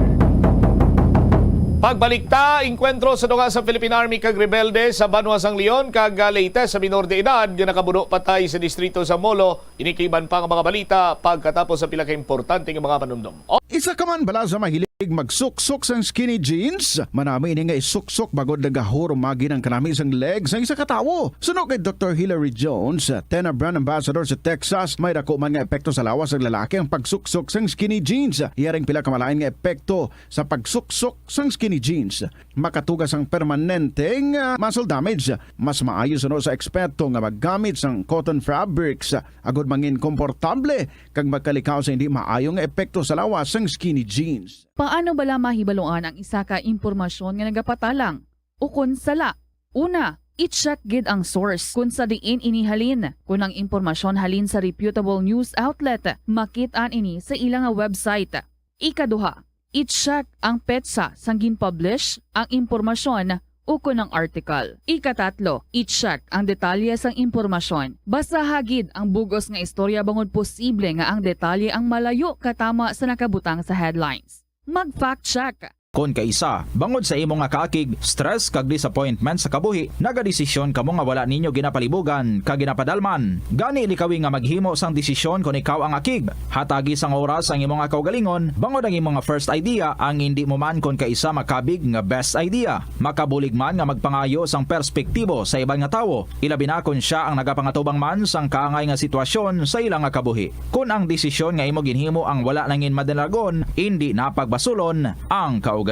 Pagbalik ta, engkwentro sa tunga sa Philippine Army kag rebelde sa banwa sang Leon kag, ah, Leyte sa minor de edad nga nakabuno patay sa distrito sa Molo. Ini kag iban pa nga mga balita pagkatapos sa pila ka importante nga mga panumdom. Isa ka man bala sa mahilig magsuksok sang skinny jeans? Manami ini nga isuksok bangod nagahurumagi ang kanami sang leg sang isa ka tawo. Suno kay Doktor Hilary Jones, Tena Brand Ambassador sa Texas, may dako man nga epekto sa lawas sang lalaki ang pagsuksok sang skinny jeans. Iya ring pila ka malain nga epekto sa pagsuksok sang skinny jeans. Makatuga sang permanenteng, ah, muscle damage. Mas maayo suno sa eksperto nga maggamit sang cotton fabrics, ah, agod mangin komportable kag magkalikaw sa hindi maayo nga epekto sa lawas sang skinny jeans. Paano bala mahibaluan ang isa ka impormasyon nga nagapatalang ukon sala? Una, i-check gid ang source kon sa diin ini halin. Kon ang impormasyon halin sa reputable news outlet, makit-an ini sa ila nga website. Ikaduha, i-check ang petsa sang gin-publish ang impormasyon ukon ang article. Ikatatlo, i-check ang detalye sang impormasyon. Basaha gid ang bug-os nga istorya bangod posible nga ang detalye ang malayo katama sa nakabutang sa headlines. Mag-fact check. Kon kaisa, bangod sa imo nga kaakig, stress kag disappointment sa kabuhi, nagadesisyon kamo nga wala ninyo ginapalibugan kag ginapadalman. Gani, likawi nga maghimo sang desisyon kon ikaw ang akig. Hatagi sang oras ang imo nga kaugalingon, bangod ang imo nga first idea ang indi mo man kon kaisa makabig nga best idea. Makabulig man nga magpangayo sang perspektibo sa iban nga tawo, ilabi na kon sia ang nagapangatubang man sang kaangay nga sitwasyon sa ila nga kabuhi. Kon ang desisyon nga imo ginhimo ang wala nangin madalagon, indi na pagbasulon ang kaugalingon.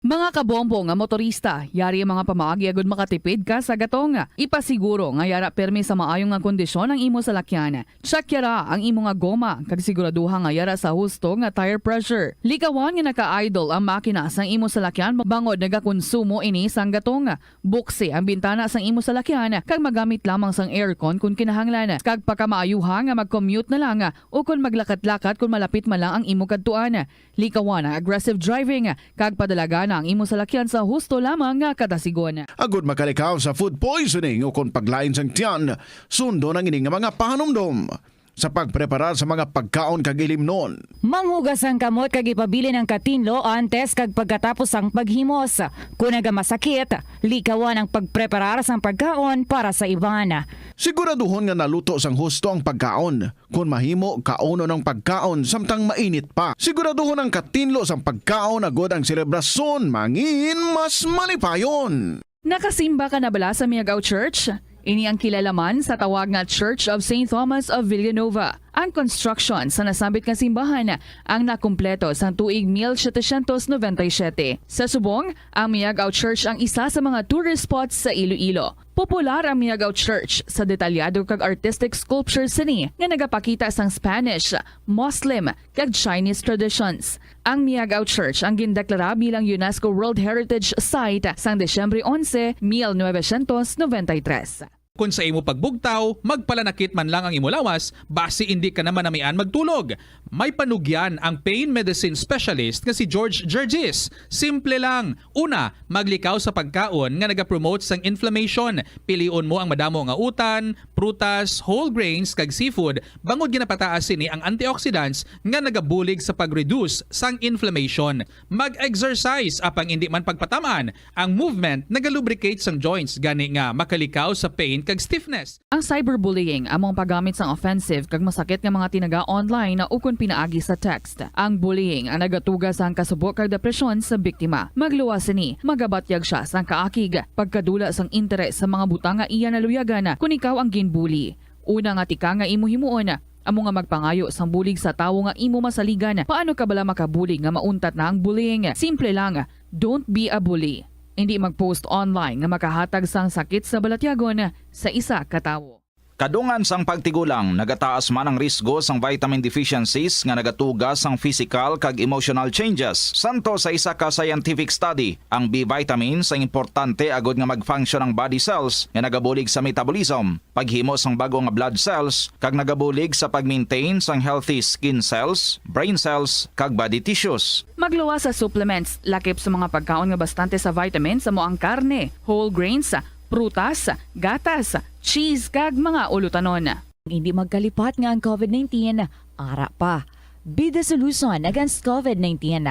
Mga kabombo nga motorista, yari ang mga pamaagi agud makatipid ka sa gatong. Ipasiguro nga yara pirmi sa maayo nga kondisyon ang imo salakyan. Check yara ang imo nga goma, kag siguraduha nga yara sa husto nga tire pressure. Likawan nga naka-idle ang makina sang imo salakyan bangod nagakonsumo ini sang gatong. Buksi ang bintana sang imo salakyan, kag magamit lamang sang aircon kon kinahanglan, kag pakamaayuha nga mag-commute na lang o kon maglakat-lakat kon malapit man lang ang imo kadtuan. Likawan ang aggressive driving, kag padalagana ang imo salakyan sa husto lamang nga kadasigon. Agud makalikaw sa food poisoning o kon paglain sang tiyan, sundon ang ini nga mga pahanumdom sa pagpreparar sa mga pagkaon kag ilimnon. Manghugas ang kamot kag ipabilin ang katinlo antes kag pagkatapos sang paghimos. Kon nagamasakit, likawan ang pagpreparar sang pagkaon para sa iban. Siguraduhon nga naluto sang husto ang pagkaon. Kon mahimo, kaunon ang pagkaon samtang mainit pa. Siguraduhon ang katinlo sang pagkaon agud ang selebrasyon mangin mas malipayon. Nakasimba ka na bala sa Miagao Church? Ini ang kilala man sa tawag nga Church of Saint Thomas of Villanova. Ang construction sa nasambit nga simbahan ang nakumpleto sang tuig mil setecientos noventa y siete. Sa subong, ang Miagao Church ang isa sa mga tourist spots sa Iloilo. Popular ang Miagao Church sa detalyado kag artistic sculptures sini nga nagapakita sang Spanish, Muslim, kag Chinese traditions. Ang Miagao Church ang gindeklara bilang UNESCO World Heritage Site sang Disyembre onse, mil novecientos noventa y tres. Kon sa imo pagbugtaw, magpalanakit man lang ang imo lawas, basi indi ka na manamian magtulog. May panugyan ang pain medicine specialist nga si George Gergis. Simple lang. Una, maglikaw sa pagkaon nga nagapromote sang inflammation. Pilion mo ang madamo nga utan, prutas, whole grains, kag seafood, bangod ginapataas sini ang antioxidants nga nagabulig sa pag-reduce sang inflammation. Mag-exercise, apang indi man pagpatam-an, ang movement nagalubricate sang joints, gani nga makalikaw sa pain kag stiffness. Ang cyberbullying amo ang paggamit sang offensive kag masakit nga mga tinaga online ukon pinaagi sa text. Ang bullying ang nagatuga sang kasubo kag depresyon sa biktima. Magluwas sini, magabatyag sia sang kaakig, pagkadula sang interes sa mga butang nga iya naluyagan kon ikaw ang ginbully. Una nga tikang nga imo himuon, amo nga magpangayo sang bulig sa tawo nga imo masaligan. Paano ka bala makabulig nga mauntat na ang bullying? Simple lang, don't be a bully. Indi mag-post online nga makahatag sang sakit sa balatyagon sa isa ka tawo. Kadungan sang pagtigulang, nagataas man ang risgo sang vitamin deficiencies nga nagatuga sang physical kag emotional changes. Santo sa isa ka scientific study, ang B vitamins ang importante agud nga mag-function ang body cells nga nagabulig sa metabolism, paghimo sang bag-o nga blood cells, kag nagabulig sa pag-maintain sang healthy skin cells, brain cells, kag body tissues. Magluwas sa supplements, lakip sa mga pagkaon nga bastante sa vitamins, amo ang karne, whole grains, prutas, gatas, cheese, kag mga ulutanon. Hindi magkalipat nga ang covid nineteen ara pa. Be the solution against covid nineteen.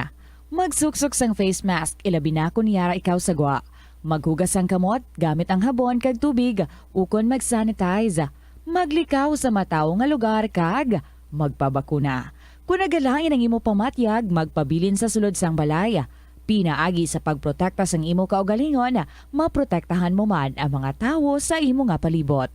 Magsuksok sang face mask, ilabi na kon yara ikaw sa gwa. Maghugas sang kamot gamit ang habon kag tubig, ukon mag-sanitize. Maglikaw sa matawo nga lugar kag magpabakuna. Kon nagalain ang imo pamatyag, magpabilin sa sulod sang balay. Pinaagi sa pagprotekta sang imo kaugalingon, maprotektahan mo man ang mga tawo sa imo nga palibot.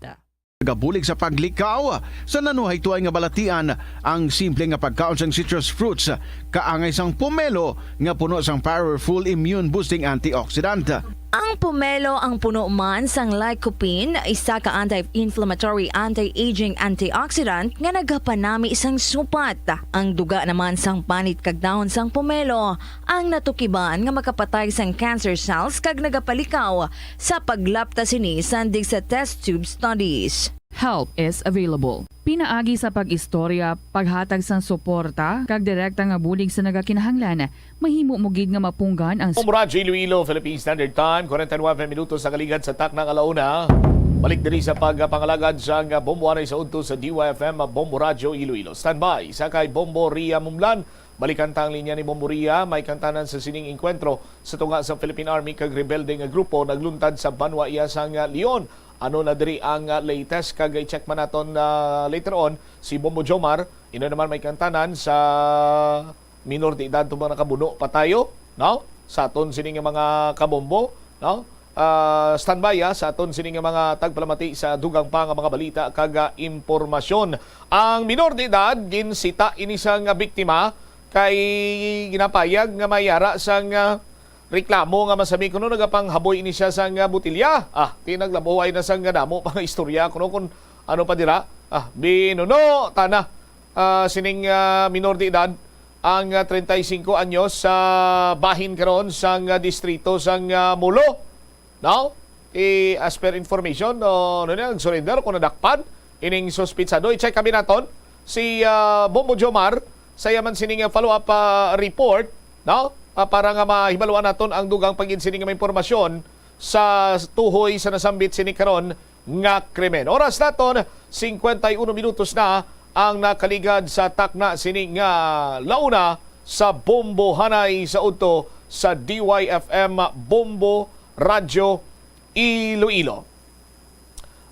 Nagabulig sa paglikaw sa nanuhaytoy nga balatian ang simple nga pagkaon sang citrus fruits, kaangay sang pomelo nga puno sang powerful immune boosting antioxidant. Ang pomelo ang puno man sang lycopene, isa ka anti-inflammatory, anti-aging antioxidant nga nagapanami sang supat. Ang duga naman sang panit kag dahon sang pomelo ang natukiban nga makapatay sang cancer cells kag nagapalikaw sa paglapta sini sandig sa test tube studies. Help is available. Pinaagi sa pag-istorya, paghatag sang suporta, kag direkta nga bulig sa nagakinahanglan, mahimo mo gid nga mapunggan ang Bombo Radyo Iloilo, Philippine Standard Time, forty-one minutos sa kaligad sa takna nga launa. Balik diri sa pagpangalagad sang Bombo anay sa udto sa D Y F M Bombo Radyo Iloilo. Standby sa kay Bombo Ria Mumlan. Balikan ta ang linya ni Bombo Ria. May kantanan sa sining engkwentro sa tunga sa Philippine Army kag rebelde nga grupo nagluntad sa banwa iya sang Leon. Ano na diri ang latest? Kag i-check man naton, ah, later on si Bombo Jomar. Ino naman may kantanan sa minor de edad tubang nakabuno pa tayo, no? Sa aton sini nga mga kabombo, no? Ah, standby, ah, sa aton sini nga mga tagpalamati sa dugang pa nga mga balita kag, ah, impormasyon. Ang minor de edad ginsita ini sang biktima kay ginapayag nga may ara sang, ah, reklamo nga masami kuno nagapanghaboy ini siya sang, ah, botelya. Ah, ti naglabuhay na sang, ah, damo pa nga istorya kuno kung ano pa dira. Ah, binuno tana, ah, sining, ah, minor de edad ang, ah, treinta y cinco anyos sa bahin karon sang, ah, distrito sang, ah, Molo. Now, i-, as per information, no, ano niya, nag-surrender kung nadakpan ining suspitsado. I-check kami naton si, ah, Bombo Jomar sa iya man sining follow-up, ah, report, no? Ah, para nga mahibaluan naton ang dugang pagid sini nga mga impormasyon sa tuhoy sa nasambit sini karon nga krimen. Oras naton, cincuenta y uno minutos na ang nakaligad sa takna sini nga launa sa Bombo Hanay sa udto sa D Y F M Bombo Radyo Iloilo.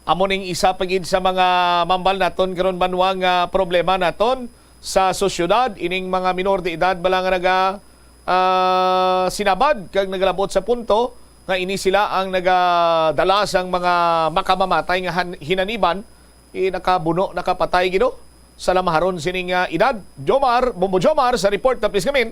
Amo ning isa pa gid sa mga mambal naton karon, banwa, nga problema naton sa sosyedad, ining mga minor de edad bala nga naga, ah, sinabad kag nagalabot sa punto nga ini sila ang nagadala sang mga makamamatay nga han-, hinaniban, eh, nakabuno, nakapatay gid, oh, sa lamaharon sining, ah, edad. Jomar, Bombo Jomar sa report na, please, kamin.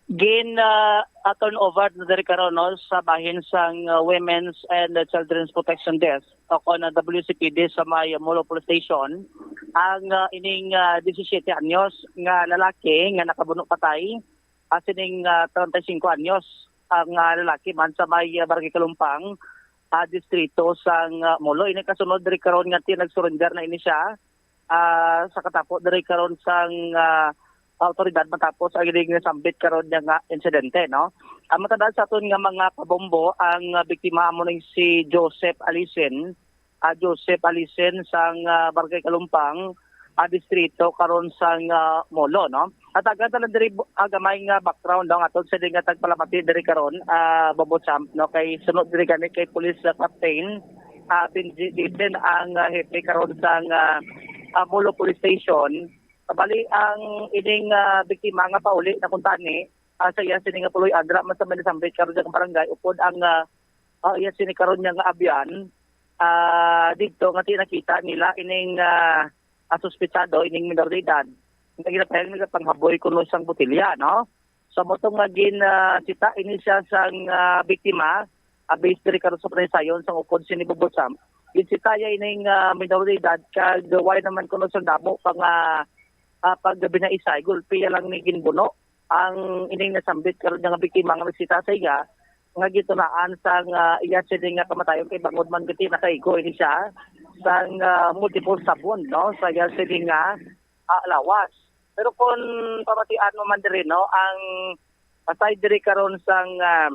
Gin, ah, ah, turn over na diri karon, no, sa bahin sang, ah, Women's and, ah, Children's Protection Desk o kon, ah, W C P D sa may, ah, Molo Police Station ang, ah, ining, ah, disisiete anyos nga lalaki nga nakabuno patay, ah, sining, ah, treinta y cinco anyos ang, ah, lalaki man sa may, ah, Barangay Kalumpang, ah, distrito sang, ah, Molo. Ini kasunod diri karon nga ti-, nag-surrender na ini siya, ah, sa katapo diri karon sang, ah, awtoridad matapos ang ining nasambit karon niya nga insidente, no? Ang matandaan sa aton nga mga kabombo, ang, ah, biktima amo ning si Joseph Alisen, ah, Joseph Alisen sang, ah, Barangay Kalumpang, ah, distrito karon sang, ah, Molo, no? Hatagan ta lang diri bu-, ah, gamay nga background, no, atong sa nga tagpalamati diri karon, ah, Bombo Champ, no, kay sunod diri gani kay Police, ah, Captain, ah, Benji Dicen ang, ah, hepe karon sang, ah, ah, Molo Police Station. Bali, ang ining, ah, biktima nga pauli na kuntani, ah, sa iya sini nga puloy agra man sa may nasambit karon sa barangay, upod ang, ah, ah, iya sini karon niya nga abyan, ah, didto nga ti-, nakita nila ining, ah, ah, suspetsado, ining minor de edad. Nga ginapahayag nagapanghaboy kuno sang botelya, no? So, mo to nga gin, ah, sita ini siya sang, ah, biktima, ah, based diri karon sa panaysayon sang upod sini Bombo Champ. Ginsita ya ining, ah, minor de edad kag wala naman kuno sang damo pa nga, ah, pagbinaisay, gulpi ya lang ni ginbuno ang ining nasambit karon nga biktima nga nagsita sa iya nga gitunaan sang, ah, iya sini nga kamatayon kay bangod man gid nakaigo ini siya sang, ah, multiple sabon, no, sa iya sini nga, ah, lawas. Pero kung pamatian mo man diri, no, ang aside diri karon sang, ah,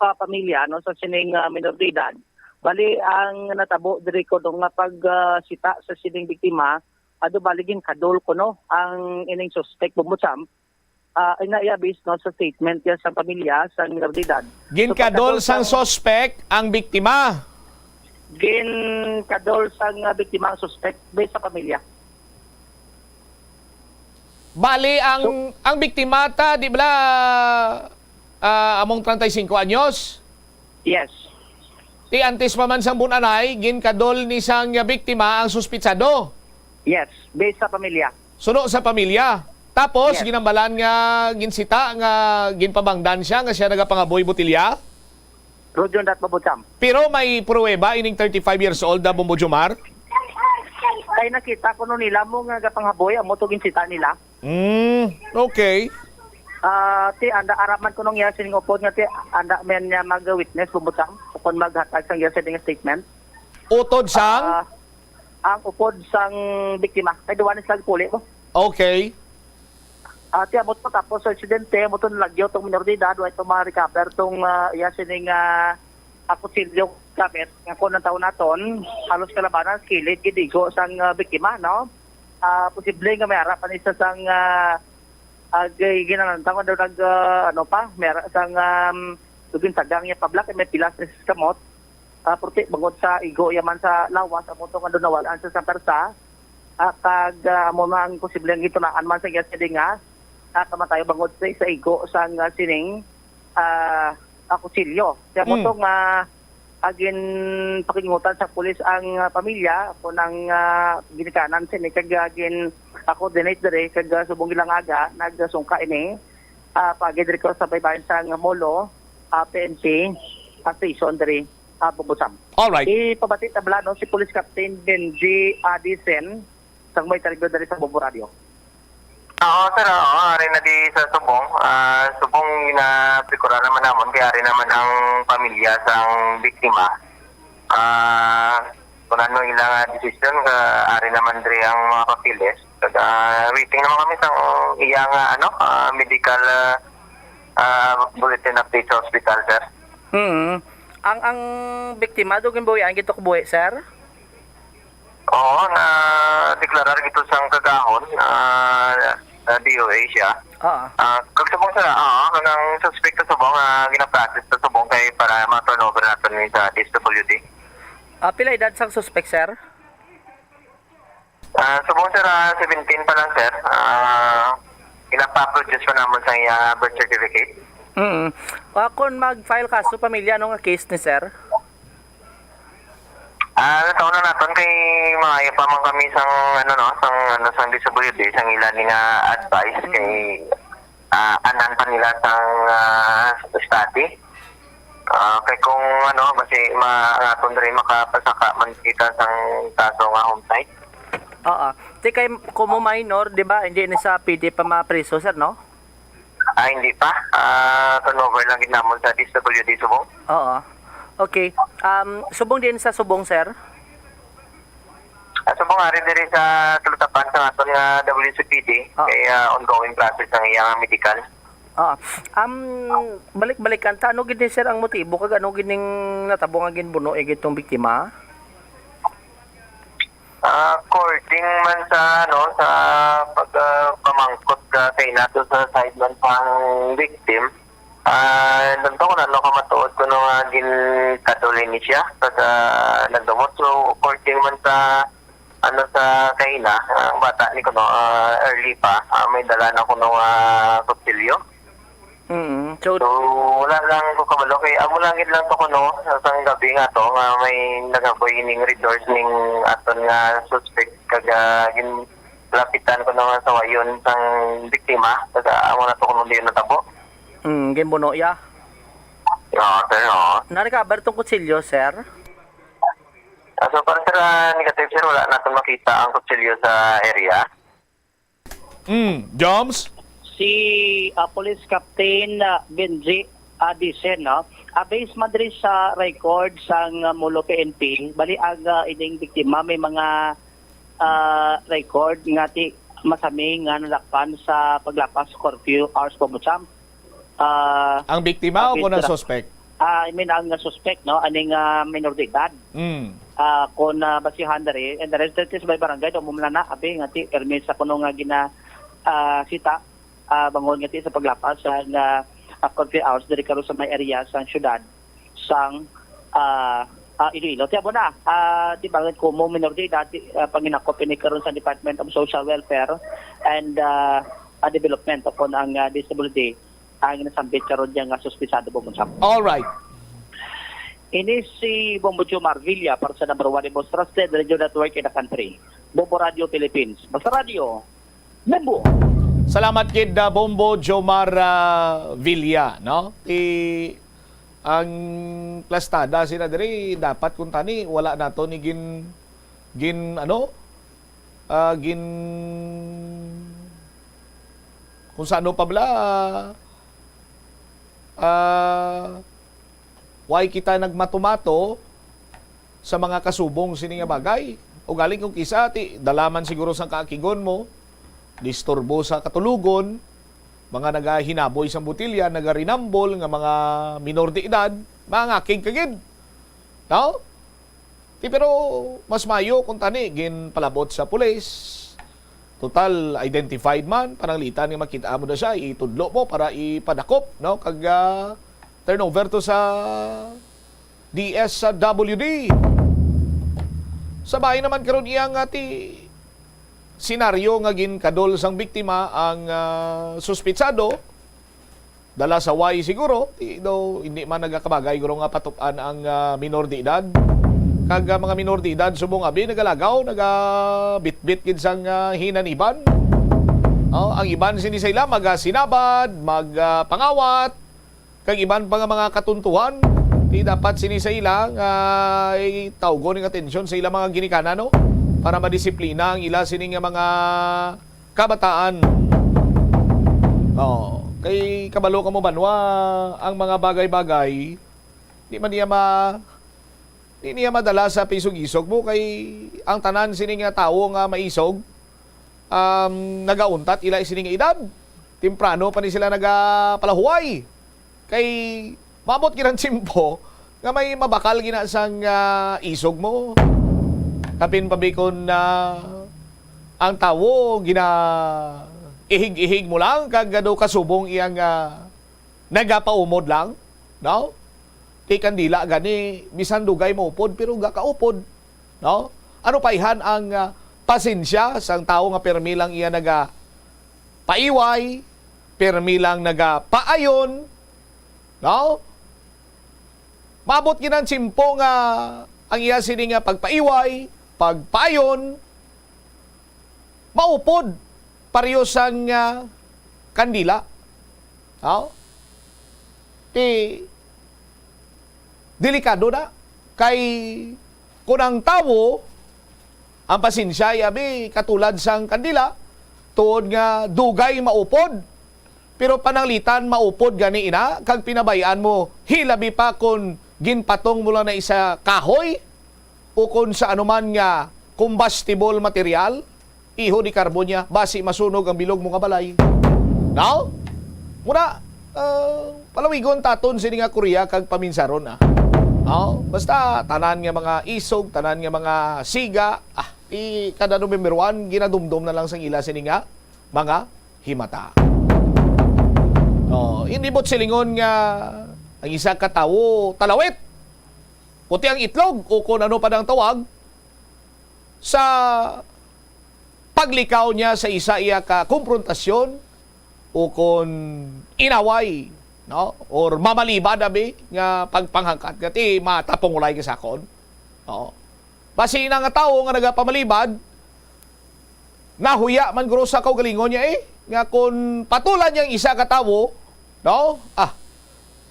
pa pamilya, no, sa sining, ah, minor de edad. Bali, ang natabo diri ko, no, nga pag, ah, sita sa sining biktima, ado bali ginkadol ko, no, ang ining suspect, Bombo Sam. Ah, ina iya, based, no, sa statement ya sa pamilya sa minor de edad. So, Ginkadol pagkadol sang sang suspect ang biktima. Ginkadol sang, ah, biktima ang suspect based sa pamilya. Bali, ang, So, ang biktima ta, di bala, ah, among treinta y cinco anyos? Yes. Ti antes pa man sang bun-anay, ginkadol ni sang biktima ang suspitsado? Yes, based sa pamilya. Suno sa pamilya. Tapos, Yes. ginambalan nga ginsita nga ginpabangdan siya nga siya nagapangaboy botilya? Roger, that, Bobo Cham. Pero may pruweba ining thirty-five years old na Bombo Jomar? Kay nakita ko no nila mo nga gapanghaboy, amo to ginsita nila. Mm, okay. Ah, ti, anda araman ko nung iya sining upod nga ti, anda man niya mag-witness, Bombo Cham, kung maghatag sang iya sining statement. Utod sang? Ah, ang upod sang biktima. Kay duwa ni sila puli mo. Okay. Ah, ti, amo to, tapos sa insidente, amo to nalagyo tong minor de edad, wa ito ma-recover tong, ah, iya sining, ah, ah, kutsilyo gamit nga kung ang taon naton, halos kalabanan, kilid, gidigo sang, ah, biktima, no? Ah, posible nga may ara pa ni sa sang, ah, ah, gi-, ginanantaw nga daw nag, ah, ano pa, may ara sang, um, duginsagang niya pabla, kay may pilas ni sa kamot. Ah, puti, bangod sa igo yaman sa lawas, amo to nga daw nawal-an sa sang persa. Ah, kag, ah, amo na ang posible ang gitunaan man sa iya sini nga, ah, kamatayo bangod sa, sa igo sang, ah, sining, ah, ah, kutsilyo. Kaya mo Mm. to nga, ah, ginpakingutan sa pulis ang, ah, pamilya, kung ang, ah, ginikanan sini, kag, ah, gin, ah, coordinate diri, kag, ah, subong ilang aga, nagsungka ini, ah, pagid request sa baybayon sang Molo, ah, P N P, ah, station diri, ah, Bubusam. Alright. Ipabati ta bala, no, si Police Captain Benji Adisen, sang may karga diri sa Bombo Radio. Oo, sir. Oo, ari na di sa subong. Ah, subong ginaprekurar naman namon kay ari naman ang pamilya sang biktima. Ah, kung ano ila nga desisyon, ka ari naman diri ang mga papeles. Kag, ah, waiting naman kami sa iya nga, ano, ah, medical, ah, ah, bulletin update sa hospital, sir. Hmm. Ang, ang biktima, do ginbuhian gid to kabuhi, sir? Oo, na-deklarar gito sang kagahon, ah, na D O A siya. Oo. Ah, kag subong sila, oo, kanang suspect sa subong, ah, ginaprocess sa subong kay para ma-turnover naton ni sa D S W D. Ah, pila edad sang suspect, sir? Ah, subong, sir, ah, seventeen pa lang, sir. Ah, ginapa-produce pa namon sa iya birth certificate. Mm. Ah, kung mag-file kaso, pamilya, ano nga case ni sir? Ah, nataon na naton kay maayo pa man kami sang, ano, no, sang, ano, sang D S W D, sang ila ni nga advice Mm. kay, ah, anan pa nila sang, ah, study. Ah, kay kung, ano, basi ma-, ang aton diri makapasaka man kita sang kaso nga homicide. Oo. Ti kay kung mo minor, di ba, hindi ni sa pwede pa mapriso, sir, no? Ah, hindi pa. Ah, turnover lang gid namon sa D S W D subong. Oo. Okay. Um, subong din sa subong, sir? Ah, subong ari diri sa Tolutapan sa aton nga W C P D. Oo. Kay, ah, ongoing process ang iyang medical. Oo. Um, balik-balikan ta, ano gid ni, sir, ang motibo kag ano gid ning natabo nga ginbuno, eh, gitong biktima? Ah, according man sa, ano, sa pag, ah, pamangkot ka kay nato sa side man sang victim, ah, nandun ko na, ano, kamatuod ko nung, ah, ginkaduli ni siya, pag, ah, nagdumot. So, according man sa, ano, sa kaina, ang bata ni kuno, ah, early pa, ah, may dala na kuno, ah, kutsilyo. Mm. So, So, wala lang ko kabalo kay amo lang gid lang to kuno sa sang gabi nga to nga may nagaboy ning red doors ning aton nga suspect kag, ah, ginlapitan ko na nga sa wayon sang biktima kag, ah, amo na to kuno diyon natabo. Mm, ginbuno iya. Oo, sir, oo. Na-recover tong kutsilyo, sir? Ah, so far, sir, ah, negative, sir, wala naton makita ang kutsilyo sa area. Mm, Joms? Si, ah, Police Captain, ah, Benji Adisen, no? Ah, based man diri sa record sang, ah, Molo P N P, bali ang, ah, ining biktima may mga, ah, record nga ti masami nga nalakpan sa paglapas sa curfew hours, Bombo Cham. Ah, Ang biktima o kung ang suspect? Ah, I mean, ang suspect, no, aning, ah, minor de edad. Mm. Ah, kung, ah, basihan diri, and the rest is by barangay, daw mo man na, abi, nga ti, permi sa kuno nga gina, ah, sita, ah, bangon nga ti sa paglapas sa, ah, ah, curfew hours diri karon sa may area sa syudad sang, ah, ah, Iloilo. Ti amo na, ah, ti bangod ko mo minor de edad, ti, ah, panginakop ini karon sa Department of Social Welfare and, ah, ah, Development, o kon ang, ah, D S W D, ang nasambit karon niya nga suspetsado, Bombo Cham. All right. Ini si Bombo Jomar Villa para sa number one and most trusted radio network in the country, Bombo Radio Philippines. Basta Radio, Bombo! Salamat kid, ah, Bombo Jomar, ah, Villa, no? Ti ang plastada sila diri, dapat kung tani, wala nato ni gin, gin, ano, ah, gin, kung sa ano pa bala, ah, why kita nagmatumato sa mga kasubong sini nga bagay? Ugaling kung kisa, ti, dalaman siguro sang kaakigon mo, disturbo sa katulogon, mga nagahinaboy sang botilya, nagarinambol nga mga minor de edad, mangakig ka gid. No? Ti, pero mas mayo kung tani, ginpalabot sa pulis. Total, identified man, pananglitan nga makita mo na siya, itudlo mo para ipadakop, no? Kag, ah, turn over to sa D S W D. Sa bahin naman karon iya nga ti senaryo nga ginkadol sang biktima ang, ah, suspitsado, dala sa way siguro, ti daw hindi man nagakabagay guro nga patup-an ang, ah, minor de edad. Kag, ah, mga minor de edad subong abi nagalagaw, nagabitbit gid sang, ah, hinaniban. Oh, ang iban sini sa ila magasinabad, mag, ah, pangawat, kag iban pa nga mga katuntuhan. Ti dapat sini sa ila nga itawgon ang atensyon sa ila mga ginikanan, no? Para madisiplina ang ila sini nga mga kabataan. Oh, kay kabalo kamo banwa ang mga bagay-bagay, di man niya ma-, di niya madala sa pisog-isog mo kay ang tanan sini nga tawo nga maisog, um, nagauntat ila sini nga edad. Temprano pa ni sila nagapalahuway. Kay maabot gid ang tiyempo nga may mabakal gina sang, ah, isog mo. Kapin pa bikon na ang tawo gina ihig-ihig mo lang kag ano kasubong iyang, ah, nagapaumod lang, no? Kay kandila gani bisan dugay maupod pero gakaupod, no? Ano pa ihan ang, ah, pasensya sang tawo nga permi lang iya naga paiway, pirmi lang nagapaayon, no? Maabot gid ang tiyempo nga ang iya sini nga pagpaiway, pagpaayon, maupod pareho sang, ah, kandila. No? Ti delikado na. Kay kun ang tawo, ang pasensya, yabi, katulad sang kandila, tuod nga dugay maupod, pero pananglitan maupod gani ina, kag pinabay-an mo, hilabi pa kun ginpatong mo lang na isa kahoy, o kun sa anuman nga combustible material, iho ni karbon niya, basi masunog ang bilog mo nga balay. No? Muna, ah, palawigon taton sini nga Korea kag paminsaron, ah. No? Basta, tanan nga mga isog, tanan nga mga siga, ah, i-, kada November one, ginadumdom na lang sang ila sini nga mga himata. Oh, hindi mo't silingon nga ang isa ka tawo talawit, puti ang itlog, o kung ano pa nang tawag, sa paglikaw niya sa isa iya ka komprontasyon o kon inaway, no? Or mamalibad, abi, nga pagpanghangkat nga ti matapong ulay ka sakon. No? Basi na nga tawo nga nagapamalibad, nahuya man guro sa kaugalingon niya, eh, nga kon patulan niyang isa ka tawo, no? Ah,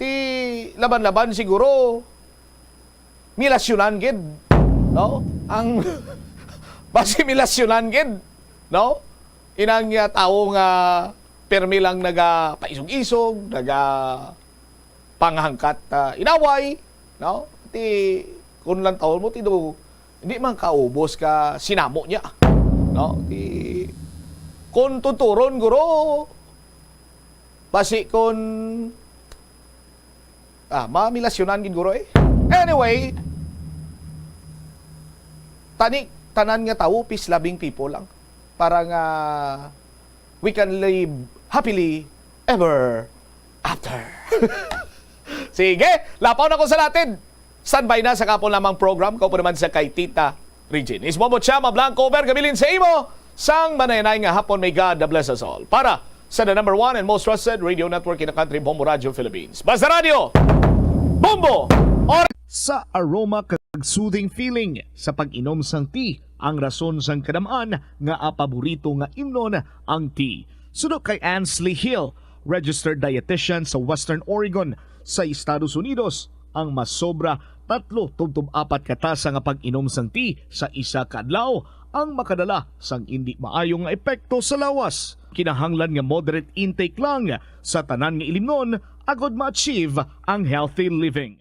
ti laban-laban siguro, nilasyonan gid. no? Ang basi milasyonan gid, no? Inang, ah, tawo nga permi lang nagapaisog-isog, naga panghangkat, ah, inaway, no? Ti, kung lantawon mo, ti do, hindi man kaubos ka sinamo niya, no? Ti, kung tuturon, guro, basi kung, ah, mamilasyonan gid, guro, eh. Anyway, tani, tanan nga tawo, peace-loving people lang. Para nga we can live happily ever after. Sige, lapaw na ko sa latid. Standby na sa kapon lamang program, kaupo naman sa kay Tita Regine. Ismo mo siya, mablanco over, gabilin sa imo, sang manayanay nga hapon, may God bless us all. Para sa the number one and most trusted radio network in the country, Bombo Radio Philippines. Basta Radio, Bombo! Or Sa aroma kag soothing feeling sa pag-inom sang tea, ang rason sang kadam-an nga paborito nga imnon ang tea. Suno kay Ansley Hill, registered dietitian sa Western Oregon sa Estados Unidos, ang masobra tatlo tubtob apat ka tasa nga pag-inom sang tea sa isa ka adlaw ang makadala sang indi maayo nga epekto sa lawas. Kinahanglan nga moderate intake lang sa tanan nga ilimnon agod ma-achieve ang healthy living.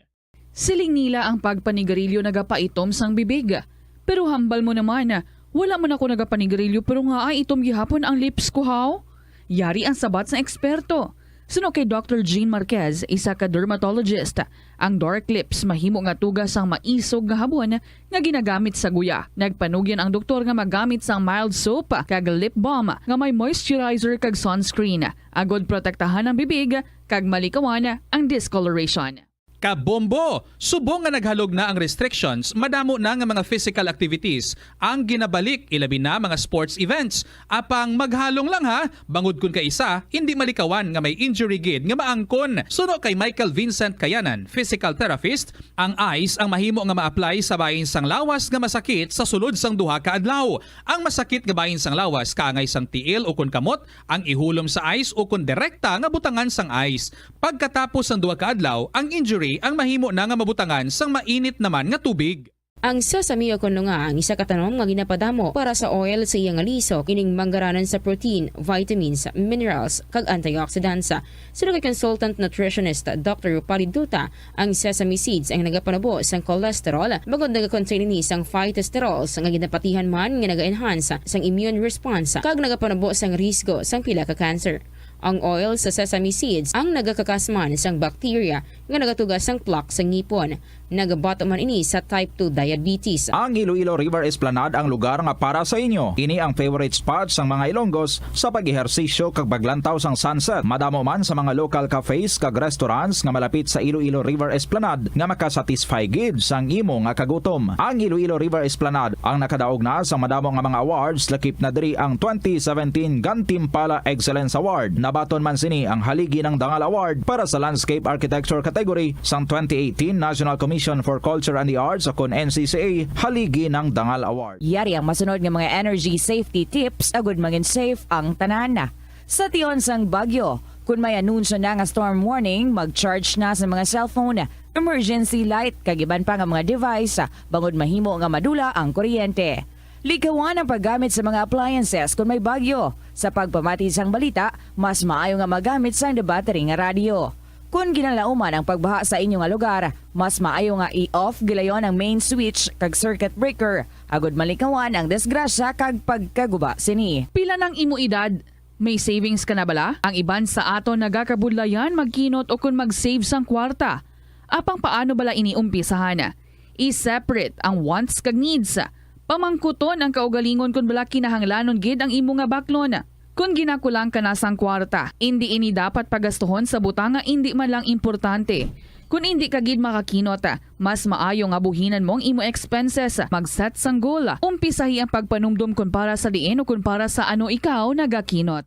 Siling nila ang pagpanigarilyo nagapaitom sang bibig. Pero hambal mo naman, wala man ako nagapanigarilyo pero nga ay itom gihapon ang lips ko, haw? Yari ang sabat sang eksperto. Suno kay Doctor Jean Marquez, isa ka dermatologist, ang dark lips mahimo nga tuga sang maisog nga habon nga ginagamit sa guya. Nagpanugyan ang doktor nga magamit sang mild soap kag lip balm nga may moisturizer kag sunscreen, agod protektahan ang bibig kag malikawan ang discoloration. Kabombo! Subong nga naghalog na ang restrictions, madamo na nga mga physical activities ang ginabalik, ilabi na mga sports events. Apang maghalong lang ha, bangod kun kaisa, indi malikawan nga may injury gid nga maangkon. Suno kay Michael Vincent Kayanan, physical therapist, ang ice ang mahimo nga ma-apply sa bahin sang lawas nga masakit sa sulod sang duha ka adlaw. Ang masakit nga bahin sang lawas kaangay sang tiil ukon kamot ang ihulom sa ice ukon direkta nga butangan sang ice. Pagkatapos sang duha ka adlaw, ang injury ang mahimo na nga mabutangan sang mainit naman nga tubig. Ang sesame o kon lunga ang isa ka tanom nga ginapadamo para sa oil sa iya nga liso, kining manggaranan sa protein, vitamins, minerals, kag antioxidants. Suno kay consultant nutritionist Doctor Rupali Duta, ang sesame seeds ang nagapanubo sang cholesterol, bangod nagakontain ini sang phytosterols nga ginapatihan man nga naga-enhance sang immune response kag nagapanubo sang risgo sang pila ka cancer. Ang oil sa sesame seeds ang nagakakas man sang bacteria nga nagatuga sang plaque sa ngipon. Nagabato man ini sa type two diabetes. Ang Iloilo River Esplanade ang lugar nga para sa inyo. Ini ang favorite spot sang mga Ilonggos sa pag-ehersisyo kag paglantaw sang sunset. Madamo man sa mga local cafes kag restaurants nga malapit sa Iloilo River Esplanade nga makasatisfy gid sang imo nga kagutom. Ang Iloilo River Esplanade ang nakadaog na sa madamo nga mga awards, lakip na diri ang twenty seventeen Gantimpala Excellence Award. Nabaton man sini ang Haligi ng Dangal Award para sa Landscape Architecture category sang twenty eighteen National Commission for Culture and the Arts o kon N C C A Haligi ng Dangal Award. Yari ang masunod nga mga energy safety tips agud mangin safe ang tanan. Sa tion sang bagyo, kun may anunsyo na nga storm warning, mag-charge na sa mga cellphone, emergency light, kag iban pa nga mga device, bangod mahimo nga madula ang kuryente. Likawan ang paggamit sa mga appliances kun may bagyo. Sa pagpamati sang balita, mas maayo nga magamit sang debattery nga radyo. Kun ginalauman ang pagbaha sa inyo nga lugar, mas maayo nga i-off gilayon ang main switch kag circuit breaker, agud malikawan ang disgrasya kag pagkaguba sini. Pila nang imo edad? May savings ka na bala? Ang iban sa aton nagakabudlayan magkinot o kon mag-save sang kwarta. Apang paano bala ini umpisahan? I-separate ang wants kag needs. Pamangkuton ang kaugalingon kon bala kinahanglanon gid ang imo nga baklon. Kon ginakulang ka na sang kwarta, indi ini dapat pagastuhon sa butang nga indi man lang importante. Kon indi ka gid makakinot, mas maayo nga buhinan mo ang imo expenses, mag-set sang goal, umpisahi ang pagpanumdom kon para sa diin o kon para sa ano ikaw nagakinot.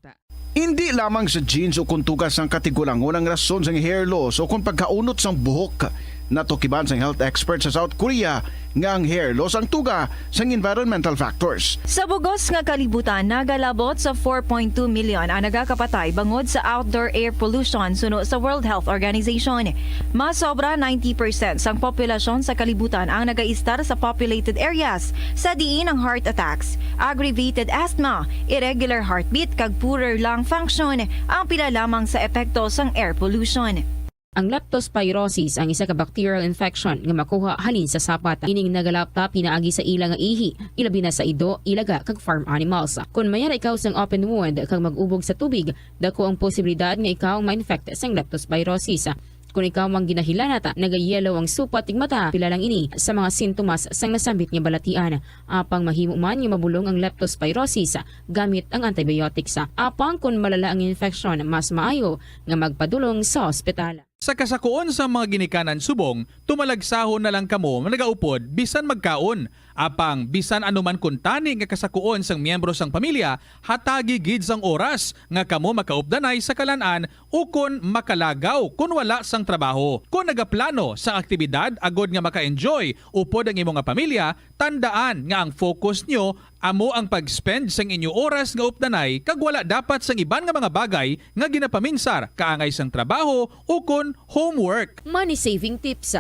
Indi lamang sa genes o kon tuga sang katigulangon ang rason sang hair loss o kon pagkaunot sang buhok. Natukiban sang health expert sa South Korea nga ang hair loss ang tuga sang environmental factors. Sa bugos nga kalibutan, nagalabot sa four point two million ang nagakapatay bangod sa outdoor air pollution, suno sa World Health Organization. Mas sobra ninety percent sang populasyon sa kalibutan ang nagaistar sa populated areas, sa diin ang heart attacks, aggravated asthma, irregular heartbeat, kag poorer lung function ang pila lamang sa epekto sang air pollution. Ang leptospirosis ang isa ka bacterial infection nga makuha halin sa sapat. Ining nagalapta pinaagi sa ila nga ihi, ilabi na sa ido, ilaga, kag farm animals. Kon may ara ikaw sang open wound kag mag-ubog sa tubig, dako ang posibilidad nga ikaw ma-infect sang leptospirosis. Kon ikaw ang ginahilanat, nagayelo ang supat ning mata, pila lang ini sa mga sintomas sang nasambit nga balatian. Apang mahimo man nga mabulong ang leptospirosis gamit ang antibiotics. Apang kon malala ang infection, mas maayo nga magpadulong sa ospital. Sa kasakuon sang mga ginikanan subong, tumalagsahon na lang kamo nagaupod bisan magkaon. Apang bisan ano man kuntani nga kasakuon sang miyembro sang pamilya, hatagi gid sang oras nga kamo makaupdanay sa kalan-an ukon makalagaw kon wala sang trabaho. Kon nagaplano sang aktibidad agod nga maka-enjoy upod ang imo nga pamilya, tandaan nga ang focus nyo amo ang pag-spend sang inyo oras nga updanay kag wala dapat sang iban nga mga bagay nga ginapaminsar kaangay sang trabaho ukon homework. Money saving tips.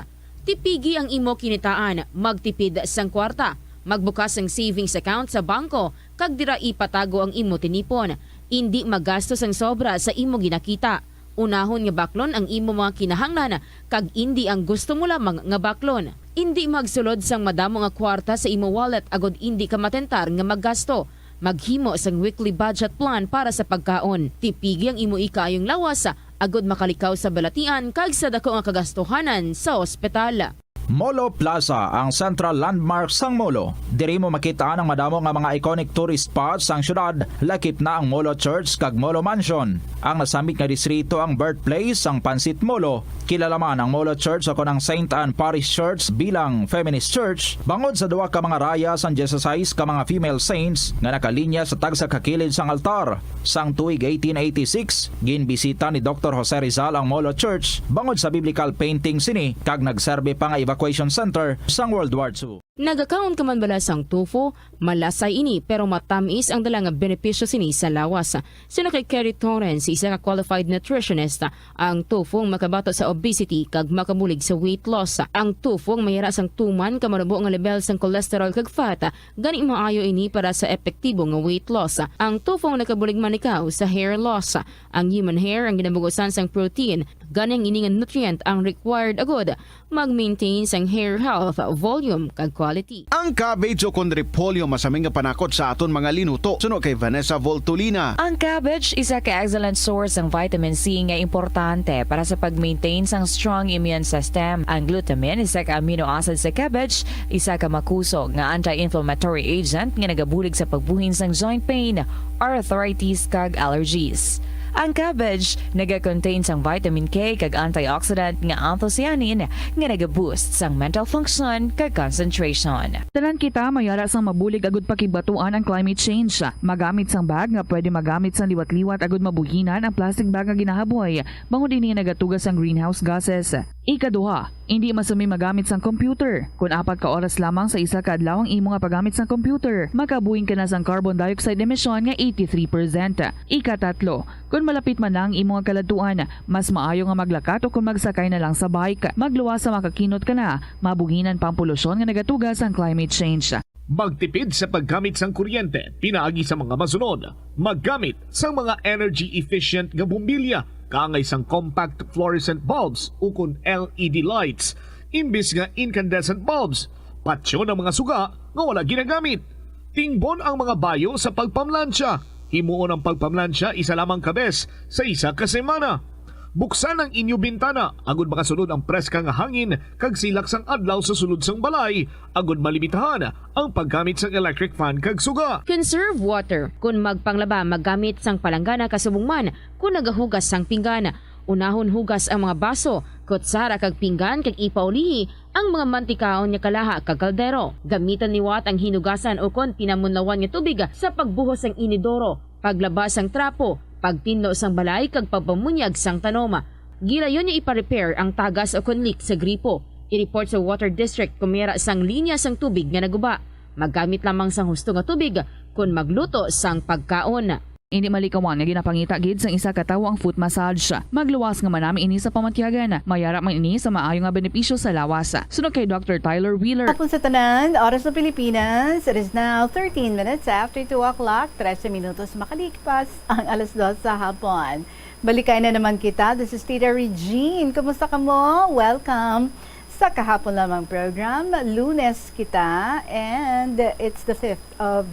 Tipigi ang imo kinitaan, magtipid sang kwarta, magbukas sang savings account sa bangko, kag dira ipatago ang imo tinipon. Indi magasto sang sobra sa imo ginakita. Unahon nga baklon ang imo mga kinahanglan kag indi ang gusto mo lamang nga baklon. Indi magsulod sang madamo nga kwarta sa imo wallet agod indi ka matentar nga maggasto. Maghimo sang weekly budget plan para sa pagkaon. Tipigi ang imo ikaayong lawas agod makalikaw sa balatian kag sa dako nga kagastuhanan sa ospital. Molo Plaza, ang central landmark sang Molo. Diri mo makit-an ang madamo nga mga iconic tourist spots sang syudad, lakip na ang Molo Church kag Molo Mansion. Ang nasambit nga distrito ang birthplace sang Pansit Molo. Kilala man ang Molo Church o kon ang Saint Anne Parish Church bilang feminist church bangod sa duha ka mga raya sang dieciséis ka mga female saints nga nakalinya sa tagsa ka kilid sang altar. Sang tuig eighteen eighty-six, ginbisita ni Doktor Jose Rizal ang Molo Church bangod sa biblical painting sini kag nagserbi pa nga evacuation center sang World War Two. Nagakaon ka man bala sang tofu? Malasay ini, pero matamis ang dala nga benepisyo sini sa lawas. Suno kay Kerry Torrens, isa ka qualified nutritionist, ang tofu ang makabato sa obesity kag makabulig sa weight loss. Ang tofu ang mayara sang tuman ka manubo nga level sang cholesterol kag fat, gani maayo ini para sa epektibo nga weight loss. Ang tofu ang nakabulig man ikaw sa hair loss. Ang human hair ang ginabugusan sang protein, gani ang ini nga nutrient ang required agud mag-maintain sang hair health, volume, kag quality. Ang cabbage o kon repolyo masami nga panakot sa aton mga linuto, suno kay Vanessa Voltolina. Ang cabbage isa ka excellent source sang vitamin C nga importante para sa pag-maintain sang strong immune system. Ang glutamine, isa ka amino acid sa cabbage, isa ka makusog nga anti-inflammatory agent nga nagabulig sa pagbuhin sang joint pain, arthritis, kag allergies. Ang cabbage naga-contain sang vitamin K kag antioxidant nga anthocyanin nga naga-boost sang mental function kag concentration. Tanan kita mayara sang mabulig agud pakibatuan ang climate change. Magamit sang bag nga pwede magamit sang liwat-liwat agud mabuhinan ang plastic bag nga ginahaboy, bangod ini nagatuga sang greenhouse gases. Ikaduha, indi masami magamit sang computer. Kon apat ka oras lamang sa isa ka adlaw ang imo nga paggamit sang computer, makabuhin ka na sang carbon dioxide emission nga eighty-three percent. Ikatatlo, kon malapit man na ang imo nga kaladtuan, mas maayo nga maglakat o kon magsakay na lang sa bike. Magluwas sa makakinot ka na, mabuhinan pa ang polusyon nga nagatuga sang climate change. Magtipid sa paggamit sang kuryente pinaagi sa mga masunod. Maggamit sang mga energy-efficient nga bombilya, kaangay sang compact fluorescent bulbs ukon L E D lights, imbis nga incandescent bulbs. Patyon ang mga suga nga wala ginagamit. Tingbon ang mga bayo sa pagpamlansya. Himuon ang pagpamlansya isa lamang ka bes sa isa ka semana. Buksan ang inyo bintana agud makasulod ang preska nga hangin kag silak sang adlaw sa sulod sang balay, agud malimitahan ang paggamit sang electric fan kag suga. Conserve water. Kon magpanglaba, maggamit sang palanggana kasubong man kon nagahugas sang pinggan. Unahon hugas ang mga baso, kutsara kag pinggan kag ipaulihi ang mga mantikaon nga kalaha kag kaldero. Gamitan liwat ang hinugasan ukon pinamunlawan nga tubig sa pagbuhos sang inidoro, paglaba sang trapo, pagtinlo sang balay kag pagpamunyag sang tanom. Gilayon nga ipa-repair ang tagas ukon leak sa gripo. I-report sa water district kon may ara sang linya sang tubig nga naguba. Maggamit lamang sang husto nga tubig kon magluto sang pagkaon. Indi malikawan nga ginapangita gid sang isa ka tawo ang foot massage. Magluwas nga manami ini sa pamatyagan. May ara man ini sa maayo nga benepisyo sa lawas. Suno kay Doctor Tyler Wheeler. Hapon sa tanan, oras sa Pilipinas, it is now thirteen minutes after two o'clock, trese minutos makalipas ang alas dos sa hapon. Balikay na naman kita. This is Tita Regine. Kumusta ka mo? Welcome sa Kahapon Lamang program. Lunes kita and it's the fifth of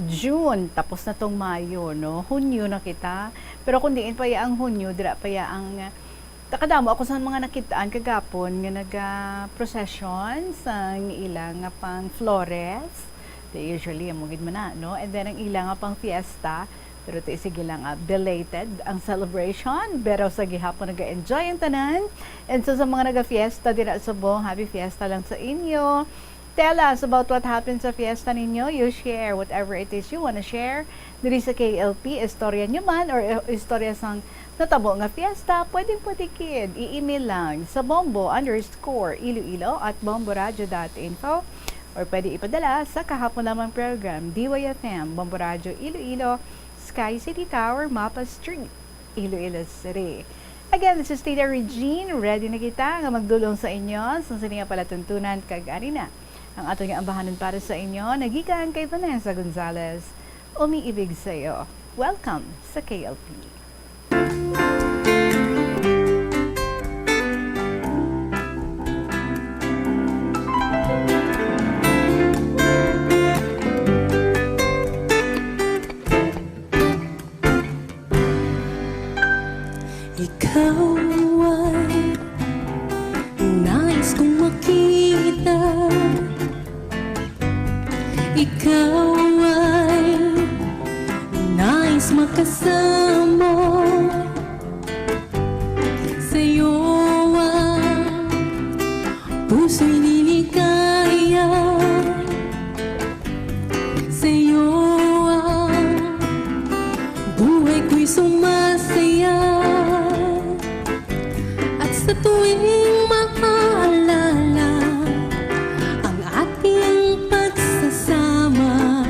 June. Tapos na tong Mayo, no? Hunyo na kita. Pero kung diin pa ya ang Hunyo, dira pa ya ang, nakadamo ako sa mga nakitaan kagapon nga naga-procession sang ila nga pang flores. They usually, amo gid man na, no? And then ang ila nga pang fiesta, pero ti sige lang, ah, belated ang celebration. Pero sa gihapon, naga-enjoy ang tanan. And so, sa mga nagafiesta dira sa Cebu, happy fiesta lang sa inyo. Tell us about what happened sa fiesta ninyo. You share whatever it is you wanna share. Diri sa K L P, istorya nyo man or, eh, istorya sang natabo nga fiesta, pwedeng-pwede gid. I-email lang sa bombo underscore iloilo at bomboradio dot info or pwede ipadala sa Kahapon Lamang Program, D Y F M, Bombo Radio Iloilo, Sky City Tower, Mapa Street, Iloilo City. Again, this is Tita Regine. Ready na kita nga magdulong sa inyo sa sini nga palatuntunan kag ari na ang aton nga ambahanon para sa inyo, nagikan kay Vanessa Gonzalez, Umiibig Sa'yo. Welcome sa K L P. Ikaw ay nais kong makita. Ikaw ay nais makasama. Sa'yo ang puso'y liligaya. Sa'yo ang buhay ko'y sumasaya. At sa tuwing maalala ang ating pagsasama,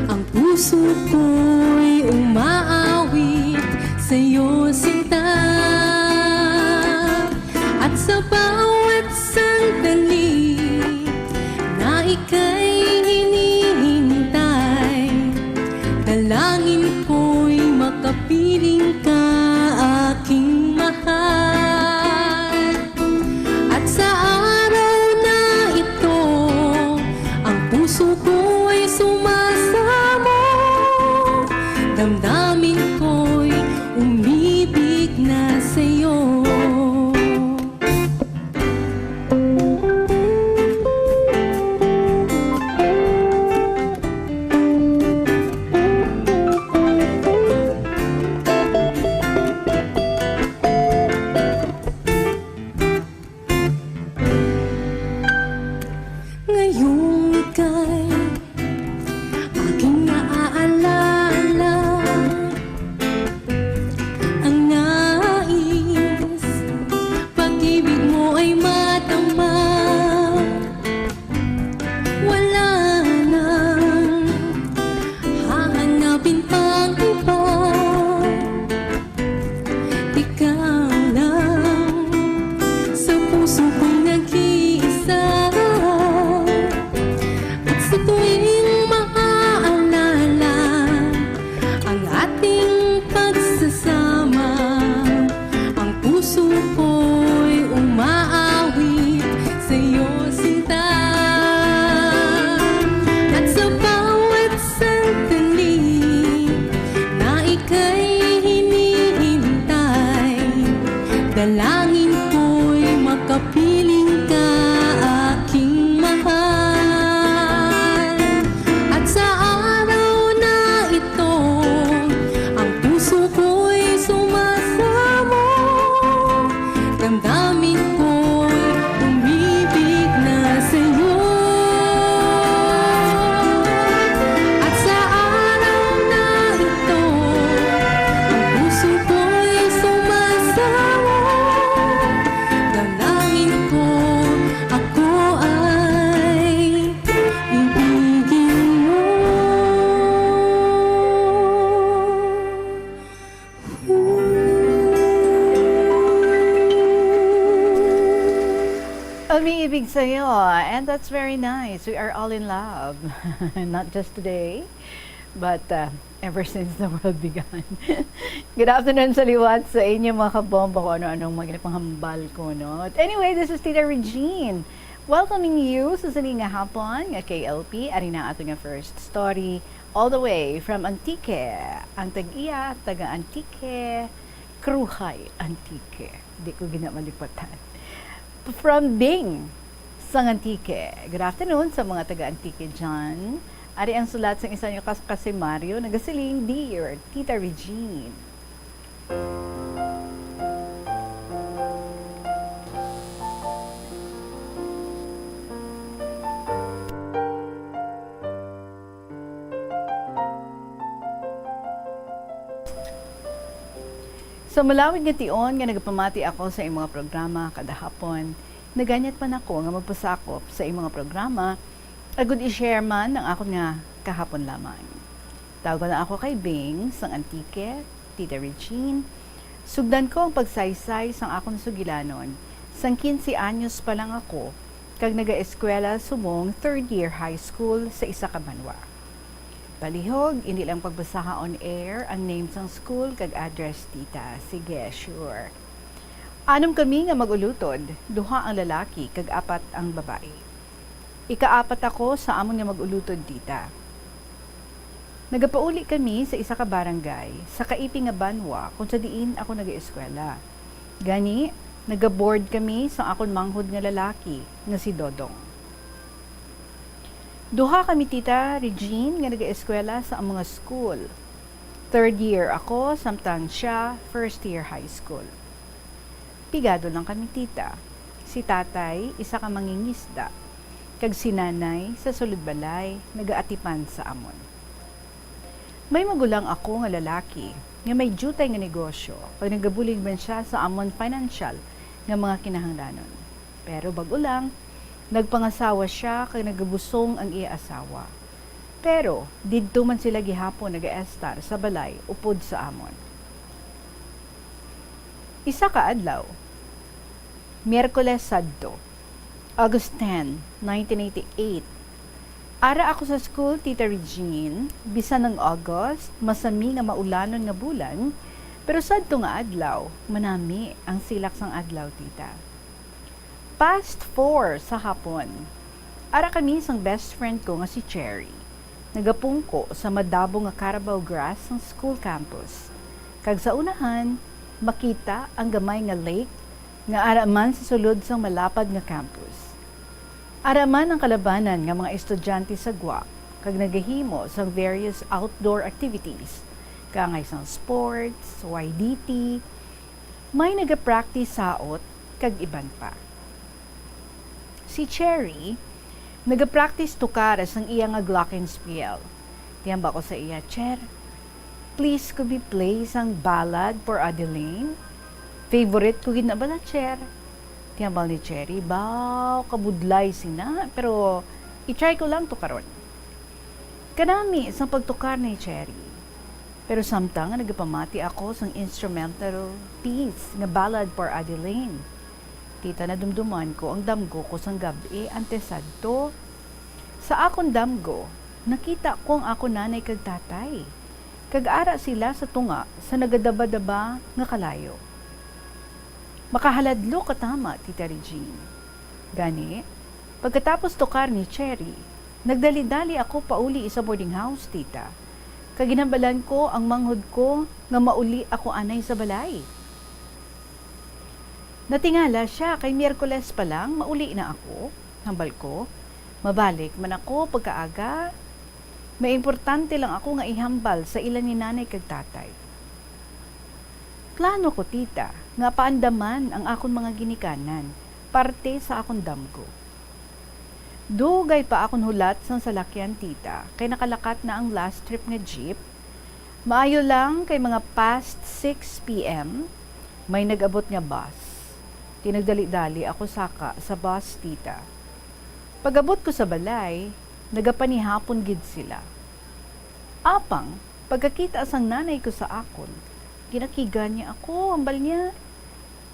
ang puso ko'y umaawit sa'yo, sinta. At sa bawat sandali na ika'y hinihintay, dalangin ko'y makapiling ka, aking mahal. At sa araw na ito, ang puso ko'y sumasamo, damdamin ko'y umibig na sa'yo. Ngayong ika'y aking naaalala, ang nais, pag-ibig mo ay madama. Wala nang hahanapin pang iba. Ikaw lang sa puso ko'y nag-iisa. At sa Sa'yo, and that's very nice. We are all in love. Not just today, but, uh, ever since the world began. Good afternoon sa liwat sa inyo, mga kabomba, kung ano-anong mga ginapanghambal ko, no? But anyway, this is Tita Regine, welcoming you sa sini nga hapon nga K L P. Ari na ato nga first story, all the way from Antique. Ang tag-iya, taga Antique, Cruhay, Antique. Di ko gina malipatan. From Bing, sang Antique. Good afternoon sa mga taga Antique dyan. Ari ang sulat sang isa nyo kas-, kasimaryo, nagasiling, "Dear Tita Regine." Sa malawig nga tion nga nagapamati ako sa imong mga programa kada hapon, naganyat man ako nga magpasakop sa imong mga programa, agud i-share man ang akon nga kahapon lamang. Tawgon na ako kay Bing, sang Antique, Tita Regine. Sugdan ko ang pagsaysay sang akon sugilanon. Sang quince anyos pa lang ako, kag nagaeskwela subong third year high school sa isa ka banwa. Palihog, indi lang pagbasaha on air ang name sang school kag address, tita. Sige, sure. Anom kami nga mag-ulutod, duha ang lalaki kag apat ang babayi. Ikaapat ako sa amon nga mag-ulutod, tita. Nagapauli kami sa isa ka barangay sa kaiping nga banwa kon sa diin ako nagaeskwela. Gani, nagaboard kami sa akon manghod nga lalaki nga si Dodong. Duha kami, Tita Regine, nga nagaeskwela sa among nga school. Third year ako, samtang siya first year high school. Pigado lang kami, tita. Si tatay, isa ka mangingisda, kag si nanay, sa sulod balay, nagaatipan sa amon. May magulang ako nga lalaki nga may diutay nga negosyo kag nagabulig man sia sa amon financial nga mga kinahanglanon. Pero bag-o lang, nagpangasawa sia kag nagabusong ang iya asawa. Pero didto man sila gihapon nagaestar sa balay upod sa amon. Isa ka adlaw, Miyerkules sadto, August ten, nineteen eighty-eight. Ara ako sa school, Tita Regine, bisan ang August, masami nga maulanon nga bulan, pero sadto nga adlaw, manami ang silak sang adlaw, tita. Past four sa hapon. Ara kami sang best friend ko nga si Cherry. Nagapungko sa madabo nga carabao grass sang school campus. Kag sa unahan, makita ang gamay nga lake nga ara man sa sulod sang malapad nga campus. Ara man ang kalabanan nga mga estudyante sa gwa kag nagahimo sang various outdoor activities, kaangay sang sports, Y D T, may nagapractice saot, kag iban pa. Si Cherry, nagapractice tukar sang iya nga glockenspiel. Tiyamba ko sa iya, "Cher, please could we play sang Ballad for Adeline? Favorite ko gid na bala, Cher." Tiyambal ni Cherry, "Baw, kabudlay sina, pero i-try ko lang tukaron." Kanami sang pagtukar ni Cherry. Pero samtang nga nagapamati ako sang instrumental piece nga Ballad for Adeline, tita, nadumduman ko ang damgo ko sang gab-i antes sadto. Sa akon damgo, nakita ko ang akon nanay kag tatay, kag ara sila sa tunga sa nagadabadaba nga kalayo. Makahaladlok ka tama, Tita Regine. Gani, pagkatapos tukar ni Cherry, nagdali-dali ako pauli sa boarding house, tita. Kag ginhambalan ko ang manghod ko nga mauli ako anay sa balay. Natingala sia kay Miyerkules pa lang mauli na ako, hambal ko. Mabalik man ako pagkaaga. May importante lang ako nga ihambal sa ila ni nanay kag tatay. Plano ko, tita, nga paandaman ang akon mga ginikanan, parte sa akon damgo. Dugay pa akon hulat sang salakyan, tita, kay nakalakat na ang last trip nga jeep. Maayo lang kay mga past six P M, may nag-abot nga bus. Ti nagdali-dali ako saka sa bus, tita. Pag-abot ko sa balay, nagapanihapon gid sila. Apang, pagkakita sang nanay ko sa akon, ginakigan niya ako, hambal niya,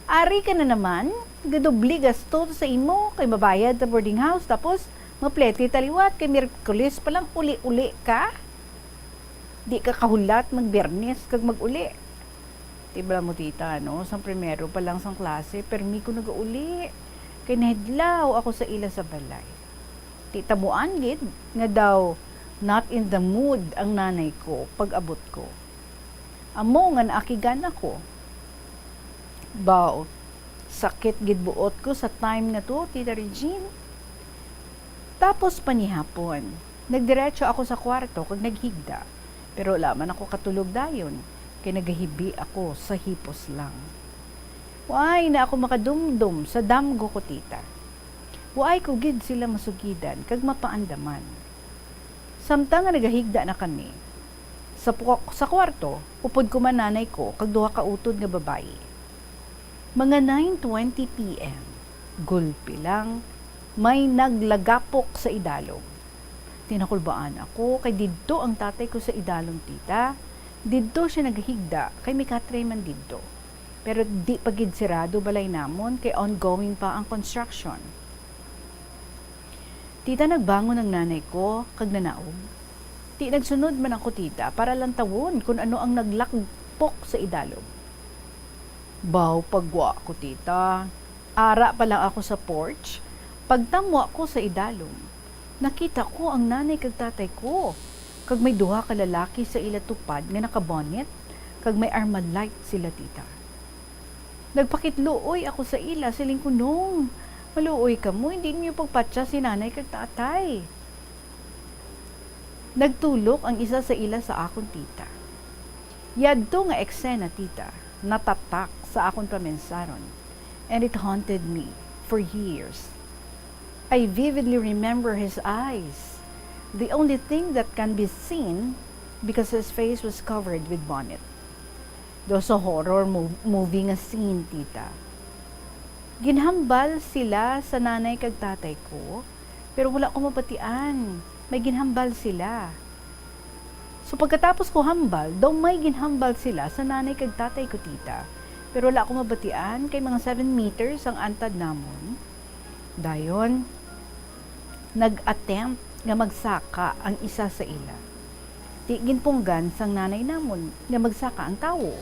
Ari ka na naman, gadoble gasto sa imo, kay mabayad sa boarding house, tapos maplete ta liwat, kay Miyerkules pa lang, uli-uli ka. Di ka kahulat mag-Biyernes kag mag-uli. Di bala mo, tita, no? Sang primero pa lang sang klase, permi ko nagauli. Kay nahidlaw ako sa ila sa balay. Di tabuan gid nga daw not in the mood ang nanay ko pag-abot ko. Amo nga naakigan ako. Baw, sakit gid buot ko sa time nga to, Tita Regine. Tapos panihapon, nagdiretso ako sa kwarto kag naghigda. Pero wala man ako katulog dayon, kay nagahibi ako sa hipos lang. Waay na ako makadumdom sa damgo ko, tita. Waay ko gid sila masugidan kag mapaandaman. Samtang nga nagahigda na kami, sa, pu- sa kwarto, upod ko man nanay ko kag duha ka utod nga babayi. Mga nine twenty P M, gulpi lang, may naglagapok sa idalom. Tinakulbaan ako, kay didto ang tatay ko sa idalom, tita. Didto siya naghigda, kay may katre man didto. Pero di pa gid sirado balay namon, kay ongoing pa ang construction. Tita, nagbangon ang nanay ko, kag nanaog. Ti nagsunod man ako, tita, para lantawon kun ano ang naglakpok sa idalom. Baw, pagwa ko, tita. Ara pa lang ako sa porch, pagtamwa ko sa idalom, nakita ko ang nanay kag tatay ko, kag may duha ka lalaki sa ila tupad nga naka-bonnet, kag may Armalite sila, tita. Nagpakitluoy ako sa ila, siling ko, "Nong, maluoy kamo, hindi ninyo pagpatya si nanay kag tatay." Nagtulok ang isa sa ila sa akon, tita. Yadto nga eksena, tita, natatak sa akon paminsaron, and it haunted me for years. I vividly remember his eyes, the only thing that can be seen because his face was covered with bonnet. Daw sa horror mo- movie nga scene, tita. Ginhambal sila sa nanay kag tatay ko, pero wala ko mabatian may ginhambal sila. So, pagkatapos ko hambal, daw may ginhambal sila sa nanay kag tatay ko, tita. Pero wala ko mabatian kay mga seven meters ang antad namon. Dayon, nag-attempt nga magsaka ang isa sa ila. Ti ginpunggan sang nanay namon nga magsaka ang tawo.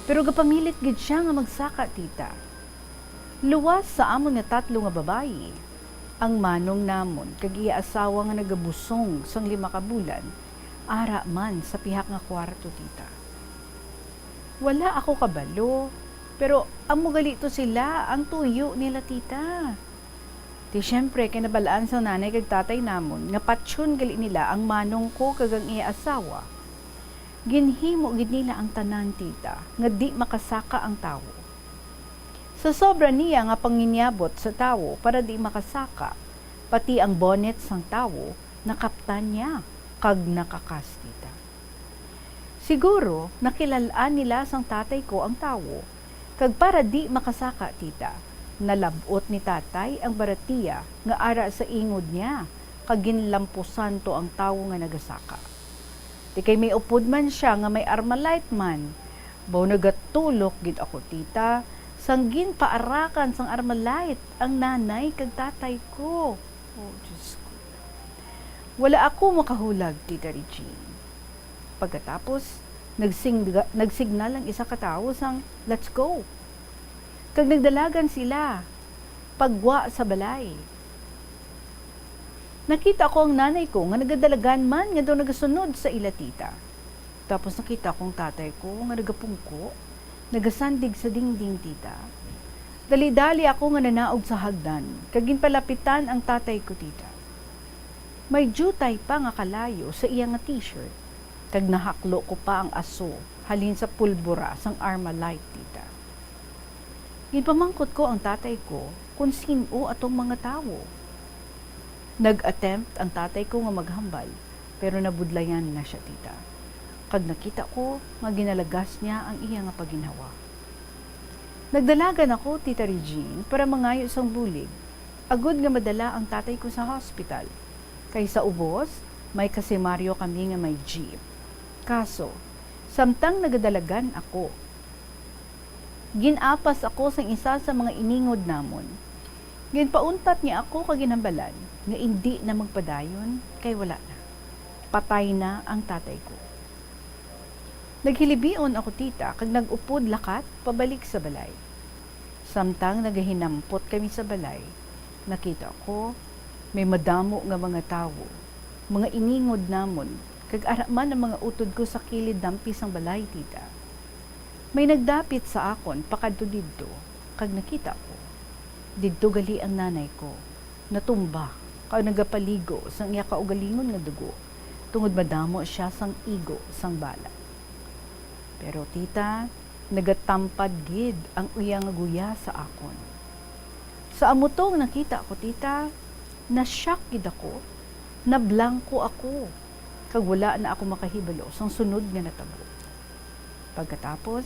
Pero gapamilit gid siya nga magsaka, tita. Luwas sa amon nga tatlo nga babayi, ang manong namon kag iya asawa nga nagabusong sang lima ka bulan, ara man sa pihak nga kwarto, tita. Wala ako kabalo, pero amo gali to sila ang tuyo nila, tita. Ti siyempre, kay nabal-an sang nanay kag tatay namon nga patyon gali nila ang manong ko kag ang iya asawa. Ginhimo gid nila ang tanan, tita, nga di makasaka ang tawo. Sa sobra niya nga panginyabot sa tawo para di makasaka, pati ang bonnet sang tawo nakaptan niya kag nakakas, tita. Siguro, nakilal-an nila sang tatay ko ang tawo, kag para di makasaka, tita, nalab-ot ni tatay ang baratiya nga ara sa ingod niya, kag ginlampusan to ang tawo nga nagasaka. Ti kay may upod man sia nga may Armalite man, baw nagatulok gid ako, tita, sang ginpaarakan sang Armalite ang nanay kag tatay ko. Oh, Diyos ko. Wala ako makahulag, Tita Regine. Pagkatapos, nagsing-, nagsignal ang isa ka tawo sang, "Let's go." Kag nagdalagan sila, pagwa sa balay. Nakita ko ang nanay ko nga nagadalagan man nga daw nagasunod sa ila tita. Tapos nakita ko ang tatay ko nga nagapungko, nagasandig sa dingding, tita. Dali-dali ako nga nanaog sa hagdan, kag ginpalapitan ang tatay ko, tita. May diutay pa nga kalayo sa iya nga t-shirt, kag nahaklo ko pa ang aso halin sa pulbura sang Armalite, tita. Ginpamangkot ko ang tatay ko kon sin-o atong mga tawo. Nag-attempt ang tatay ko nga maghambal, pero nabudlayan na sia, tita. Kag nakita ko nga ginalagas niya ang iya nga paginhawa. Nagdalagan ako, Tita Regine, para mangayo sang bulig, agud nga madala ang tatay ko sa hospital. Kay sa ubos, may kasimaryo kami nga may jeep. Kaso, samtang nagadalagan ako, Gin-apas ako sang isa sa mga iningod namon. Ginpauntat niya ako kag ginhambalan nga indi na magpadayon kay wala na. Patay na ang tatay ko. Naghilibion ako, tita, kag nag-upod lakat pabalik sa balay. Samtang nagahinampot kami sa balay, nakita ko may madamo nga mga tawo, mga iningod namon, kag ara man ang mga utod ko sa kilid dampi sang balay, tita. May nagdapit sa akon pakadto didto, kag nakita ko, didto gali ang nanay ko, natumba, kag nagapaligo sang iya kaugalingon nga dugo, tungod madamo sia sang igo sang bala. Pero, tita, nagatampad gid ang iya nga guya sa akon. Sa amo to nga nakita ko, tita, na-shock gid ako, nablangko ako, kag wala na ako makahibalo sang sunod nga natabo. Pagkatapos,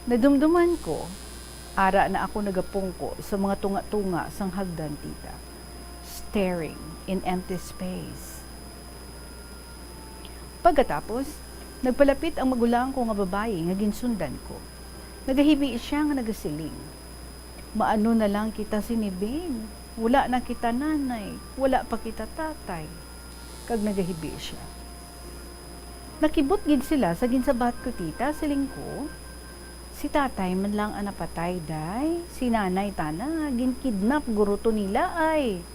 nadumduman ko, ara na ako nagapungko sa mga tunga-tunga sang hagdan, tita, staring in empty space. Pagkatapos, nagpalapit ang magulang ko nga babayi nga ginsundan ko. Nagahibi sia nga nagasiling, "Maano na lang kita sini, Bing? Wala na kita nanay, wala pa kita tatay." Kag nagahibi sia. Nakibot gid sila sa ginsabat ko, tita, siling ko. "Si tatay man lang ang napatay, day. Si nanay tana, ginkidnap guro to nila, ay.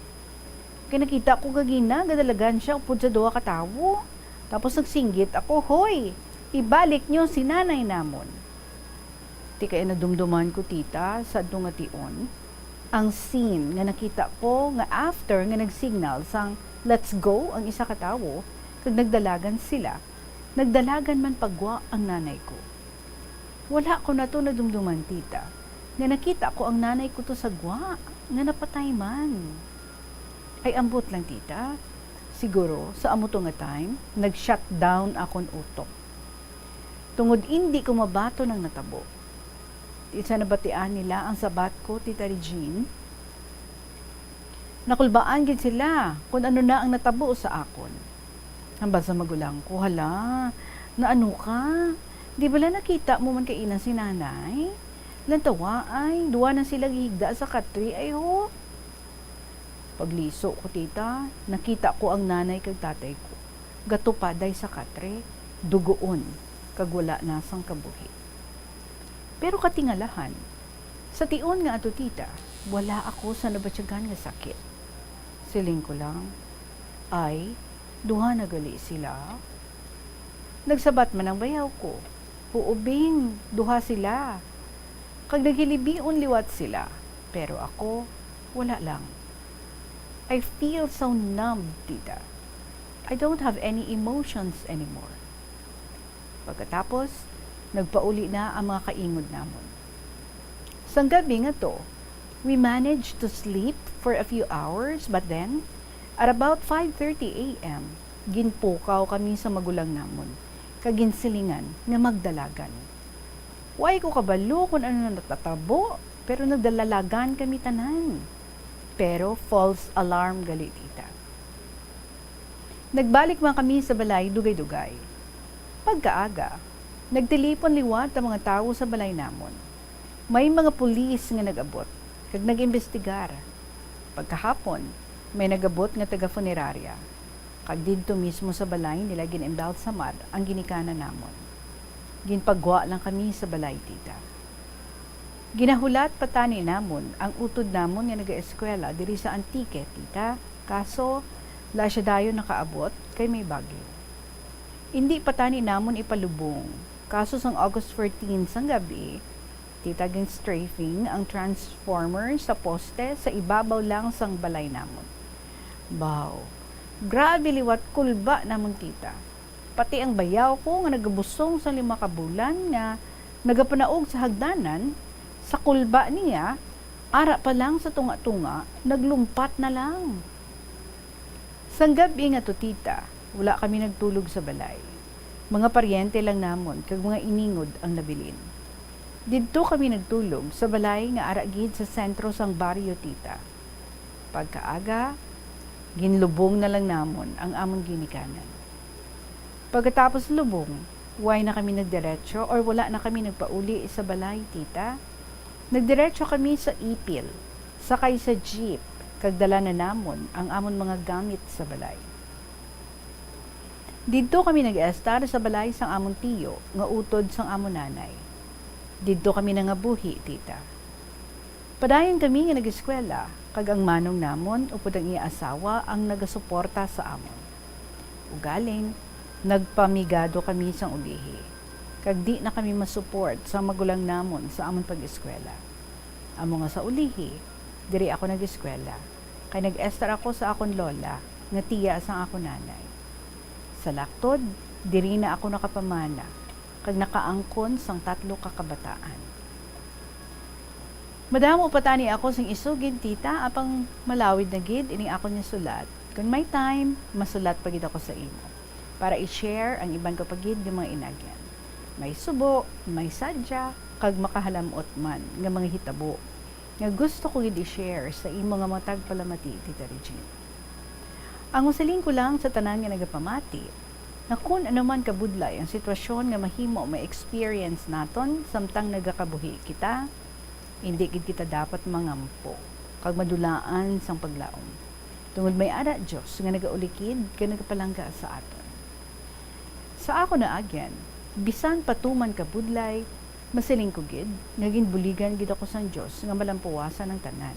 Kay nakita ko gagina, gadalagan siya upod sa duha ka tawo. Tapos nagsinggit ako, 'Hoy, ibalik niyo si nanay namon.'" Ti kay nadumduman ko, tita, sa adto nga tion, ang scene nga nakita ko nga after nga nag-signal sang "Let's go" ang isa ka tawo, kag nagdalagan sila, nagdalagan man pa gwa ang nanay ko. Wala ko na to nadumduman, tita, nga nakita ko ang nanay ko to sa gwa, nga napatay man. Ay, ambot lang, tita. Siguro, sa amo to nga time, nag-shutdown akon utok. Tungod indi ko mabaton ang natabo. Ti sa nabatian nila ang sabat ko, Tita Regine, nakulbaan gid sila kon ano na ang natabo sa akon. Hambal sa magulang ko, "Hala, naano ka? Di bala nakita mo man kaina si nanay? Lantawa ay, duha na sila gihigda sa katre, ay ho." Pagliso ko, tita, nakita ko ang nanay kag tatay ko gatupaday sa katre, dugoon, kag wala na sang kabuhi. Pero katingalahan, sa tion nga ato, tita, wala ako sa nabatyagan nga sakit. Siling ko lang, "Ay, duha na gali sila?" Nagsabat man ang bayaw ko, "Huo, Bing, duha sila. Kag naghilibion liwat sila, pero ako, wala lang. I feel so numb, tita. I don't have any emotions anymore." Pagkatapos, nagpauli na ang mga kaingod namon. Sang gab-i nga to, we managed to sleep for a few hours, but then, at about five thirty A M, ginpukaw kami sa magulang namon, kag ginsilingan nga magdalagan. Way ko kabalo kon ano na natatabo, pero nagdalalagan kami tanan. Pero false alarm gali, tita. Nagbalik man kami sa balay dugay-dugay. Pagkaaga, nagtilipon liwat ang mga tawo sa balay namon. May mga pulis nga nag-abot kag nag-imbestigar. Pagkahapon, may nag-abot nga taga-funerarya, kag didto mismo sa balay nila gin-embalsamar ang ginikanan namon. Ginpagwa lang kami sa balay, tita. Ginahulat pa tani namon ang utod namon nga nagaeskwela diri sa Antique, tita, kaso la siya dayon nakaabot kay may bagyo. Indi pa tani namon ipalubong, kaso sang August fourteen sang gab-i, tita, gin-strafing ang transformer sa poste sa ibabaw lang sang balay namon. Baw, grabe liwat kulba namon, tita. Pati ang bayaw ko nga nagabusong sang lima ka bulan nga nagapanaog sa hagdanan, sa kulba niya, ara pa lang sa tunga-tunga, naglumpat na lang. Sang gab-i nga to, tita, wala kami nagtulog sa balay. Mga paryente lang namon kag mga iningod ang nabilin. Didto kami nagtulog sa balay nga ara gid sa sentro sang baryo, tita. Pagkaaga, ginlubong na lang namon ang amon ginikanan. Pagkatapos lubong, Wala na kami nagdiretso or wala na kami nagpauli sa balay, tita. Nagdiretso kami sa ipil, sakay sa jeep, kag dala na namon ang amon mga gamit sa balay. Didto kami nag-estar sa balay sang amon tiyo nga utod sang amon nanay. Didto kami nangabuhi, tita. Padayon kami nga nag-eskwela, kag ang manong namon upod ang iya asawa ang nagasuporta sa amon. Ugaling, nagpamigado kami sang ulihi, kag di na kami masuport sang magulang namon sa amon pag-eskwela. Amo nga sa ulihi, diri ako nag-eskwela, kay nag-estar ako sa akon lola nga tiya sang akon nanay. Sa laktod, diri na ako nakapamana kag nakaangkon sang tatlo ka kabataan. Madamo pa tani ako sing isugid, tita, apang malawid na gid ining akon nga sulat. Kon may time, masulat pa gid ako sa imo para i-share ang iban ko pa gid nga mga inagyan. May subo, may sadya, kag makahalam-ot man nga mga hitabo nga gusto ko gid i-share sa imo nga matag palamati, Tita Regine. Ang masiling ko lang sa tanan nga nagapamati, nga kon ano man kabudlay ang sitwasyon nga mahimo ma-experience naton samtang nagakabuhi kita, indi gid kita dapat mangampo kag madulaan sang paglaom, tungod may ara Dios nga nagaulikid kag nagapalangga sa aton. Sa akon naagyan, bisan pa tuman kabudlay, masiling ko gid nga ginbuligan gid ako sang Dios nga malampuwasan ang tanan.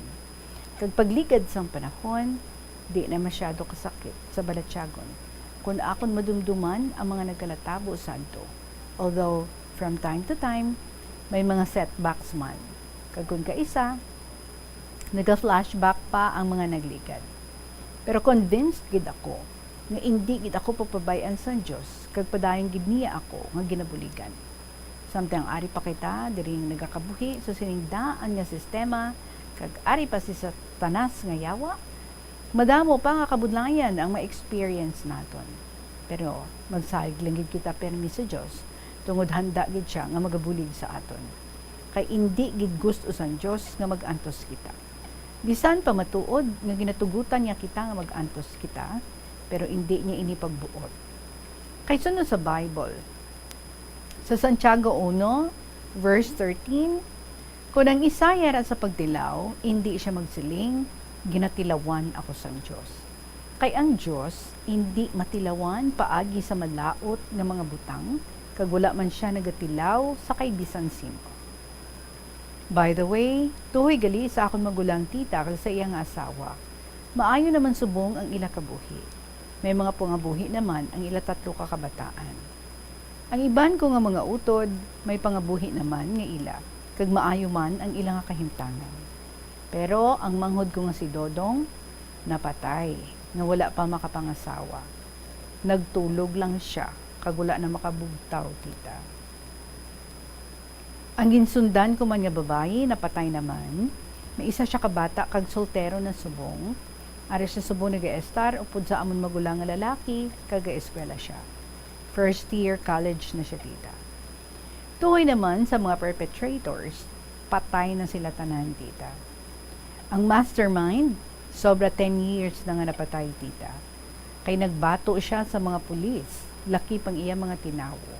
Kag pagligad sang panahon, di na masyado kasakit sa balatyagon kon akon madumduman ang mga nagkalatabo sadto, although from time to time, may mga setbacks man. Kag kon kaisa, naga-flashback pa ang mga nagligad. Pero convinced gid ako nga indi gid ako pagpabay-an sang Dios, kag padayon gid niya ako nga ginabuligan. Samtang ari pa kita diri nga nagakabuhi sa sining daan nga sistema, kag ari pa si Satanas nga yawa, madamo pa nga kabudlayan ang ma-experience naton. Pero magsalig lang gid kita pirmi sa Dios, tungod handa gid sia nga magabulig sa aton. Kay indi gid gusto sang Dios nga mag-antos kita. Bisan pa matuod nga ginatugutan niya kita nga mag-antos kita, pero indi niya ini pagbuot. Kay suno sa Bible, sa Santiago uno, verse thirteen, "Kon ang isa yara sa pagtilaw, indi sia magsiling, 'Ginatilawan ako sang Dios.' Kay ang Dios indi matilawan paagi sa malaut nga mga butang, kag wala man sia nagatilaw sa kay bisan sin-o." By the way, tuhoy gali sa akon magulang, tita, kag sa iya nga asawa, maayo naman subong ang ila kabuhi. May mga pangabuhi naman ang ila tatlo ka kabataan. Ang iban ko nga mga utod, may pangabuhi naman nga ila, kag maayo man ang ila nga kahimtangan. Pero ang manghod ko nga si Dodong, napatay, nga wala pa makapangasawa. Nagtulog lang sia, kag wala na makabugtaw, tita. Ang ginsundan ko man nga babayi napatay naman. May isa sia ka bata kag soltero na subong. Ari sia subong nagaestar upod sa amon magulang nga lalaki, kag gaeskwela sia. First year college na sia, tita. Tuhoy naman sa mga perpetrators, patay na sila tanan, tita. Ang mastermind, sobra ten years na nga napatay, tita. Kay nagbato sia sa mga pulis, lakip ang iya mga tinawo.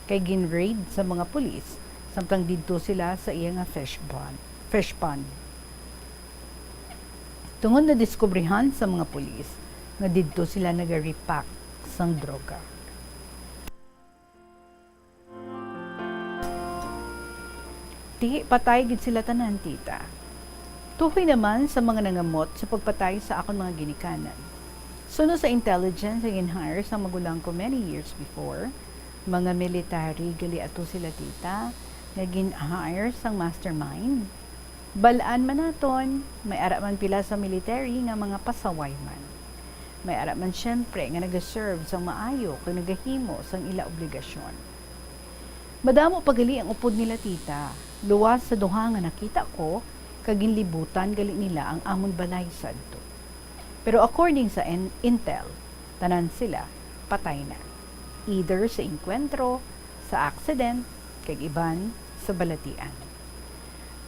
Kay gin-raid sa mga pulis, samtang didto sila sa iya nga fish pond, fish pond. Tungod nadiskubrihan sa mga pulis nga didto sila naga-repack sang droga. Ti, patay gid sila tanan, tita. Tuhoy naman sa mga nangamot sa pagpatay sa akon mga ginikanan. Suno sa intelligence nga gin-hire sang magulang ko many years before, mga military gali ato sila, tita, nga gin-hire sang mastermind. Bal-an man naton, may ara man pila sa military nga mga pasaway man. May ara man siyempre nga nagaserve sang maayo kag nagahimo sang ila obligasyon. Madamo pa gali ang upod nila, tita, luwas sa duha nga nakita ko, kag ginlibutan gali nila ang amon balay sadto. Pero according sa en-, intel, tanan sila patay na, either sa engkwentro, sa accident, kag iban sa balatian.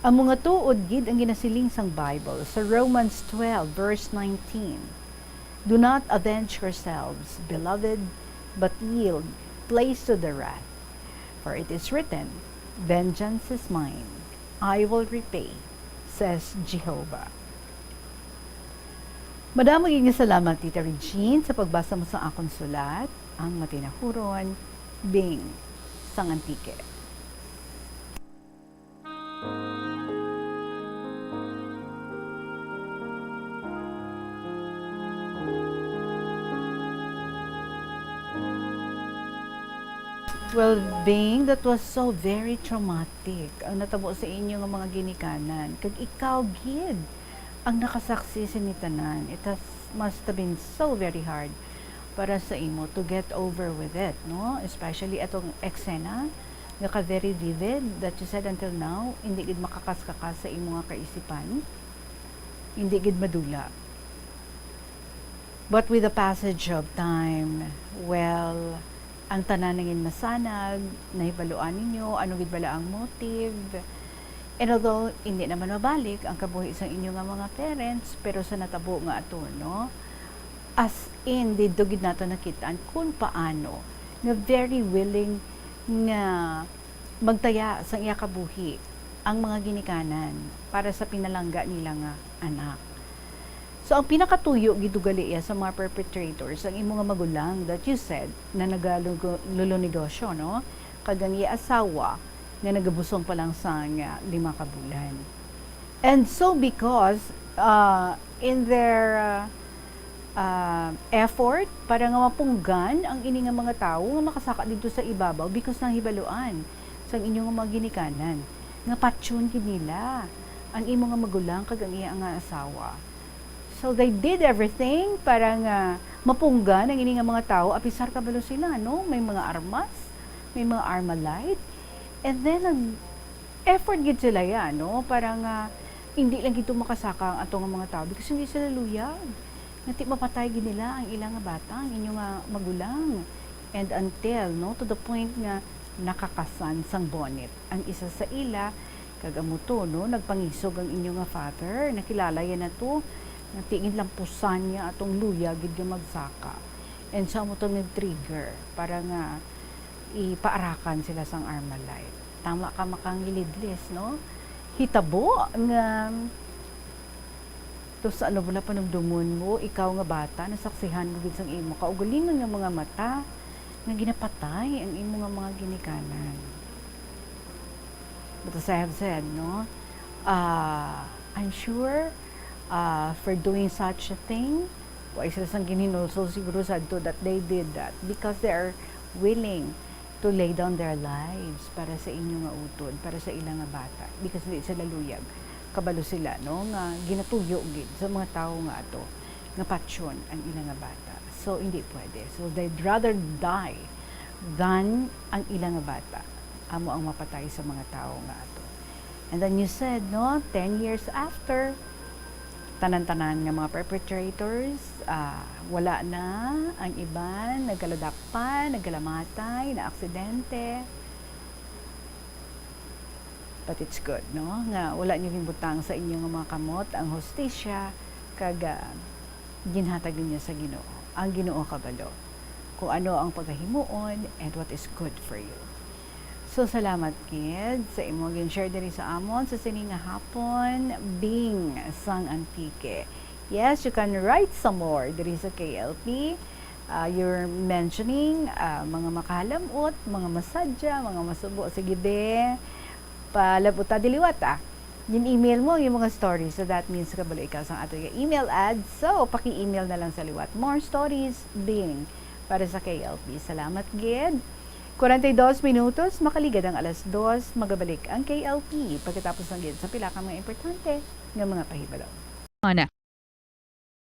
Amo nga tuod gid ang ginasiling sang Bible sa Romans twelve, verse nineteen, "Do not avenge yourselves, beloved, but yield place to the wrath. For it is written, "Vengeance is mine, I will repay," says Jehovah. Madamo gid nga salamat, Tita Regine, sa pagbasa mo sa akon sulat, ang matinahuron, Bing, sang Antique. Well, Bing, that was so very traumatic ang natabo sa inyo nga mga ginikanan. Kag ikaw gid ang nakasaksi sini tanan. It has, must have been so very hard para sa imo to get over with it, no? Especially atong eksena nga ka very vivid that you said until now, hindi gid makakas-kakas sa imo nga kaisipan, hindi gid madula. But with the passage of time, well, ang tanan nangin masanag, nahibaluan ninyo ano gid bala ang motive. And although hindi naman mabalik ang kabuhi sang inyo nga mga parents, pero sa natabo nga ato, no? As in, didto gid nato nakit-an kung paano nga very willing nga magtaya sang iya kabuhi ang mga ginikanan para sa pinalangga nila nga anak. So, ang pinakatuyo gid ugali iya sa mga perpetrators, ang imo nga magulang that you said na nagalulunegosyo, no? Kag ang iya asawa nga nagabusong pa lang sang, ah, lima ka bulan. And so, because, uh, in their, uh, uh, effort para nga mapunggan ang ini nga mga tawo nga makasaka didto sa ibabaw, because nahibaluan sang inyo nga mga ginikanan nga patyon gid nila ang imo nga magulang kag ang iya nga asawa. So they did everything para nga mapunggan ang ini nga mga tawo, apisar kabalo sila, no? May mga armas, may mga Armalite, and then nag-effort gid sila ya, no? Para nga hindi lang gid to makasaka ang ato nga mga tawo because hindi sila luyag nga ti mapatay gid nila ang ila nga bata, ang inyo nga magulang. And until, no, to the point nga nakakasan sang bonnet ang isa sa ila, kag amo to, no, nagpangisog ang inyo nga father. Nakilala ya na to, nga ti gid lampusan niya atong luyag gid nga magsaka. And sa amo to nag-trigger para nga ipaarakan sila sang Armalite. Tama ka, makangilidlis, no? Hitabo nga to sa ano bala panumdomon mo, ikaw nga bata, nasaksihan mo gid sang imo kaugalingon nga mga mata nga ginapatay ang imo nga mga ginikanan. But as I have said, no, ah, I'm sure, ah, for doing such a thing, wa sila sang ginhinulsol siguro sadto that they did that because they are willing to lay down their lives para sa inyo nga utod, para sa ila nga bata, because di sila luyag. Kabalo sila, no, nga ginatuyo gid sa mga tawo nga ato nga patyon ang ila nga bata. So, hindi pwede. So, they'd rather die than ang ila nga bata amo ang mapatay sa mga tawo nga ato. And then you said, no, ten years after, tanan-tanan nga mga perpetrators, ah, wala na. Ang iban, nagkaladakpan, nagkalamatay, naaksidente. But it's good, no, nga wala niyo ginbutang sa inyo nga mga kamot ang hustisya, kag, ah, ginhatag ninyo sa Ginoo. Ang Ginoo kabalo kung ano ang pagahimuon and what is good for you. So, salamat gid sa imo gin-share diri sa amon sa sini nga hapon, Bing sang Antique. Yes, you can write some more diri sa K L P. Ah, you're mentioning, ah, mga makahalam-ot, mga masadya, mga masubo. Sige, be, palab-ota di liwat, ah. Gin-email mo yung mga stories, so that means kabalo ikaw sang ato nga email ad. So, paki-email na lang sa liwat. More stories, Bing, para sa K L P. Salamat gid. Kwarenta y dos minutos, makaligad ang alas dos, magabalik ang K L P pagkatapos lang gid sa pila ka mga importante nga mga pahibalo. Ana.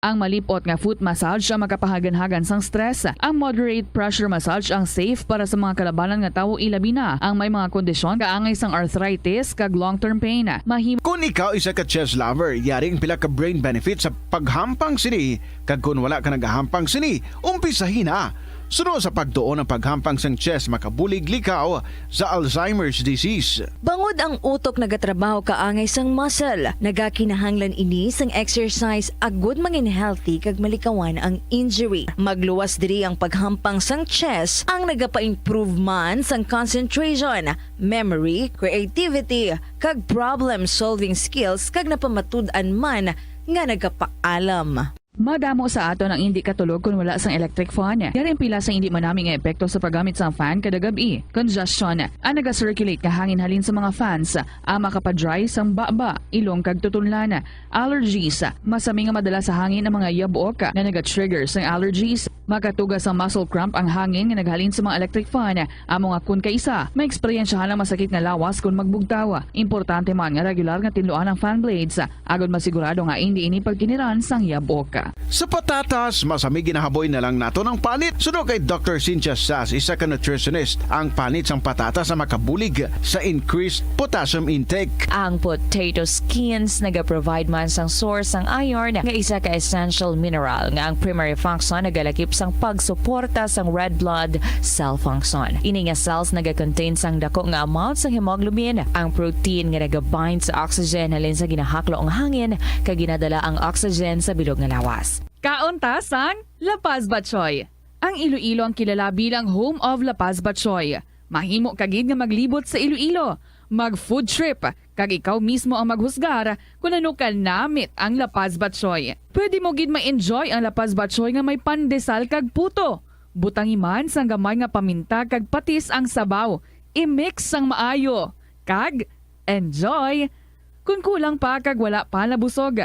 Ang malip-ot nga foot massage ang makapahaganhagan sang stress. Ang moderate pressure massage ang safe para sa mga kalabanan nga tawo, ilabi na ang may mga kondisyon kaangay sang arthritis kag long-term pain. Mahim- Kon ikaw isa ka chess lover, yari ang pila ka brain benefits sa paghampang sini, kag kon wala ka nagahampang sini, umpisahi na. Suno sa pagtuon, ang paghampang sang chest makabulig likaw sa Alzheimer's disease. Bangod ang utok nagatrabaho kaangay sang muscle, nagakinahanglan ini sang exercise agud mangin healthy kag malikawan ang injury. Magluwas diri ang paghampang sang chest, ang nagapa-improve man sang concentration, memory, creativity, kag problem-solving skills, kag napamatud-an man nga nagapaalam. Madamo sa aton ang indi katulog kon wala sang electric fan. Yari ang pila sang indi manami nga epekto sa paggamit sang fan kada gab-i. Congestion, ang naga-circulate nga hangin halin sa mga fans, ang makapa-dry sang baba, ilong kag tutunlan. Allergies, masami nga madala sa hangin ang mga yabok nga naga-trigger sang allergies. Makatuga sang muscle cramp ang hangin nga naghalin sa mga electric fan. Amo nga kon kaisa, maeksperiensyahan ang masakit nga lawas kon magbugtaw. Importante man nga regular nga tinluan ang fan blades, agod masigurado nga indi ini pagkiniran sang yabok. Sa patatas, masami ginahaboy na lang naton ang panit. Suno kay Doctor Cynthia Sass, isa ka nutritionist, ang panit sang patatas ang makabulig sa increased potassium intake. Ang potato skins nagaprovide man sang source sang iron, nga isa ka essential mineral nga ang primary function nagalakip sang pagsuporta sang red blood cell function. Ini nga cells nagakontain sang dako nga amount sang hemoglobin, ang protein nga nagabind sa oxygen halin sa ginahaklo nga hangin, kag ginadala ang oxygen sa bilog nga lawas. Kaon ta sang La Paz Batchoy. Ang Iloilo ang kilala bilang home of La Paz Batchoy. Mahimo ka gid nga maglibot sa Iloilo, mag-food trip, kag ikaw mismo ang maghusgar kon ano ka namit ang La Paz Batchoy. Pwede mo gid ma-enjoy ang La Paz Batchoy nga may pandesal kag puto. Butangi man sang gamay nga paminta kag patis ang sabaw. I-mix sang maayo. Kag enjoy! Kon kulang pa kag wala pa nabusog,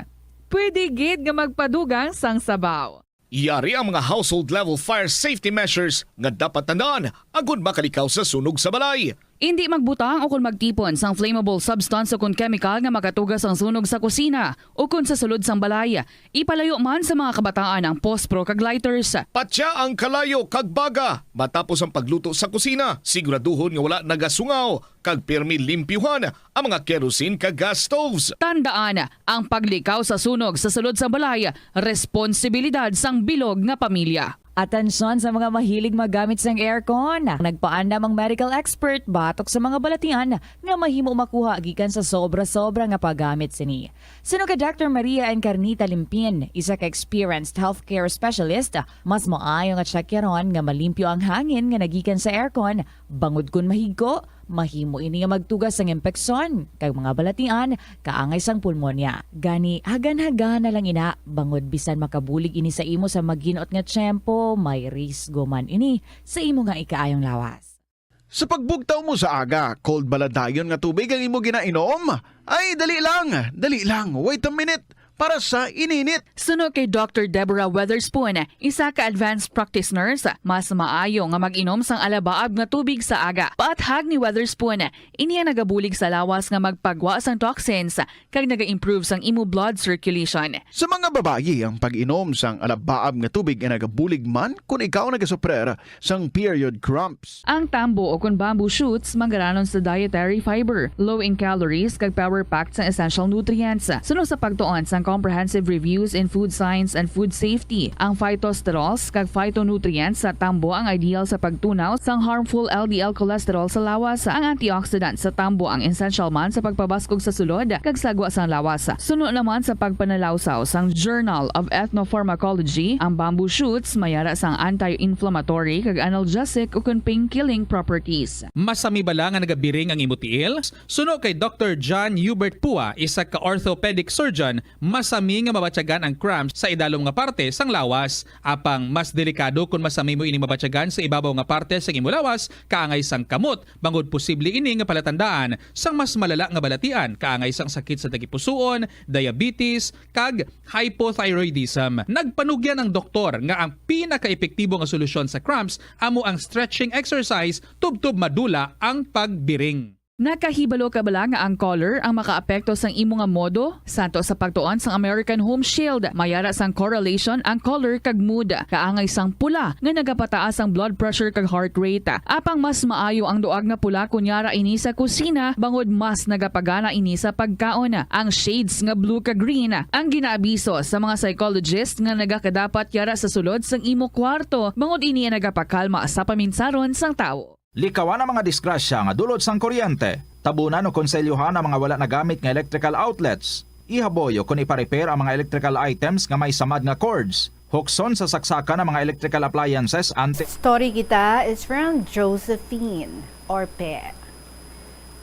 pwede gid nga magpadugang sang sabaw. Yari ang mga household-level fire safety measures nga dapat tandaan agud makalikaw sa sunog sa balay. Indi magbutang o kon magtipon sang flammable substance o kon chemical nga makatuga sang sunog sa kusina o kon sa sulod sang balay. Ipalayo man sa mga kabataan ang pospro kag lighters. Patya ang kalayo kag baga matapos ang pagluto sa kusina. Siguraduhon nga wala nagasungaw kag pirmi limpyuhan ang mga kerosene kag gas stoves. Tandaan, ang paglikaw sa sunog sa sulod sang balay, responsibilidad sang bilog nga pamilya. Atensyon sa mga mahilig maggamit sang aircon. Nagpaandam ang medical expert batok sa mga balatian nga mahimo makuha gikan sa sobra-sobra nga paggamit sini. Suno kay Doctor Maria Encarnita Limpin, isa ka experienced healthcare specialist, mas maayo nga tsakyaron nga malimpyo ang hangin nga nagikan sa aircon, bangod kon mahigko, mahimo ini nga magtuga sang impeksyon kag mga balatian kaangay sang pulmonya. Gani, hagan-hagan na lang ina, bangod bisan makabulig ini sa imo sa maginot nga tiyempo, may risgo man ini sa imo nga ikaayong lawas. Sa pagbugtaw mo sa aga, cold bala dayon nga tubig ang imo ginainom? Ay, dali lang, dali lang, wait a minute, para sa ininit. Suno kay Doctor Deborah Weatherspoon, isa ka advanced practice nurse, mas maayo nga mag-inom sang alabaab nga tubig sa aga. Paathag ni Weatherspoon, ini ang nagabulig sa lawas nga magpagwa sang toxins kag naga-improve sang imo blood circulation. Sa mga babayi, ang pag-inom sang alabaab nga tubig ay nagabulig man kon ikaw nagasuprer sang period cramps. Ang tambo o kon bamboo shoots manggaranon sa dietary fiber, low in calories kag power-packed sang essential nutrients. Suno sa pagtuon sang Comprehensive Reviews in Food Science and Food Safety, ang phytosterols kag phytonutrients sa tambo ang ideal sa pagtunaw sang harmful L D L cholesterol sa lawas. Ang antioxidant sa tambo ang essential man sa pagpabaskog sa sulod kag sagwa sang lawas. Suno naman sa pagpanalawsaw sang Journal of Ethnopharmacology, ang bamboo shoots may ara sang anti-inflammatory kag analgesic ukon pain-killing properties. Masami bala nga nagabiring ang imo tiil? Suno kay Doctor John Hubert Pua, isa ka orthopedic surgeon, masami nga mabatyagan ang cramps sa idalom nga parte sang lawas. Apang mas delikado kon masami mo ini mabatyagan sa ibabaw nga parte sang imo lawas, kaangay sang kamot, bangod posible ini nga palatandaan sang mas malala nga balatian, kaangay sang sakit sa tagipusoon, diabetes, kag hypothyroidism. Nagpanugyan ang doktor nga ang pinakaepektibo nga solusyon sa cramps amo ang stretching exercise tubtob madula ang pagbiring. Nakahibalo ka bala nga ang color ang makaapekto sang imo nga modo? Santo sa pagtuon sang American Home Shield, may ara sang correlation ang color kag mood. Kaangay sang pula nga nagapataas ang blood pressure kag heart rate. Apang mas maayo ang duag nga pula kon yara ini sa kusina, bangod mas nagapagana ini sa pagkaon. Ang shades nga blue kag green ang ginaabiso sa mga psychologist nga nagakadapat yara sa sulod sang imo kwarto, bangod ini ang nagapakalma sa paminsaron sang tawo. Likawan ang mga disgrasya nga dulot sang kuryente. Tabunan o konselyohan ang mga wala nagamit nga electrical outlets. Ihaboy o kon ipa-repair ang mga electrical items nga may samad nga cords. Hukson sa saksakan ang mga electrical appliances anti- Story kita is from Josephine or Pe.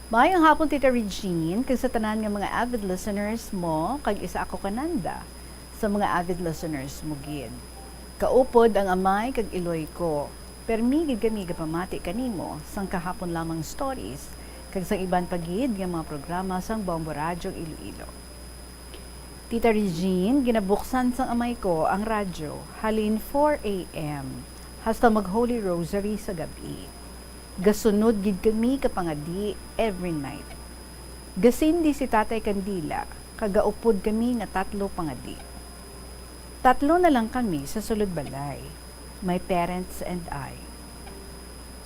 Maayong hapon, Tita Regine, kag sa tanan nga mga avid listeners mo, kag isa ako kananda sa mga avid listeners mo gid. Kaupod ang amay kag iloy ko. Permi gid kami gapamati kanimo sang kahapon lamang stories kag sang iban pa gid nga mga programa sang Bombo Radyo Iloilo. Tita Regine, ginabuksan sang amay ko ang radyo halin four a m hasta mag Holy Rosary sa gab-i. Gasunod gid kami ka pangadi every night. Gasindi si Tatay Candila, kag gaupod kami nga tatlo pangadi. Tatlo na lang kami sa sulod balay, my parents and I.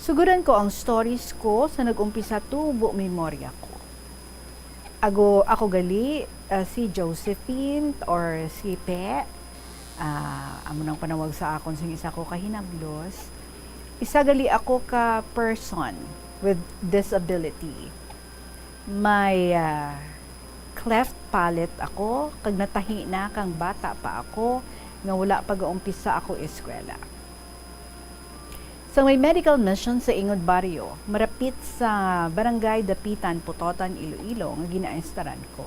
Suguran ko ang stories ko sa nag-umpisa tubo memorya ko. Ago, ako gali, ah, si Josephine or si Pe, ah, amo nang panawag sa akon sing isa ko ka hinablos. Isa gali ako ka person with disability. May, ah, cleft palate ako, kag natahi na kang bata pa ako nga wala pa gaumpisa ako eskwela. Sa may medical mission sa Ingod Barrio, marapit sa Barangay Dapitan, Pototan, Iloilo, nga ginaestaran ko.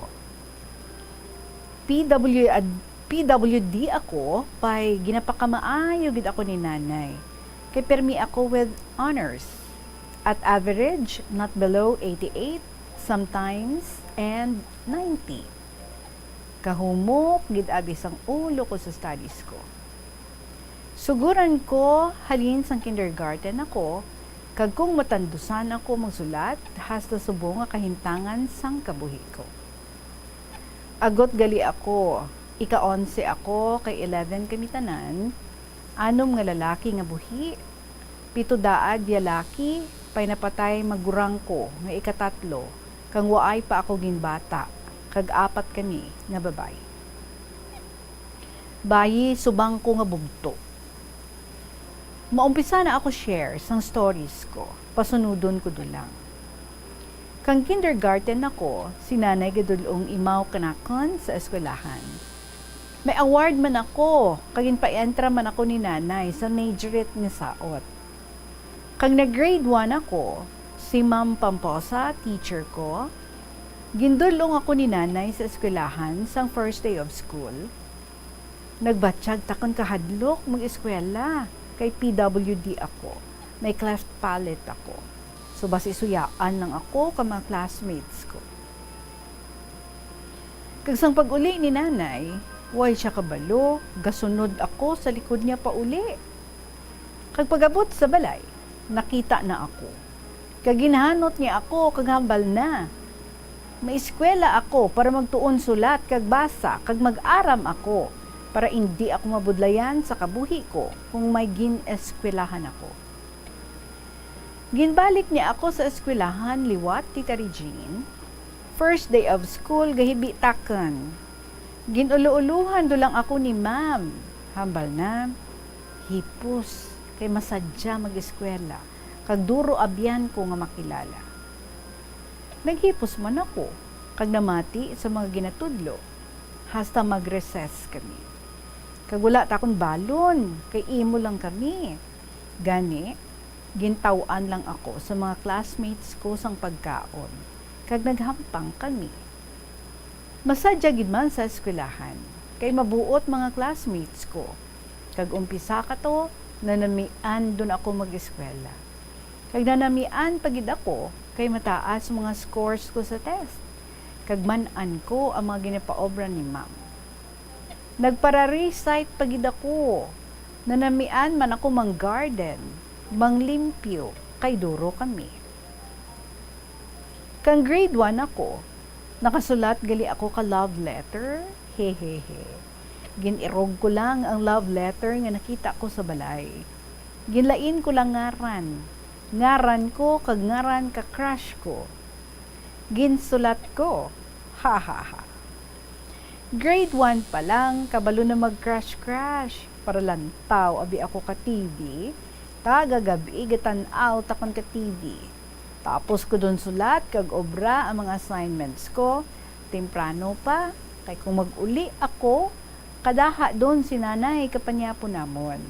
P W ad-, P W D ako, pay ginapakamaayo gid ako ni Nanay. Kay permi ako with honors. At average, not below eighty-eight, sometimes, and ninety. Kahumok gid abi sang ulo ko sa studies ko. Suguran ko halin sang kindergarten ako, kag kung matandusan ako magsulat, hasta subong nga kahintangan sang kabuhi ko. Agot gali ako, ika-onse ako, kay eleven kami tanan, anom nga lalaki nga buhi, pito daad yalaki, pay napatay magurang ko nga ikatatlo, kang waay pa ako ginbata, kag apat kami nga babayi. Bayi, subang ko nga bugto. Maumpisa na ako share sang stories ko. Pasunudon ko dulang. Kang kindergarten ako, si Nanay gadul-ong imaw kanakon sa eskwelahan. May award man ako, kag ginpa-entra man ako ni Nanay sa majorette nga saot. Kang nag-grade one ako, si Ma'am Pamposa, teacher ko, gindul-ong ako ni Nanay sa eskwelahan sang first day of school. Nagbatyag takon kahadlok mag-eskwela, kay P W D ako, may cleft palate ako. So, basi suyaan lang ako ka mga classmates ko. Kag sang pag-uli ni Nanay, way siya kabalo, gasunod ako sa likod niya pauli. Kag pag-abot sa balay, nakita na ako. Kag ginhanot niya ako kag hambal na, "Maeskwela ako para magtuon sulat kag basa kag mag-aram ako para indi ako mabudlayan sa kabuhi ko kung may gin-eskwelahan ako." Ginbalik niya ako sa eskwelahan liwat, Tita Regine. First day of school, gahibi takon. Gin-ulo-ulohan do lang ako ni Ma'am. Hambal na, "Hipos, kay masadya mag-eskwela, kag duro abyan ko nga makilala." Naghipos man ako, kag namati sa mga ginatudlo, hasta mag-recess kami. Kag wala takon balon, kay imo lang kami. Gani, gintaw-an lang ako sa mga classmates ko sang pagkaon, kag naghampang kami. Masadya gid man sa eskwelahan, kay mabuot mga classmates ko, kag umpisa kato, nanamian dun ako mag-eskwela. Kag nanamian pa gid ako, kay mataas mga scores ko sa test, kag man-an ko ang mga ginapaobra ni Ma'am. Nagpara-recite pa gid ako. Nanamian man ako mang-garden, manglimpyo, kay duro kami. Kang grade one ako, nakasulat gali ako ka love letter, hehehe. Gin-irog ko lang ang love letter nga nakita ko sa balay. Ginlain ko lang ngaran. Ngaran ko kag ngaran ka crush ko. Ginsulat ko, ha, ha, ha. Grade one pa lang, kabalo na mag-crush-crush. Paralantaw abi ako ka T V, taga gab-i gatan-aw takon ka T V. Tapos ko dun sulat kag obra ang mga assignments ko, temprano pa, kay kung mag-uli ako, kadaha dun si nanay kapanyapon namon.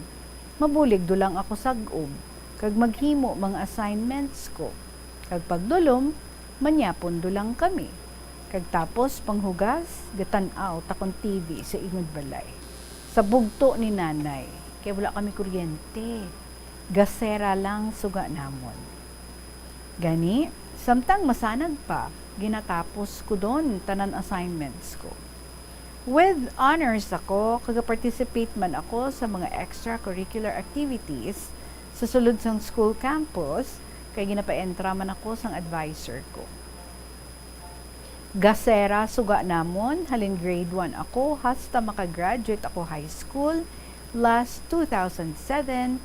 Mabulig do lang ako sag-ob, kag maghimo mga assignments ko. Kag pagdulom, manyapon do lang kami. Kag tapos panghugas, gatan-aw takon T V sa ingon balay. Sa bugto ni nanay, kay wala kami kuryente. Gasera lang suga namon. Gani, samtang masanag pa, ginatapos ko don tanan assignments ko. With honors ako, kag participate man ako sa mga extracurricular activities sa sulod sang school campus, kay ginapaentra man ako sang adviser ko. Gasera suga namon, halin grade one ako hasta makagraduate ako high school last two thousand seven,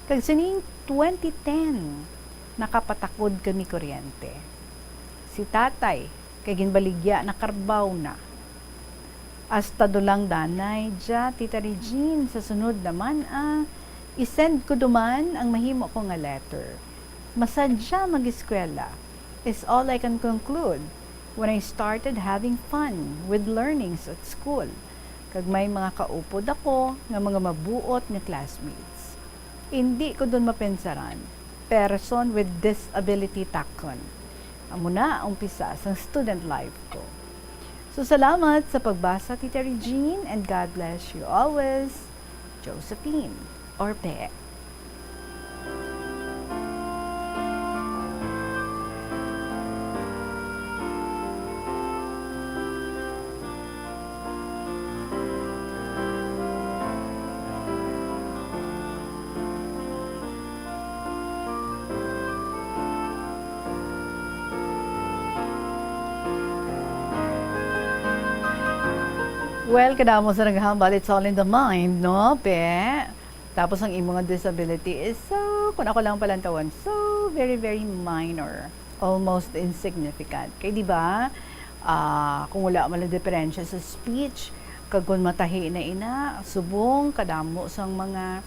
kag sining twenty ten nakapatakod kami kuryente. Si tatay, kay ginbaligya na karbaw na. Hasta do lang danay dya, Tita Regine, sa sunod naman, ah, i-send ko duman ang mahimo ko nga letter. Masadya mag-eskwela is all I can conclude when I started having fun with learnings at school, kag may mga kaupod ako nga mga mabuot nga classmates. Indi ko dun mapensaran, person with disability takon. Amo na ang umpisa sang student life ko. So, salamat sa pagbasa, Tita Regine, and God bless you always. Josephine, or Pe. Well, kadamo sa naghambal, it's all in the mind, no, Pe? Tapos ang imo nga disability is so, kung ako lang palantawon, so very, very minor, almost insignificant. Kay di ba, ah, kung wala man lang diferensya sa speech, kag kung matahi na ina, subong kadamo sang mga,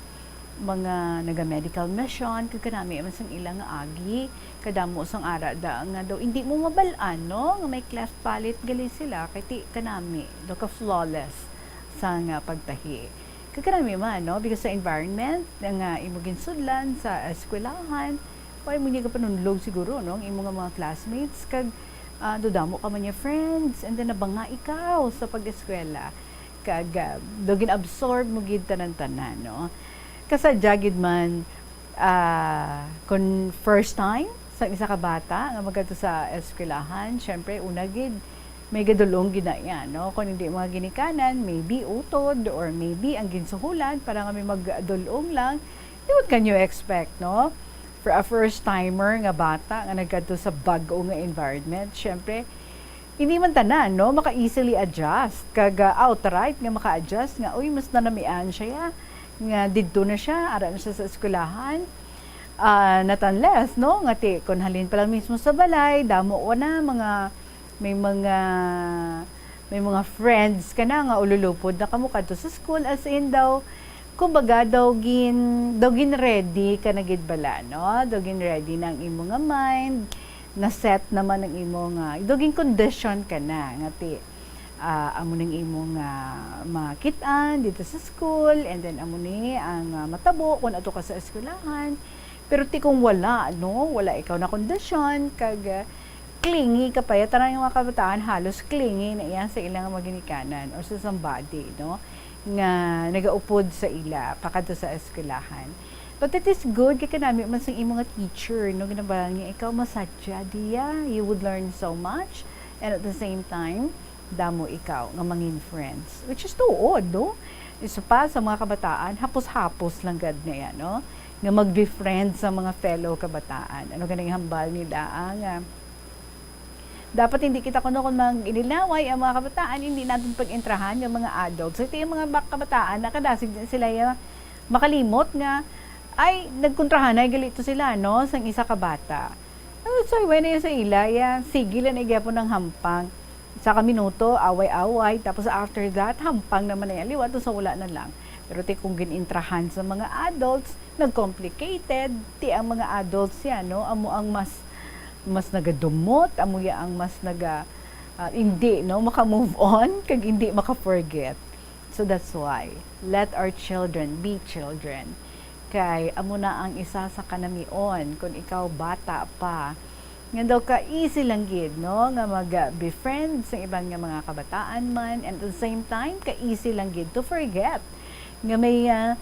mga naga-medical mission, kag kanami man sang ilang agi, kadamo sang ara da nga daw, hindi mo mabal-an, no, nga may cleft palate gali sila, kay ti kanami, daw ka flawless sang, ah, pagtahi. Kag kanami man, no? Because sa environment nga imo ginsudlan sa eskwelahan, wa mo niya kapanunlog siguro, no? Ang imo nga mga classmates, kag, ah, dodamo ka man niya friends, and then nabanga ikaw sa pag-eskwela. Kag, ah, do gin-absorb mo gid tanan-tanan, no? Kasadya gid man, ah, kun first time sa isa ka bata nga magkadto sa eskwelahan, syempre, una gid, may gadulong gid na iya, no? Kung hindi mga ginikanan, maybe utod, or maybe ang ginsuhulan para nga may magdulong lang. Then what can you expect, no? For a first-timer nga bata nga nagkadto sa bag-o nga environment, syempre, hindi man tanan, no, maka-easily adjust, kag, ah, outright nga maka-adjust nga, uy, mas nanamian siya, ya, nga didto na siya, ara na siya sa eskwelahan. Ah, not unless, no, nga ti, kun halin pa lang mismo sa balay, damo ko na mga, may mga, may mga friends ka na nga ululupod na kamo kadto sa school, as in daw, kumbaga, daw gin-, daw gin-ready ka na gid bala, no? Daw gin-ready na ang imo nga mind, na-set naman ang imo nga, daw gin-condition ka na, nga ti, ah, amo ning imo nga makit-an dito sa school, and then amo ni ang, ah, matabo kung ato ka sa eskwelahan. Pero ti kung wala, no? Wala ikaw na kondisyon, kag, ah, clingy ka pa. Ya, tanan nga mga kabataan, halos clingy na iya sa ilang mga ginikanan or sa somebody, no? Nga nagaupod sa ila, pakadto sa eskwelahan. But it is good, kay kanami man sa imo nga teacher, no? Ginabalan niya, ikaw masadya, diya, you would learn so much. And at the same time, damo ikaw nga mangin friends. Which is tuod, no? Isa pa sa mga kabataan, hapos-hapos lang gad na yan, no? Nga mag-befriend sa mga fellow kabataan. Ano ganing hambal nila, ah, nga Dapat hindi kita kuno, kung mag-inilaway ang mga kabataan, hindi natin pag-intrahan yung mga adults. Ito yung mga ba-, kabataan na kadasig din sila yung makalimot nga, ay, nagkontrahanay gali to sila, no, sang isa ka bata. Ah, so, when sa ila, ya, sige lang na gyapon ang hampang. Sa ka minuto, away-away, tapos after that, hampang naman na yan, liwat sa wala na lang. Pero ti kung ginintrahan sa mga adults, nag-complicated, ti ang mga adults yan, no, amo ang mas, mas nagadumot, amo ya ang mas naga, ah, hindi, no, maka-move on, kag hindi maka-forget. So that's why, let our children be children. Kay amo na ang isa sa kanamion, kung ikaw bata pa, nga daw ka-easy lang gid, no, nga mag-befriend sa iban nga mga kabataan man, and at the same time, ka-easy lang gid to forget nga may, ah,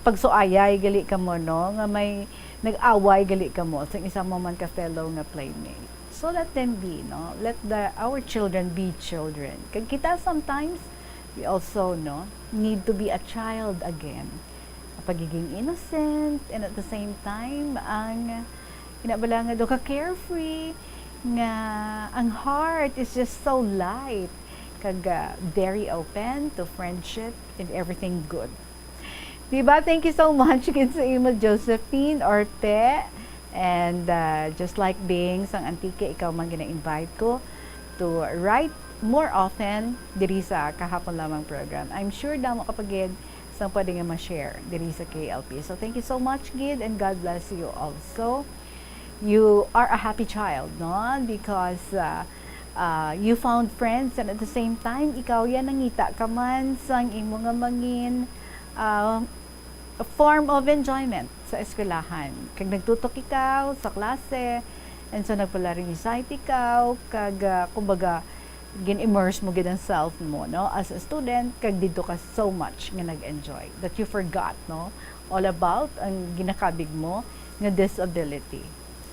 pagsuayay gali kamo, no, nga may nag-away gali kamo sa isa mo man ka fellow nga playmate. So let them be, no? Let the, our children be children. Kag kita sometimes, we also, no, need to be a child again. Ang pagiging innocent, and at the same time, ang, ina bala nga daw ka carefree, nga ang heart is just so light, kag, ah, very open to friendship and everything good. Diba? Thank you so much gid sa imo, Josephine Orte. And, uh, just like being sang Antique, ikaw man gina-invite ko to write more often diri sa Kahapon Lamang program. I'm sure damo ka pa gid sang pwede nga ma-share diri sa K L P. So thank you so much gid, and God bless you also. You are a happy child, no? Because, uh, uh, you found friends, and at the same time, ikaw yan nangita ka man sang imo nga mangin, uh, form of enjoyment sa eskwelahan. Kag nagtutok ikaw sa klase, and so nagpala-recite ikaw, kag, ah, kumbaga, gin-immerse mo gid ang self mo, no, as a student, kag didto ka so much nga nag-enjoy that you forgot, no, all about ang ginakabig mo nga disability.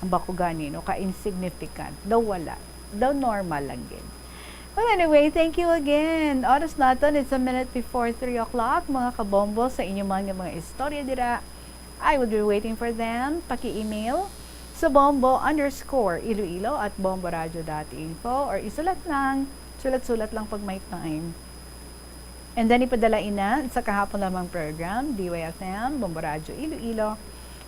Ang bako gani, no, ka-insignificant, daw wala, daw normal lang gid. Well, anyway, thank you again. Oras naton, it's a minute before three o'clock. Mga kabombo, sa inyo man nga mga istorya dira, I will be waiting for them. Paki-email sa bombo underscore iloilo at bomboradio dot info, or isulat lang, sulat-sulat lang pag may time. And then ipadala ina sa Kahapon Lamang program, D Y F M, Bombo Radyo Iloilo,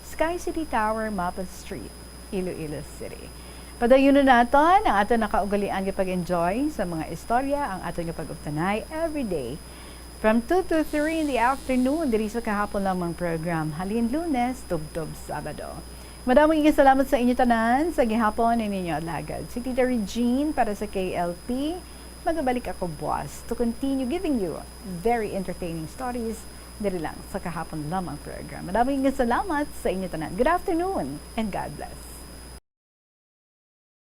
Sky City Tower, Mapa Street, Iloilo City. Padayunon naton ang aton nga kaugalian nga pag-enjoy sa mga istorya, ang aton nga pag-uptanay everyday from two to three in the afternoon diri sa Kahapon Lamang program, halin Lunes tubtob Sabado. Madamo nga salamat sa inyo tanan sa gihapon ni ninyo alagad, si Tita Regine para sa K L P. Magabalik ako buwas to continue giving you very entertaining stories diri lang sa Kahapon Lamang program. Madamo nga salamat sa inyo tanan. Good afternoon and God bless.